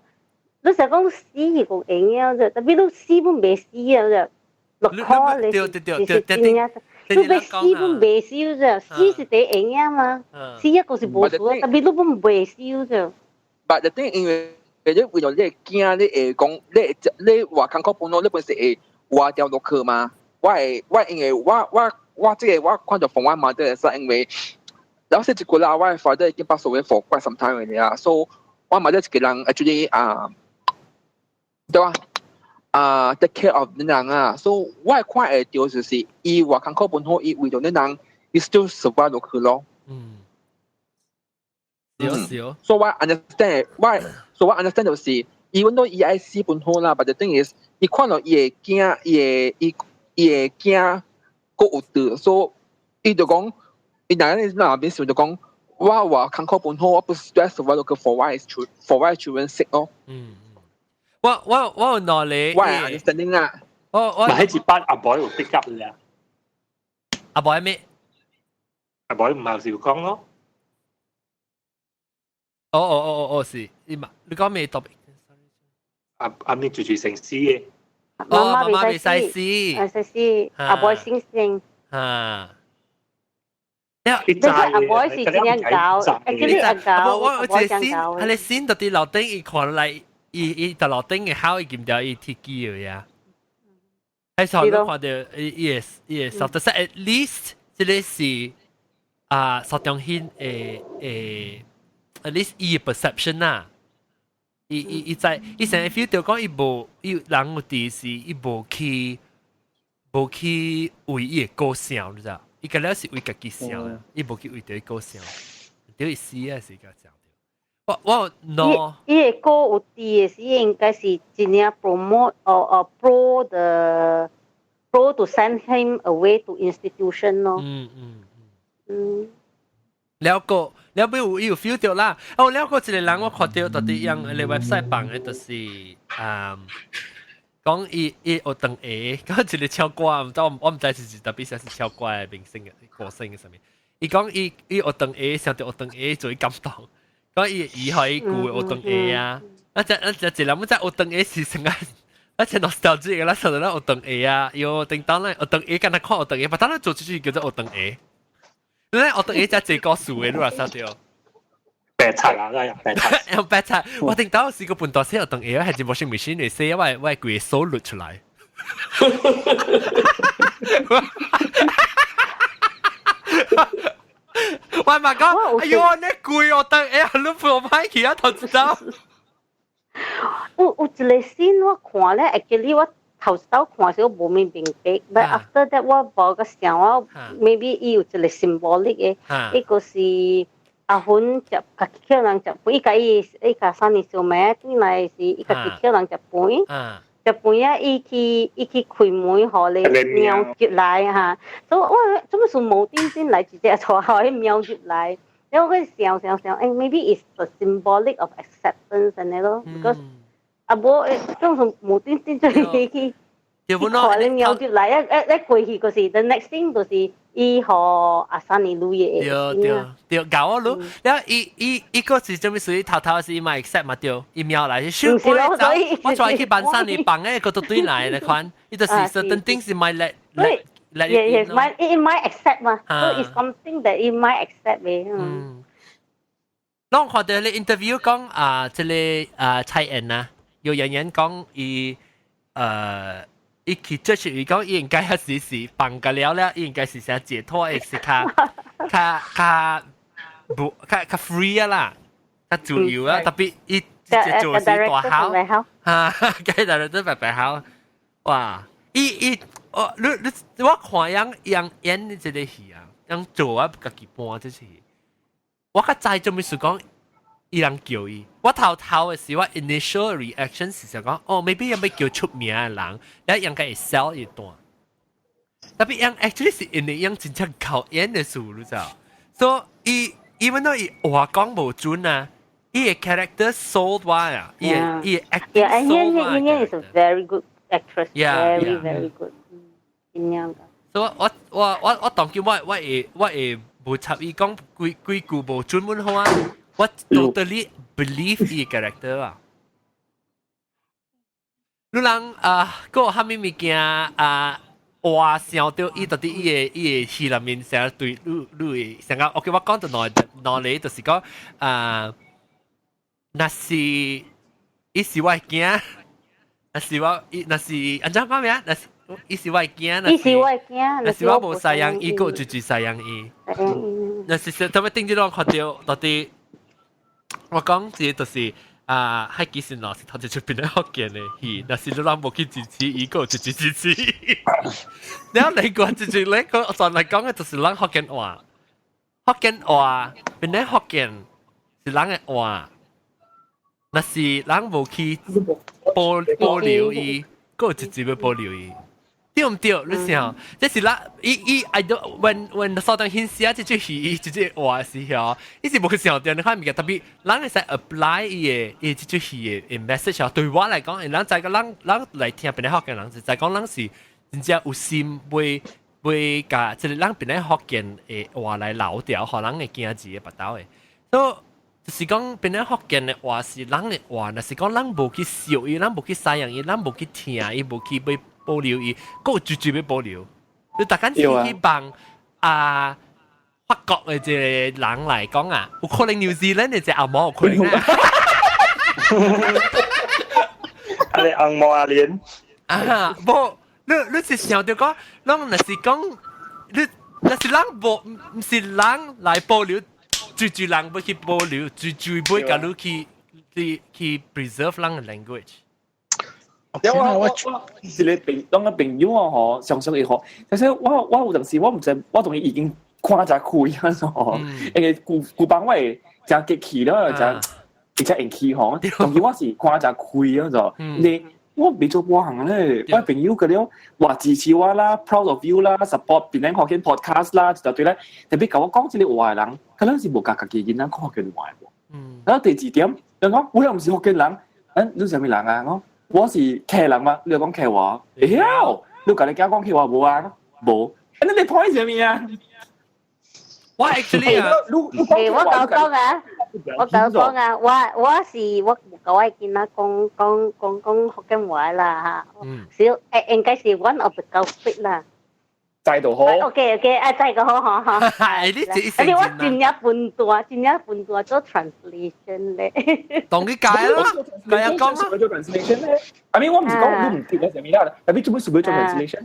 你成日講死是講會用啫，特別你死本袂死啊啫，落苦你是是真正，你欲死本袂死啫，死是第會用嘛，死一個是無事，特別你本袂死啫。 But the thing 因為你為咗你的囝，你會講你你話艱苦本咯，你本是會活掉落去嘛？我會我因為我我我這個我看著馮我媽的是因為，然後說一句啦，我的 father 已經 pass away for quite some time 了啊，所以我媽的一個人 actually 啊，對吧？啊，take care of 恁人啊，所以我會看會著就是伊偌艱苦本好，伊為著恁人，伊 still survive 落去咯。是是哦。所以我 understand，我所以我 understand 就是，even though 伊愛死本好啦，but the thing is，伊看到伊的囝，伊的伊伊的囝閣有佇，所以伊就講，伊若咧那邊時就講，我偌艱苦本好，我不 stress 我落去 for 我 children sake 咯。我我我有兩個，我 understanding 啦。我我。咪喺一班阿 boy 有 pick up 咧。阿 boy 咩？阿 boy 唔係就講咯。哦哦哦哦哦，是，你嘛？你講咩 topic？阿阿咩住住城市嘅。哦，媽媽袂使死，袂使死，阿 boy 先生。啊。你阿 boy 是真正𠢕，actually 阿𠢕，我我這先，佢哋先到佇樓頂，伊看來，伊伊佇樓頂嘅口，伊見到伊鐵機嘅呀。喺時候你看到伊伊個伊個，但是 at least 這個是啊，邵仲興的的。at least 伊嘅 perception 啦，伊伊伊在伊成日 feel 到講伊無伊人有佇是伊無去無去為伊的歌想，你知影？伊個了是為家己想，伊無去為著伊歌想，對伊死啊是個講。我我 no，伊個歌有佇的時應該是真正 promote or pro the pro to send him away to institution 咯。了個了尾有伊有 feel 到啦。哦，了個一個人我看到到底用個 website 放的，就是啊，講伊伊學堂下，講一個唱歌，毋知我毋知是是特別是唱歌的明星的歌星的啥物。伊講伊伊學堂下想著學堂下做伊感動，講伊伊予伊舊的學堂下啊，啊只啊只一人要知學堂下是啥個？啊，這 nostalgic 啦，想著咱學堂下啊，喲，叮當咱學堂下，敢若看學堂下，把當咱做出去叫做學堂下。你學堂下只這個數的，你話啥對？白賊啊，那樣白賊。用白賊，我頂到時個半大細學堂下，係是 washing machine 嚟洗，我我規個手掠出來。我嘛講，哎喲，你貴學堂下，你陪我歹去啊，頭一走。有一個 scene 我看咧，actually 我頭頭看時我無咩明白，but after that 我無個想我 maybe 伊有一個 symbolic 嘅，一個是阿芬食家己叫人食飯，伊共伊伊共三年小妹轉來是伊家己叫人食飯。食飯啊！伊去開門，予咧貓入來哈，所以我做麼事無端端來一隻帶予彼貓入來？然後我想想想，maybe it's the symbolic of acceptance 按呢咯，because 啊無誒，總是無端端就去去看咧貓入來，一一一過去就是 the next thing 就是伊予阿三年女嘅。對對對，搞我攏，了伊伊伊個是做咩事？頭頭是伊嘛 accept 嘛對，伊貓來是小鬼走，我帶去辦三年放嘅個都對來的款，伊就是 certain things 是咪 let let let Yes, it might accept 嘛，so it's something that it might accept 嘅。嗯。啷看到你 interview 講啊，這個啊蔡妍啊，有人人講伊伊去就是伊講伊應該係時時放個了了，伊應該是想解脫的，是較較較無較較 free 啊啦，較自由啊，特別伊做事大好，哈，該大家都白白好，哇！伊伊哦，你你我看樣樣演這個戲啊，樣做啊家己搬這戲，我較知做咩事講。伊人叫伊，我頭頭的時，我 initial reaction 是想講，哦，maybe 有欲叫出名的人，了應該會 sell 一段。特別樣 actually 是因為樣真正靠演的事，你知道？所以伊 even though 伊話講無準啊，伊的 character sold 我啊，伊的伊的 acting sold 我。Yeah, 燕 is a very good actress. Very very good. 真樣。所以我我我我當叫我我會我會無插伊講幾幾句無準本好啊。我 totally believe 伊 character 啊！你人啊，個蝦米物件啊？我想到伊到底伊的伊的戲內面成日對你你會成個，OK，我講到兩兩個就是講啊，若是伊是我的囝，若是我伊若是按怎講咩？若是伊是我的囝，伊是我的囝，若是我無贍養伊，閣就就贍養伊。若是特別頂這攏看到到底。我講這就是啊，海基線路是頭一出邊咧福建的戲，若是你攏無去支持，伊閣就支持。然後另外就是咧個上來講的，就是咱福建話，福建話邊咧福建是咱的話，若是咱無去保保留伊，閣有一直欲保留伊。對毋對？你想，這是咱伊伊 I don't when 蘇東顯寫這句戲，這句話時候，伊是無去想到你看物件，特別咱會使 apply 伊的伊這句戲的 message 啊。對我來講，咱知個咱咱來聽邊咧福建人，是知講咱是真正有心欲欲共這個咱邊咧福建的話來留掉，予人會驚字的腹肚的。所以就是講邊咧福建的話是人的話，若是講咱無去學伊，咱無去使用伊，咱無去聽伊，無去欲保留伊，閣有絕對欲保留。你逐工去幫啊法國的這個人來講啊，有可能 New Zealand 的這紅毛有可能啊。啊，你紅毛阿蓮啊，無，你你是想著講，攏若是講，你若是人無，毋是人來保留，最最人欲去保留，最最欲共你去去去 preserve 人的 language。因為我我是你朋當個朋友啊，嗬，常常會學。但是我我有陣時我毋知，我同伊已經看真開啊，嗬。因為舊舊幫我會真激氣了，真而且會氣吼。當時我是看真開啊，就你我未做半項咧，我朋友嗰種話支持我啦，proud of you 啦，support 檳城福建 podcast 啦，就對咧。特別共我講這個話的人，可能是無共家己囡仔講福建話喎。然後第二點，人講我又毋是福建人，你是啥物人啊？我我是客人嘛，你講客話，妖，你共你囝講客話無啊？無，那你 point 啥物啊？我 actually 啊，欸，我講講啊，我講講啊，我我是我無共我囡仔講講講講福建話啦嚇，是誒應該是 one of the culprit 啦。制度好。 OK OK，啊，制個好好好。係你自己。而且我真正笨惰，真正笨惰做 translation 咧。當佢解咯，解講咯。做 translation 咧？I mean 我毋是講你毋對我啥物啦，特別做咩事欲做 translation？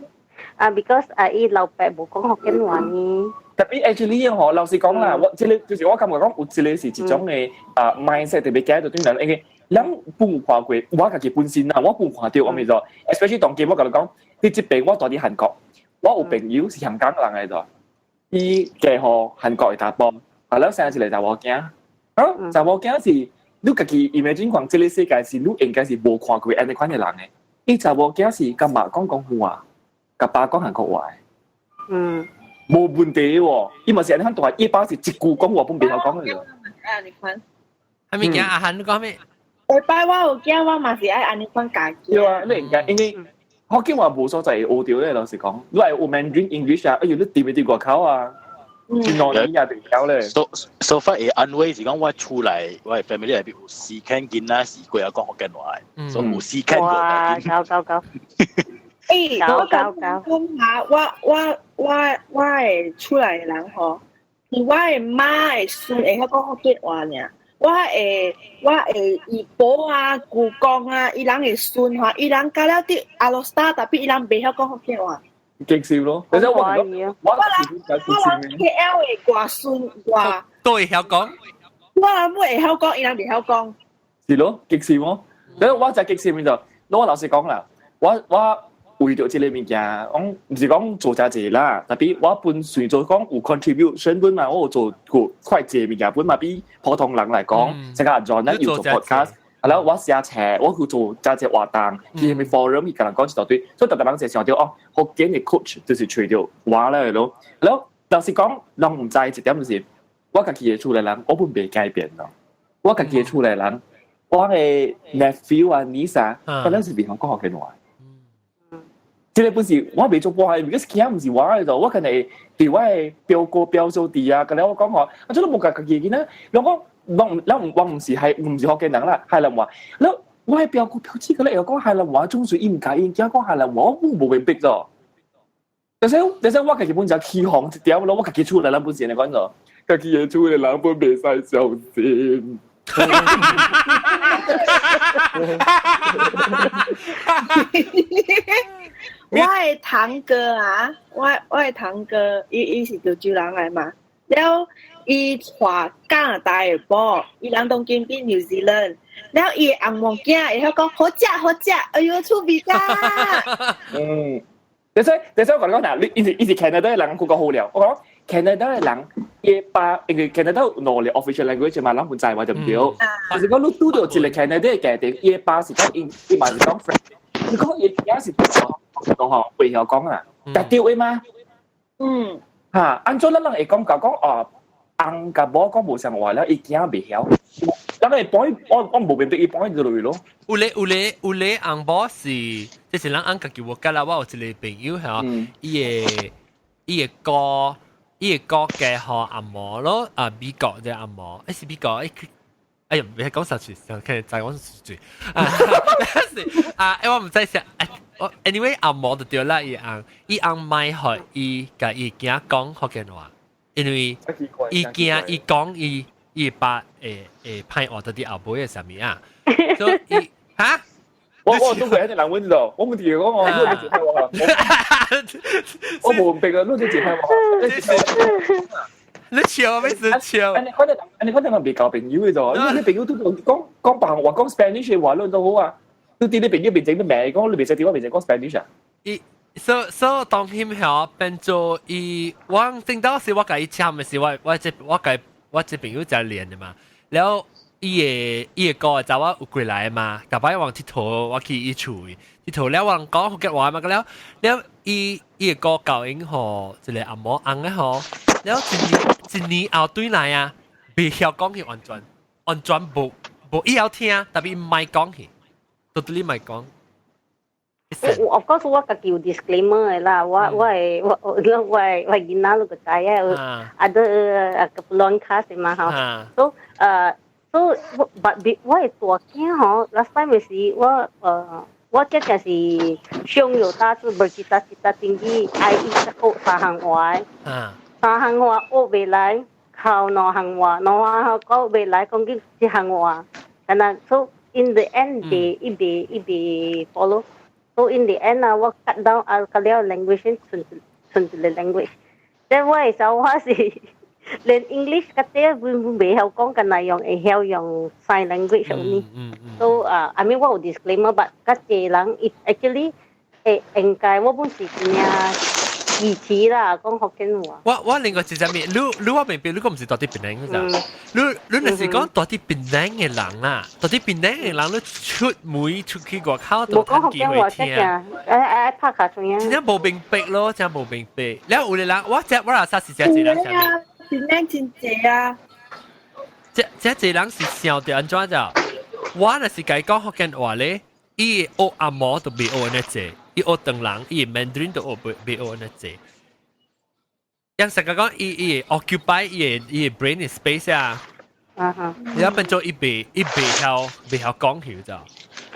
啊，because 啊，伊老爸無講福建話呢。特別 actually 嗬，老實講啦，我這個就是我感覺講有這個是一種的啊 mindset 特別解到對人，因為咱本有看過，我家己本身啊，我本看到我咪就，especially 當今我共你講，你這邊我住佇韓國，我有朋友是香港人來的，伊嫁予韓國的查埔，啊，了生一個查某囝，啊，查某囝是你家己 imagine 看這個世界是你應該是無看過按呢款的人的，伊查某囝是共媽講廣東話，共爸講韓國話的。無問題喎，伊嘛是按呢款大，伊爸是一句講話本袂曉講的。啊，你看。係咪驚阿漢你講咩？下擺我有驚，我嘛是愛按呢款教。對啊，你應該因為福建話無所在會學著咧，老實講，你係學 Mandarin English 啊，哎呦，你掂會掂外口啊，真兩年也對曉咧。 So far 會安慰是講我厝內，我的 family 內邊有四間囡仔是過來講福建話的，所以有四間過。哇，搞搞搞！欸，我講講下，我的厝內的人吼，是我的媽的孫會曉講福建話爾。我的姨婆啊、姑公啊，伊人的孫吼，伊人教了佇阿羅斯達，tapi 伊人袂曉講福建話。激笑咯！你知我我我人 KL 的外孫外都會曉講。我人會曉講，伊人袂曉講。是咯，激笑咯。你我就激笑面就，我老實講啦，我為著這个物件，講毋是講做誠濟啦，tapi 我本算做講有 contribution 本嘛，我有做過快濟物件本嘛，比普通人來講，這個阿 John 咧要做 podcast，啊，然後我寫冊，我去做誠濟活動，去啥物 forum 伊共人講一大堆，所以逐個人就想著哦，福建的 coach 就是揣著我咧咯。然後老實講，人毋知一點就是，我家己的厝內人，我本袂改變咯。我家己的厝內人，我的 nephew 啊 niece 啊，可能是袂曉講福建話。這個本是我袂做波係，because 其他毋是我的就，我可能對我的表哥表嫂弟啊，佮我講吼，啊，這都無家家己囡仔，人講，我毋是係毋是福建人啦，海南話，了我的表哥表姊佮咧會講海南話，總算伊毋介意，驚講海南話，我無明白咗。但是我家己本就起哄一點咯，我家己厝內人本是按呢講咗，家己的厝內人本袂使相信。我的堂哥啊，我的堂哥，伊是潮州人來嘛，了伊娶加拿大的某，伊人當今佇 New Zealand，了伊的翁某囝會曉講好食好食，哎喲趣味㗎。嗯，但是我共你講嗱，你伊是 Canada 的人，佢講好了，我講 Canada 的人，伊爸因為 Canada 有兩個 official language 嘛，咱本知話就毋對。就是講你拄著一個 Canada 的家庭，伊爸是講英，伊嘛是講 French，你講伊囝是講吼袂曉講啊，但對的嗎？嗯。嚇，按怎咱人會講講哦，翁佮某講無相話了，伊囝袂曉，咱會幫伊，我無明白伊幫伊落去咯。有咧有咧有咧，翁某是，這是咱翁家己有甲啦，我有一個朋友吼，伊的哥嫁予紅毛咯，啊美國的紅毛，欸是美國，欸哎呀，袂講實嘴，可能知講實嘴啊，是啊，欸我毋知啥，我 anyway 紅毛就對啦，伊翁莫予伊共伊囝講福建話，因為伊驚伊講伊爸會歹話佇後尾的啥物啊，所以伊哈？我都會喺度難問咯，我冇提講我，你自拍我，我無明白啊，你自拍我。你笑咩事笑？你反正人袂交朋友的啫，你朋友都講講白話講 Spanish 的話，你都好啊。你佇你朋友面前都罵講，你袂使佇我面前講 Spanish 啊？伊所以當爕吼變做伊，我正當時我共伊簽的時，我這朋友在練的嘛，然後伊的哥查某有過來嘛，逐擺往𨑨迌，我去伊厝佚佗了，我講福建話嘛，了了伊的哥教𪜶吼一个紅毛翁的吼，了一年後轉來啊，袂曉講去完全完全無伊曉聽，tapi 伊莫講去，到底你莫講。我 of course 我家己有 disclaimer 的啦，我的囡仔你個知啊，ada keperluan khas 嘛吼，so so but 我的大囝吼，last time 是我這個是胸有大志，bercita-cita tinggi，愛伊學三項話，三項話學袂來，考兩項話，兩項講袂來，講緊一項話，但係 so in the end 伊袂 follow。So in the end 啊，我 cut down 啊，個了 language 剩一個 language。即我會時我是，連 English 嗰啲會未曉講，敢若用會曉用 sign language 呢。So 啊，I mean 我有 disclaimer，but 較濟人 actually 會應該我本是真正支持啦，講福建話。我另外一隻面，你我明白，你講唔是住佇檳城咋？你若是講住佇檳城嘅人啊，住佇檳城嘅人，你出門出去外口都無講福建話識嘅，拍卡出真正無明白咯，真無明白。了有個人，我這我若啥是這濟人啥物？檳城真濟啊！這濟人是想著按怎就？我若是共伊講福建話咧，伊學紅毛都袂學按呢濟，伊學唐人，伊 Mandarin 都學袂學按呢濟。樣實個講，伊會 occupy 伊的 brain space 啊，你變做伊袂曉講起就。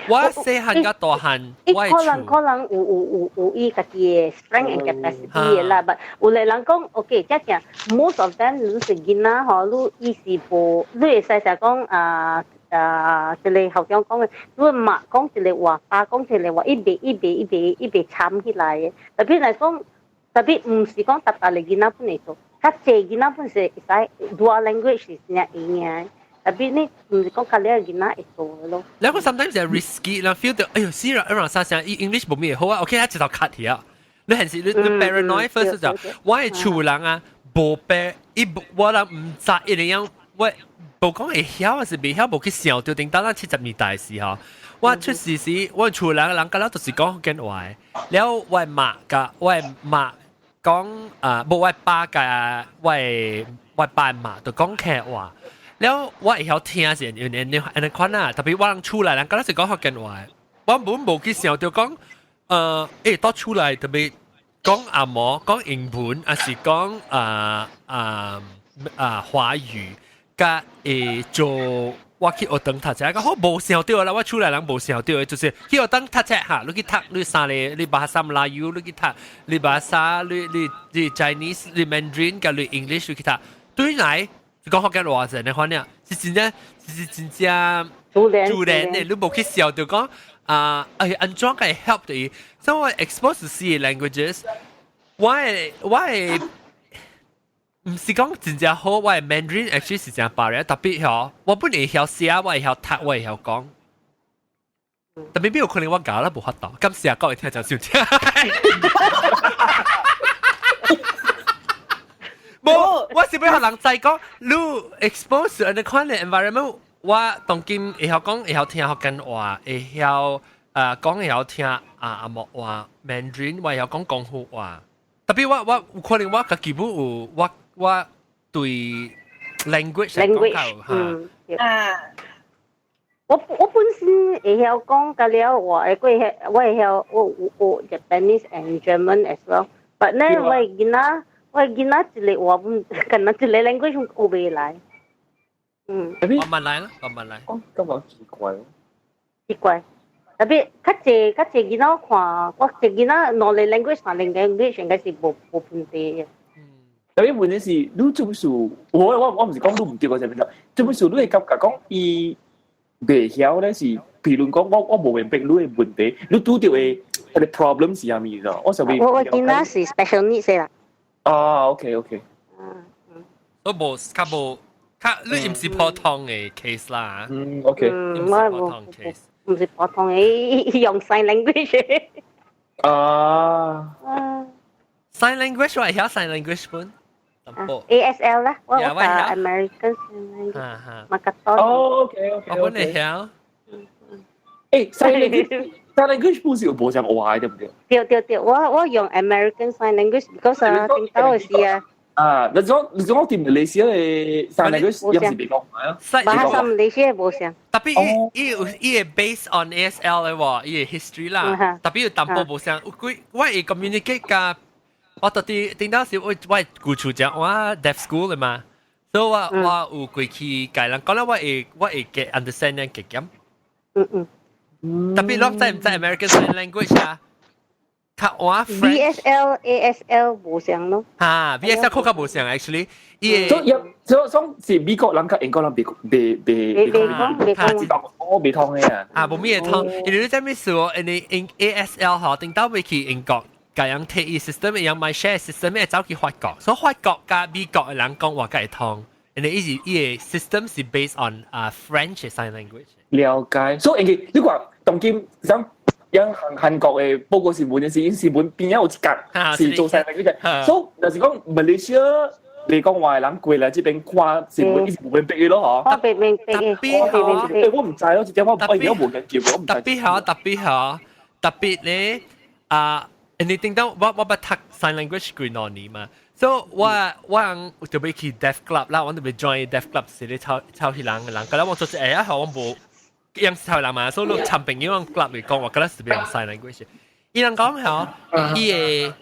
我細漢佮大漢，我可能有伊家己的 strength and capacity 的啦，but 有的人講，OK，這正 most of them 你是囡仔吼，你伊是無，你會使成講啊啊，一個校長講的，你媽講一個話，爸講一個話，伊袂參起來的。特別來講，特別毋是講逐逐個囡仔本會做，較濟囡仔本是會使 dual language 是真正會贏。特別你毋是講較了囡仔會做的咯。然後 sometimes 係 risky，然後 feel 到，哎呦，死啦！讓啥聲，English 無咩好啊，OK，一頭 cut 去啊。你係是你 paranoid first 就，我的厝人啊，無白，伊我人毋知一定樣，我無講會曉還是袂曉，無去想著頂當咱70年代時候，我出事時，我厝人人甲了都是講福建話，了我媽佮我媽講啊，無我爸佮我爸媽都講客話。了我會曉聽是因為你按呢款啊，特別我人厝內人敢若是講福建話，我本無去想著講，到厝內特別講紅毛，講英文，還是講華語，佮做我去學堂讀冊，講好無想著啦，我厝內人無想著的，就是去學堂讀冊哈，你去讀你三個，你 Bahasa Melayu 你去讀，你 Bahasa 你 Chinese 你 Mandarin 佮你 English 你去讀，對來講福建話是按呢款爾，是真正自然自然的，你無去想著講啊，按怎個 help 著伊，所以我 expose to 四個 languages，我的毋是講真正好，我的 Mandarin actually 是真白嘅，特別嗬，我本會曉寫，我會曉讀，我會曉講。特別邊有可能我教啦無法度，感謝各位聽眾收聽。無，我是欲予人知講，你 expose 按呢款的 environment，我當今會曉講，會曉聽福建話，會曉講，會曉聽啊紅毛話 Mandarin，我會曉講廣府話。特別我有可能我家己本有我對 language 嚟講較有嗯啊。我本身會曉講甲了話，會我會曉我 Japanese and German as well。But 呢，我囡仔一個話本，敢若一個 language 學袂來。慢慢來啦，慢慢來。哦，咁講奇怪。奇怪，特別較濟囡仔我看，我一囡仔兩個 language 三個 language 應該是無問題嘅。特別問題是，你做事，我毋是講你毋對個啥物啦，做事你會感覺講伊袂曉咧是，譬如講我無明白你的問題，你拄著的彼個 problem 是啥物咯？我想我囡仔是 special needs 啦。啊，OK OK。都無較無較，你毋是普通的 case 啦。嗯，OK。嗯，我普通 case。毋是普通的，用 sign language。啊。 Sign language 我會曉 sign language 本。 ASL 啦，我 American Sign Language。馬格多。哦，OK OK。我本會曉。sign language，sign language 本是有無相話對不對？對對對，我用 American Sign Language，because 啊，頂到的時啊。啊，你講佇馬來西亞的 sign language 也是袂講啊？巴沙馬來西亞無相。特別伊會 based on ASL 的喎，伊的 history 啦。特別有淡薄無相，佢我會 communicate 佮我到底頂當時我舊厝講我 deaf school 的嘛，所以我有過去共人講啦，我會 get understand 呢個減。特別你知毋知 American Sign Language 啊？較我 BSL、ASL 無相咯。哈，BSL 較較無相 actually，伊所以所以是美國人佮英國人袂袂袂袂講，我袂通的啊。啊，無咩會通，因為你知咩事哦？因為英 ASL 嗬，頂到尾去英國，共人提伊 system 樣買 share system 會走去法國，所以法國佮美國的人講話較會通，因為伊是伊的 system 是 based on 啊 French sign language。了解，所以因為你看當今像像韓國的報告新聞的時，新聞邊有一格是做 sign language，所以就是講馬來西亞嚟講話的人過來這邊看新聞，伊是無明白的咯，嗬。我明明白嘅，我明白。我毋知咯，這點我我而家無研究，我毋知。特別好，特別好，特別咧啊！你聽到我捌讀 sign language 幾兩年嘛，所以我人就欲去 deaf club 啦，我就欲 join deaf club 是咧抄抄彼人的人，佮我做一下我無樣是抄人嘛，所以你參朋友 club 嚟講，我覺得是欲用 sign language。伊人講吼，伊會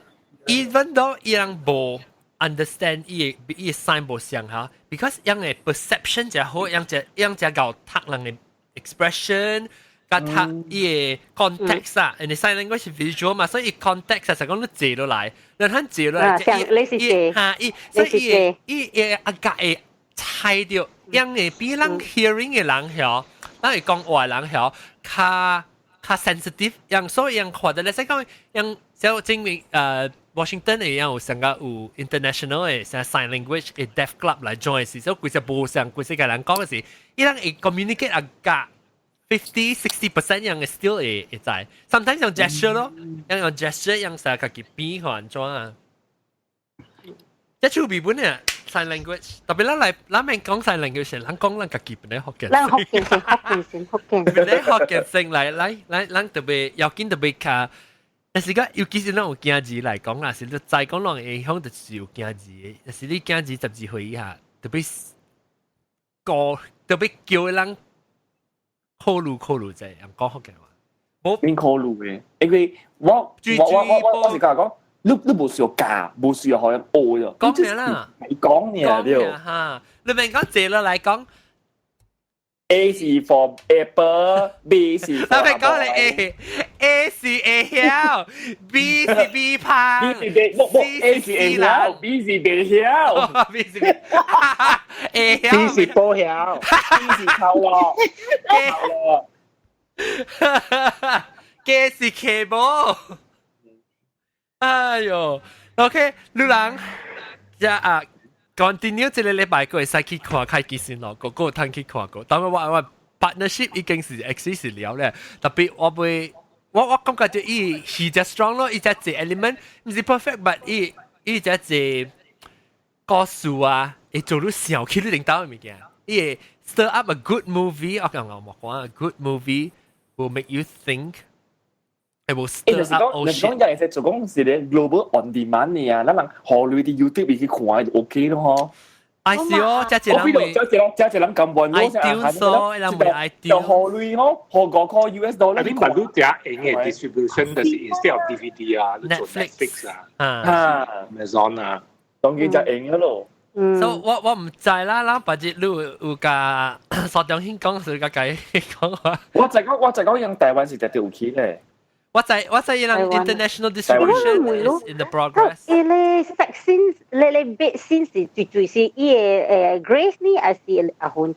even though 伊人無 understand 伊的伊的 sign 無像哈，because 𪜶的 perception 誠好，𪜶誠𪜶誠𠢕讀人的 expression。佮讀伊的 context 啊，因為 sign language 是 visual 嘛，所以伊 context 啊，就講你坐落來，你睇坐落來，伊哈伊，所以伊會伊會啊共會猜著，𪜶會比咱 hearing 的人曉，咱會講話的人曉較較 sensitive，𪜶所以𪜶看著咧，使講𪜶就證明Washington 會有成個有 international 的成 sign language 的 deaf club 來 join 時，所以規隻無像規世界人講的是，伊人會 communicate 啊共。50 60% 樣嘅 still 會會知，sometimes 用 gesture 咯，樣用 gesture 樣成家己變或按怎啊？這趣味本啊，sign language，特別咱來咱免講 sign language，咱講咱家己本來福建，咱福建先，福建先，福建。本來福建先來來來，咱特別要緊特別較，但是講尤其是咱有囝兒來講啦，是你再講人影響就是有囝兒的，但是你囝兒12歲以下，特別個特別叫人。考慮考慮者，人講福建話，冇邊考慮嘅，因為我我我我我是講講，你你無需要教，無需要予人學咗。講咩啦？你講呢對。哈，你免講坐落來講。 A 是 for apple，B 是 for 你免講你 A A 是會曉，B 是 B 胖，B 是 B，不不 A 是會曉，B 是袂曉，B 是會曉，B 是波曉，C 是頭路，頭路， K 是 cable。哎喲，OK，女人，這啊。continue 這個禮拜閣會使去看開其實咯，個個通去看過。當然我我 partnership 已經是 exist 了咧，特別我會我我感覺就伊戲只 strong 咯，伊只隻 element 毋是 perfect，but 伊伊只隻故事啊，會做你想起你頂頭的物件。伊會 stir up a good movie，我講我講 a good movie will make you think。It will stir up 哦。你講人係做講是咧 global on demand 嘅啊，咱人荷類啲 YouTube 去看就 OK 咯嗬。哎是哦，這一人會，這一人這一人咁穩， iTunes 咯，人會 iTunes。就荷類嗬，荷5塊 US dollar。你嘛你這用的 distribution 就是 instead of DVD 啊，你做 Netflix 啊，啊 Amazon 啊，當然就用咗咯。所以我我毋知啦，咱別日你有有共蘇中興講是共共講話。我就講我就講用台灣是絕對有去咧。我知我知，伊人 international distribution is in the progress。伊咧 sex scene，咧咧 bed scene 是最最是伊个Grace 呢，還是阿芬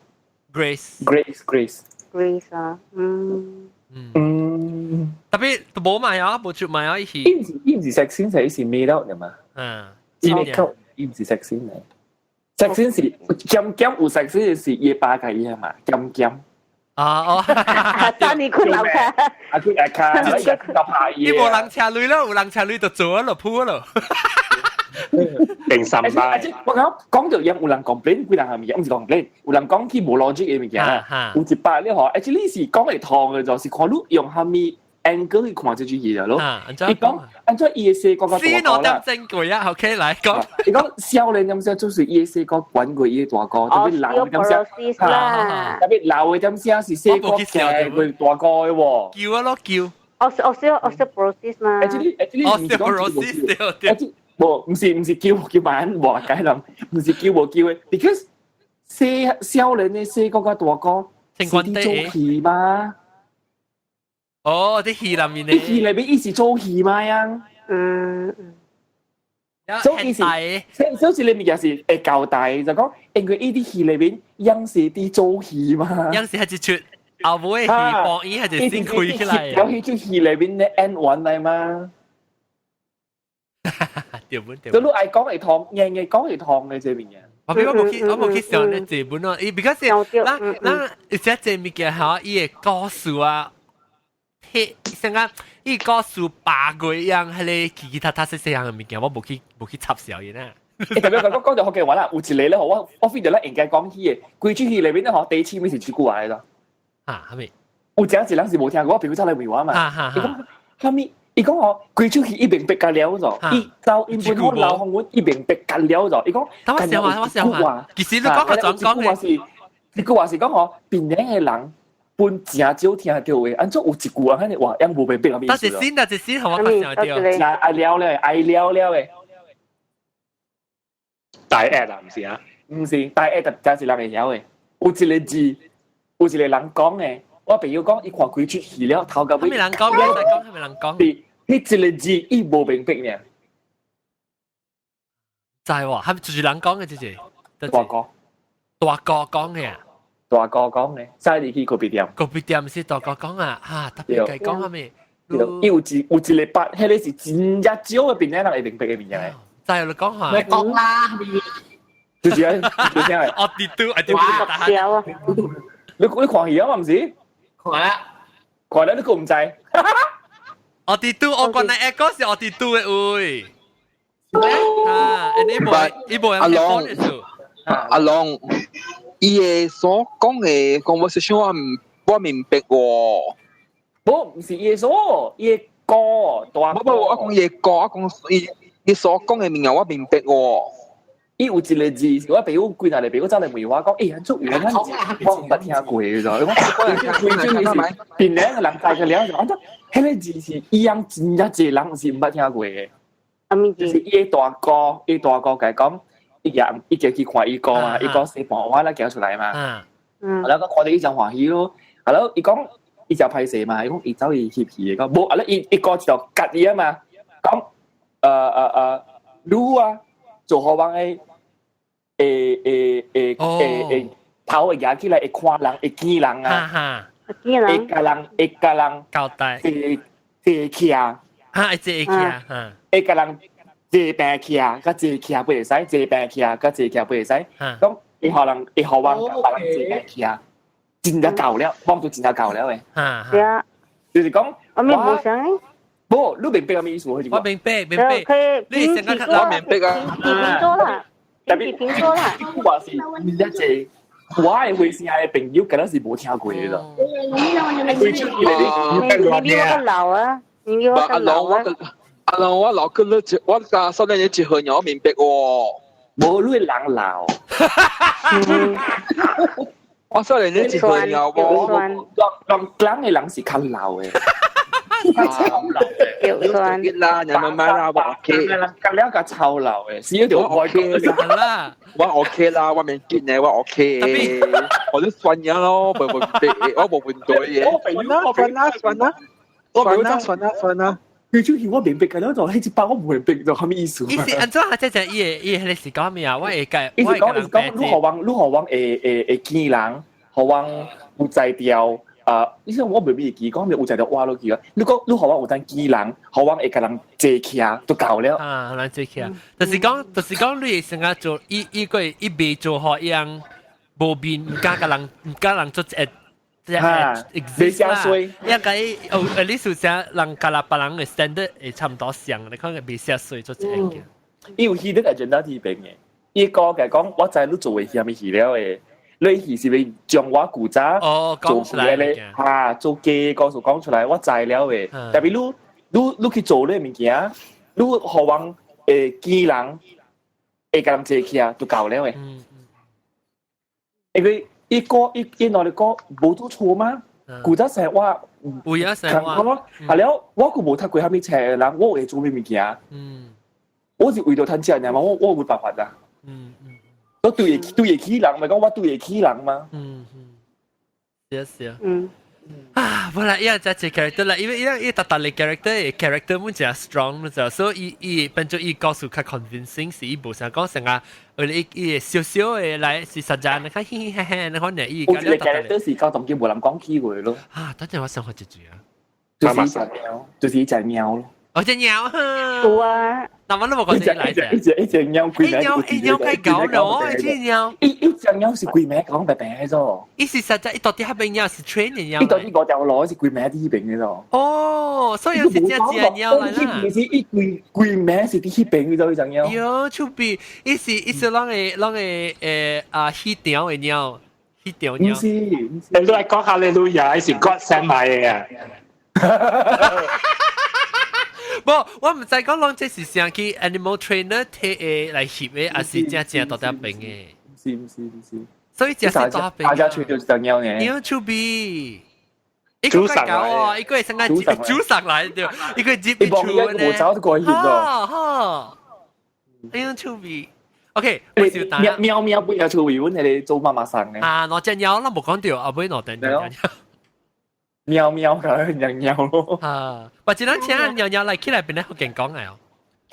？Grace。 Grace Grace。 Grace 啊，嗯。嗯。特別都無賣啊，無出賣啊，伊是。伊毋是伊毋是 sex scene 是伊是 made out 的嘛？嗯。伊 make out，伊毋是 sex scene 嚟。sex scene 是兼兼有 sex scene 是伊爸共伊嘛，兼兼。啊哦，當你困樓卡，啊佢阿卡，佢拍伊無人車鐳咯，有人車鐳就做咯，鋪咯。定三百。我講講到有有人 complain，幾人係咪？毋是 complain，有人講佢無 logic 嘅物件。有一擺咧嗬，actually 是講會通嘅，就是看你用啥物 angle 去看這句嘢咯。伊講按怎伊的細哥較大個啦。先我點證據啊？OK，來講。伊講少年點聲就是伊的細哥管過伊的大哥，特別老的點聲，特別老的點聲是細哥教過大哥的喎。叫啊咯叫。 Osteoporosis 嘛。 Actually actually 毋是講叫無叫，無毋是毋是叫叫萬無解人，毋是叫無叫的，because 細少年的細哥佮大哥是佇做戲嘛？哦，佇戲內面佇戲內面伊是做戲嘛樣？嗯。所以是，所以這個物件是會交代，就講因為伊佇戲內面，樣是佇做戲嘛。樣是係一出後尾戲播伊係就先開起來。有彼出戲內面咧演員來嘛？對本對。就你愛講會通，硬硬講會通嘅這物件。我無去想咧這本咯，伊比較是咱咱而且這物件吼，伊的故事啊，迄像講伊故事八個樣，彼个其其他他細細樣的物件，我無去插小伊啦。欸，特別講講到福建話啦，有一個咧，我 feel 到咧應該講起的，規出戲裏面咧吼，第一次咪是這句話來咯。啊，係咪？有真一人是無聽過，我朋友走來問我嘛。伊講啥物？伊講吼，規出戲伊明白甲了咗，伊就因本我老紅阮伊明白甲了咗。伊講，我想話，我想話，其實你講個轉講嘅是，這句話是講吼，檳城的人本誠少聽著話，按怎有一句啊，彼个話樣無明白啥物意思。但是先，但是先，我較想著。真愛了了，愛了了的。大 at 啊，毋是啊？毋是大 at，真是人會曉的。有一個字，有一個人講的。我朋友講，伊看規出戲了，頭到尾。啥物人講？咩人講？啥物人講？是，彼一個字，伊無明白爾。知喎，係咪就是人講的？這是大哥，大哥講的。大哥講的，使入去咖啡店。咖啡店是大哥講啊，哈，特別計講啥物？伊有一個筆，彼個是真正少的檳城人會明白的物件。知你講下。你講啦，就是啊，就是啊。哦，啲都，啲都。啊！你看戲啊嘛，毋是？看啦，看了你閣毋知？我啲都，我講那個是我啲都的位。啊，你無，伊無阿龍，阿龍，伊的所講的 conversation 我明白喎。無，毋是伊的所，伊的歌大哥。無無，我講伊的歌，我講伊所講的物件我明白喎。伊有一個字，我朋友幾若個朋友走來問我講，欸，按怎有咱我毋捌聽過的咋？我講規種是檳城的人知個了，按怎？彼個字是伊樣真正濟人是毋捌聽過的。就是伊的大哥，伊大哥共伊講，伊也伊就去看伊哥嘛，伊哥洗盤碗啦，行出來嘛。嗯。然後看著伊真歡喜咯，然後伊講伊就歹勢嘛，伊講伊走去翕戲的，講無，啊咧伊伊哥就夾伊啊嘛，講女啊做好人的。會頭會舉起來，會看人，會見人啊，會共人會共人交代，坐坐起啊，哈，會坐起啊，會共人坐平起啊，佮坐起啊不會使，坐平起啊，佮坐起啊不會使，講會予人會予人共別人坐平起啊，真正夠了，幫到真正夠了的，對啊，就是講，我咪無想。無，你明白啥物意思？我明白，明白。你成個我明白啊。平咗啦。特別聽說啦，話是唔一隻，我的會聲的朋友，敢若是無聽過的啦。你比我老啊，你比我老啊。阿龍，我老跟你我甲少年人結婚，我明白喎。無你人老。我少年人結婚了無？人人的人是較老的。有酸啦，人慢慢啦，我 OK。隔了個臭老的，是一條 OK 啦。我 OK 啦，我免緊的，我 OK。我都算咗咯，無問題，我無問題嘅。算啦，算啦，算啦，算啦，算啦，算啦。佢出現我明白嘅了，就彼一包我無明白，就啥物意思？意思按怎啊？這隻伊個彼個是講咩啊？我會計，意思講意思講，你予阮你予阮會見人，予阮有才調。啊！你說我袂會記，講有才調挖落去啊！你講你予阮有當見人，予阮會共人坐起來就夠了。啊，人坐起來，就是講，你成日做伊伊個伊未做好樣，無面毋敢共人毋敢人做一。哈，未寫衰，應該哦，你說啥人共啦別人的 standard 會差毋多像，你看佢未寫衰做這個。伊有戲得個簡單啲邊的，伊講共講，我知你做的啥物戲了的。你戲是欲將我古早做出來咧，哈，做假故事講出來，我知了的。特別你去做咧物件，你予人會見人，會共人坐起來就夠了的。因為伊歌伊伊兩個歌無做錯嗎？古早生活有影生活，啊了，我閣無讀過啥物冊的人，我會做啥物件？我是為著趁錢爾嘛，我無辦法啦。我對會起人，咪講我對會起人嗎？是啊是啊。啊，本來伊個只 character 啦，因為伊伊特特嘅 character 本真 strong 嘛，所以伊伊變做伊故事較 convincing，是伊無想講成啊，伊伊小小的來是實在，你看嘻嘻哈哈，你可能伊。有一個 character 是到當今無人講起過咯。啊，等陣我想學一句啊。就是一隻貓，就是一隻貓咯。哦，隻貓。有啊。那我都冇講隻來一隻一隻貓規名。貓一貓該搞咯，一隻貓。一隻貓是規名講白白咗。伊是實在，伊到底係邊貓是 train 嘅貓。伊到底五條路是規名佇彼邊嘅咗。哦，所以是隻隻貓來啦。是伊規規名是佇彼邊嘅咗，彼隻貓。喲，出邊，伊是伊是攏會攏會啊，戲條的貓，戲條貓。唔是，你都係講哈利路亞，是 God send 來的啊。無，我毋知講攏這是啥去 animal trainer 提的來翕的，還是正正大邊的？是毋是毋是。所以這是大邊。大家吹就是隻貓呢。貓出邊。一個搞哦，一個係生個煮上來對，一個接一厝呢。我早就過去咗。哈，貓出邊。OK，我小打。喵喵不要出邊，阮係做媽媽生嘅。啊，兩隻貓，咱無講到，後尾兩隻貓。喵喵佢人喵咯。啊，或者咱請喵喵來起來變咧福建講嘅哦。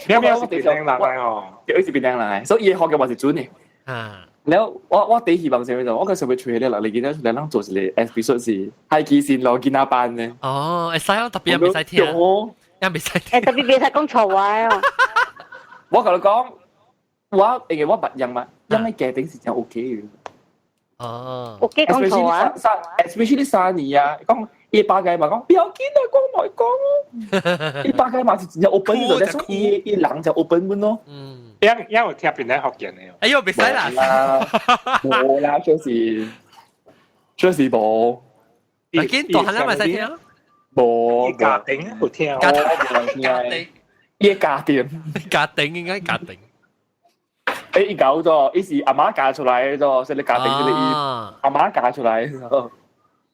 喵喵是檳人來哦，佢是檳人來，所以伊學嘅話是準嘅。啊。然後我第希望啥物就，我個想欲揣咧，你見到來人做一個 episode 是海基線路囡仔班呢。哦，會使哦，特別也袂使聽，也袂使聽。特別袂使講錯話哦。我共你講，我因為我捌人嘛，因為家庭是真 OK 嘅。哦，OK 講錯話。 Especially 三年啊，講伊百個嘛講，不要緊啊，講來講哦。伊百個嘛是真正 open 嘅，所以伊人就 open 本咯。嗯。因因為聽邊咧福建的。哎喲，袂使啦。無啦，就是就是無。咪緊大漢啦，咪使聽。無。家庭有聽。家庭。伊家庭。家庭應該家庭。欸，伊搞咗，伊是阿媽教出來的咗，所以家庭就是伊阿媽教出來的。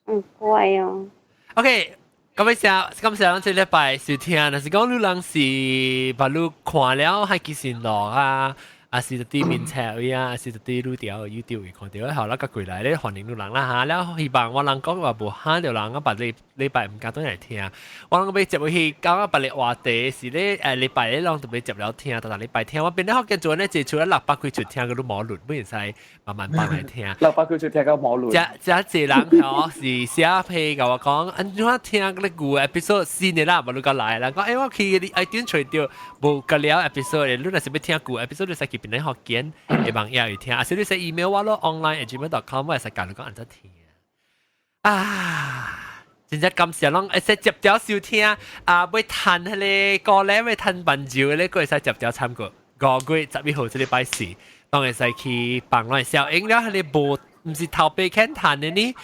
嗯，乖哦。 OK，咁樣時，咁時咱這禮拜收聽，若是講你人是把你看了海基線路啊，啊是佇面冊位啊，是佇路條 YouTube 位看著，好啦，佮過來咧歡迎你人啦哈。了希望我人講話無喊著人啊，別禮禮拜毋敢轉來聽。我人欲接落去講啊，別个話題是咧禮拜咧攏特別接了聽，逐逐禮拜聽。我變咧福建做咧，這除了六百幾出聽個都無論，不會使慢慢放來聽。六百幾出聽個無論。這這濟人吼是寫批共我講，按怎聽個舊 episode 新的啦，無你閣來啦。講欸，我去你 iTunes 揣著無個了 episode，你若是欲聽舊 episode，你使去邊咧福建的網頁去聽，啊是你使 email 我咯，online@gmail.com，我會使教你講按怎聽。啊！真正感謝攏會使接條收聽啊，欲趁彼个歌咧，欲趁伴奏咧，閣會使接條參過。5月11號這禮拜四，當會使去放咱小影了，彼个無毋是頭白肯趁的呢，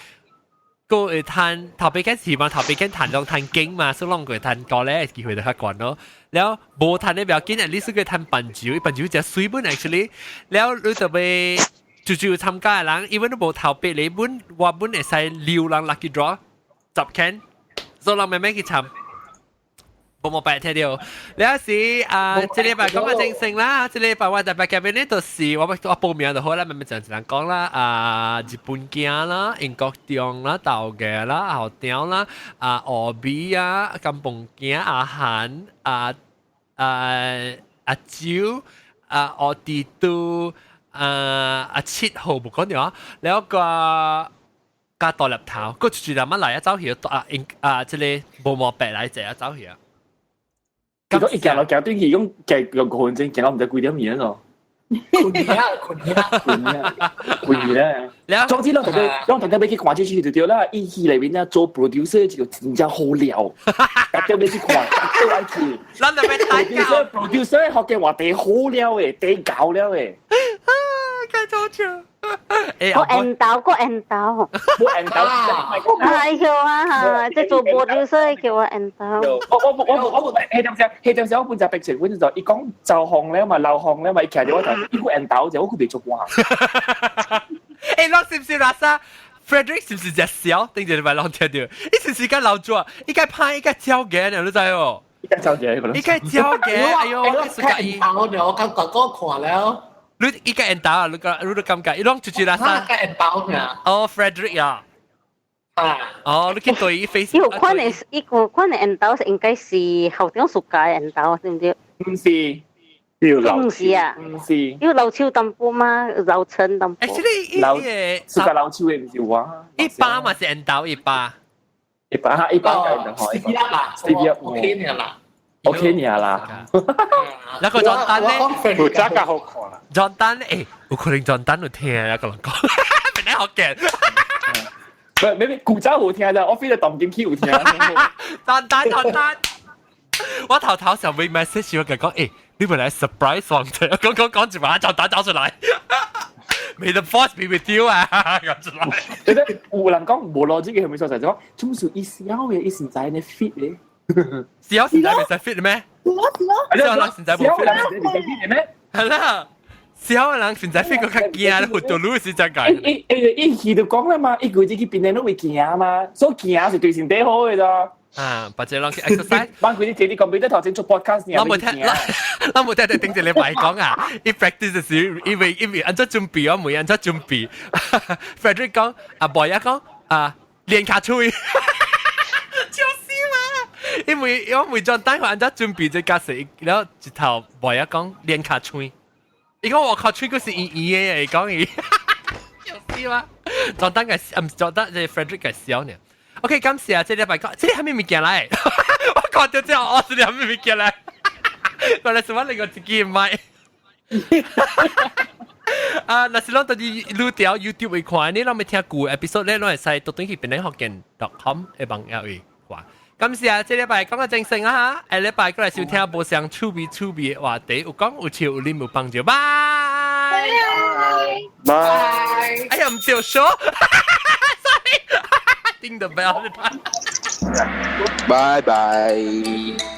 閣會趁頭白肯是嘛？頭白肯趁攏趁經嘛，所以攏會趁歌咧機會就較懸咯。了無趁的不要緊，你是個趁伴奏，伴奏誠媠本 actually。了你就欲就就參加的人，因為你無頭白你本，我本會使留人 lucky draw 10 can，所以人慢慢去參。無冇白聽到，了是啊，這禮拜講個正性啦，這禮拜我特別嘉賓呢，就是我我報名就好啦，慢慢就一人講啦，啊，日本囝啦，英國中啦，豆嘅啦，後雕啦，啊，俄美啊，金鳳囝，阿韓，啊啊阿蕉，啊，奧迪都，啊阿7號無講到啊，了個。加大粒頭，個住住乜來啊走去啊應啊，這個無毛白來者啊走去啊。結果一行落行轉去，講行用5分鐘，行到毋知幾點去咯。困去啊，困去啊，困啊，困去咧。總之，攏大家，攏大家欲去看這戲就對啦。伊戲內面咧做 producer 就真正好料，大家欲去看，大家愛去。咱就欲睇 producer producer 福建話第好料的，第高料的。啊，開咗場。個緣投，個緣投，冇緣投，哎呦啊！這做 producer 叫我緣投。我我我我我，彼陣時，彼陣時我本就逼成本就，伊講就紅了嘛，流紅了嘛，伊徛佇我頭，伊個緣投就我佢袂做歌。欸，攏是毋是垃圾？Frederick 是毋是隻小？頂一禮拜攏聽著，伊是毋是較老做？伊該拍，伊該焦嘅，你知哦？伊該焦嘅，伊該焦嘅，哎呦，我看緣投，我感覺我看了。你伊個緣投啊？你個你都感覺伊攏出去垃圾？個緣投呢？哦，Frederick 啊。啊。哦，你去對伊 Facebook。伊有可能，伊有可能緣投是應該是校長暑假緣投，對毋對？毋是。毋是啊，毋是。因為老手淡薄嘛，老陳淡薄。 Actually，老暑假老手的毋是我。一巴嘛是緣投一巴。一巴一巴哦，C B 啦， C B ，OK 啦。OK 你啦。那個張單咧，有早較好看啦。張單咧，有可能張單有聽啊，個人講，本來好驚。唔係，古早好聽啦，我 feel 到當今期有聽。張單張單，我頭頭上面 message 我佢講，你本來 surprise 我啫，講講講住話就打走出來。May the force be with you 啊！講出來。你睇有人講無邏輯嘅係咪所在？就講總是伊小嘅，伊現在呢 fit 咧。小現在未使 fit 咩？是咯是咯。小人現在無 fit 嘅咩？係啦，小人現在 fit 個較驚，活到路是真解。伊伊就講啦嘛，伊規日去邊度都會行嘛，所以行是對身體好嘅咋。啊，或者人去 exercise，幫佢啲坐啲 computer 頭前做 podcast 我冇聽，我冇聽頂一禮拜講啊！伊 practice 時，因為按怎準備，我唔按怎準備。Frederick 講，阿 boy 啊講，啊練跤喙，笑死嘛！因為我每張單按怎準備這架勢，然後一頭 boy 啊講練跤喙，伊講我跤喙佢是圓圓的，伊講伊，笑死嘛！張單嘅唔張單係 Frederick 嘅笑呢。OK，感謝啊！這禮拜講，這個係咩物件來？我看到之後，我這個係咩物件來？原來是我另外一支麥。啊，若是攏佇你條 YouTube 會看，你攏未聽舊 episode 咧，攏會使倒轉去檳城福建 .com 的網頁位看。感謝啊！這禮拜講個精神啊！下禮拜過來收聽無相趣味趣味的話題，有講有笑有啉有幫助，拜拜。哎呀，唔對數，sorry，叮the bell。拜拜。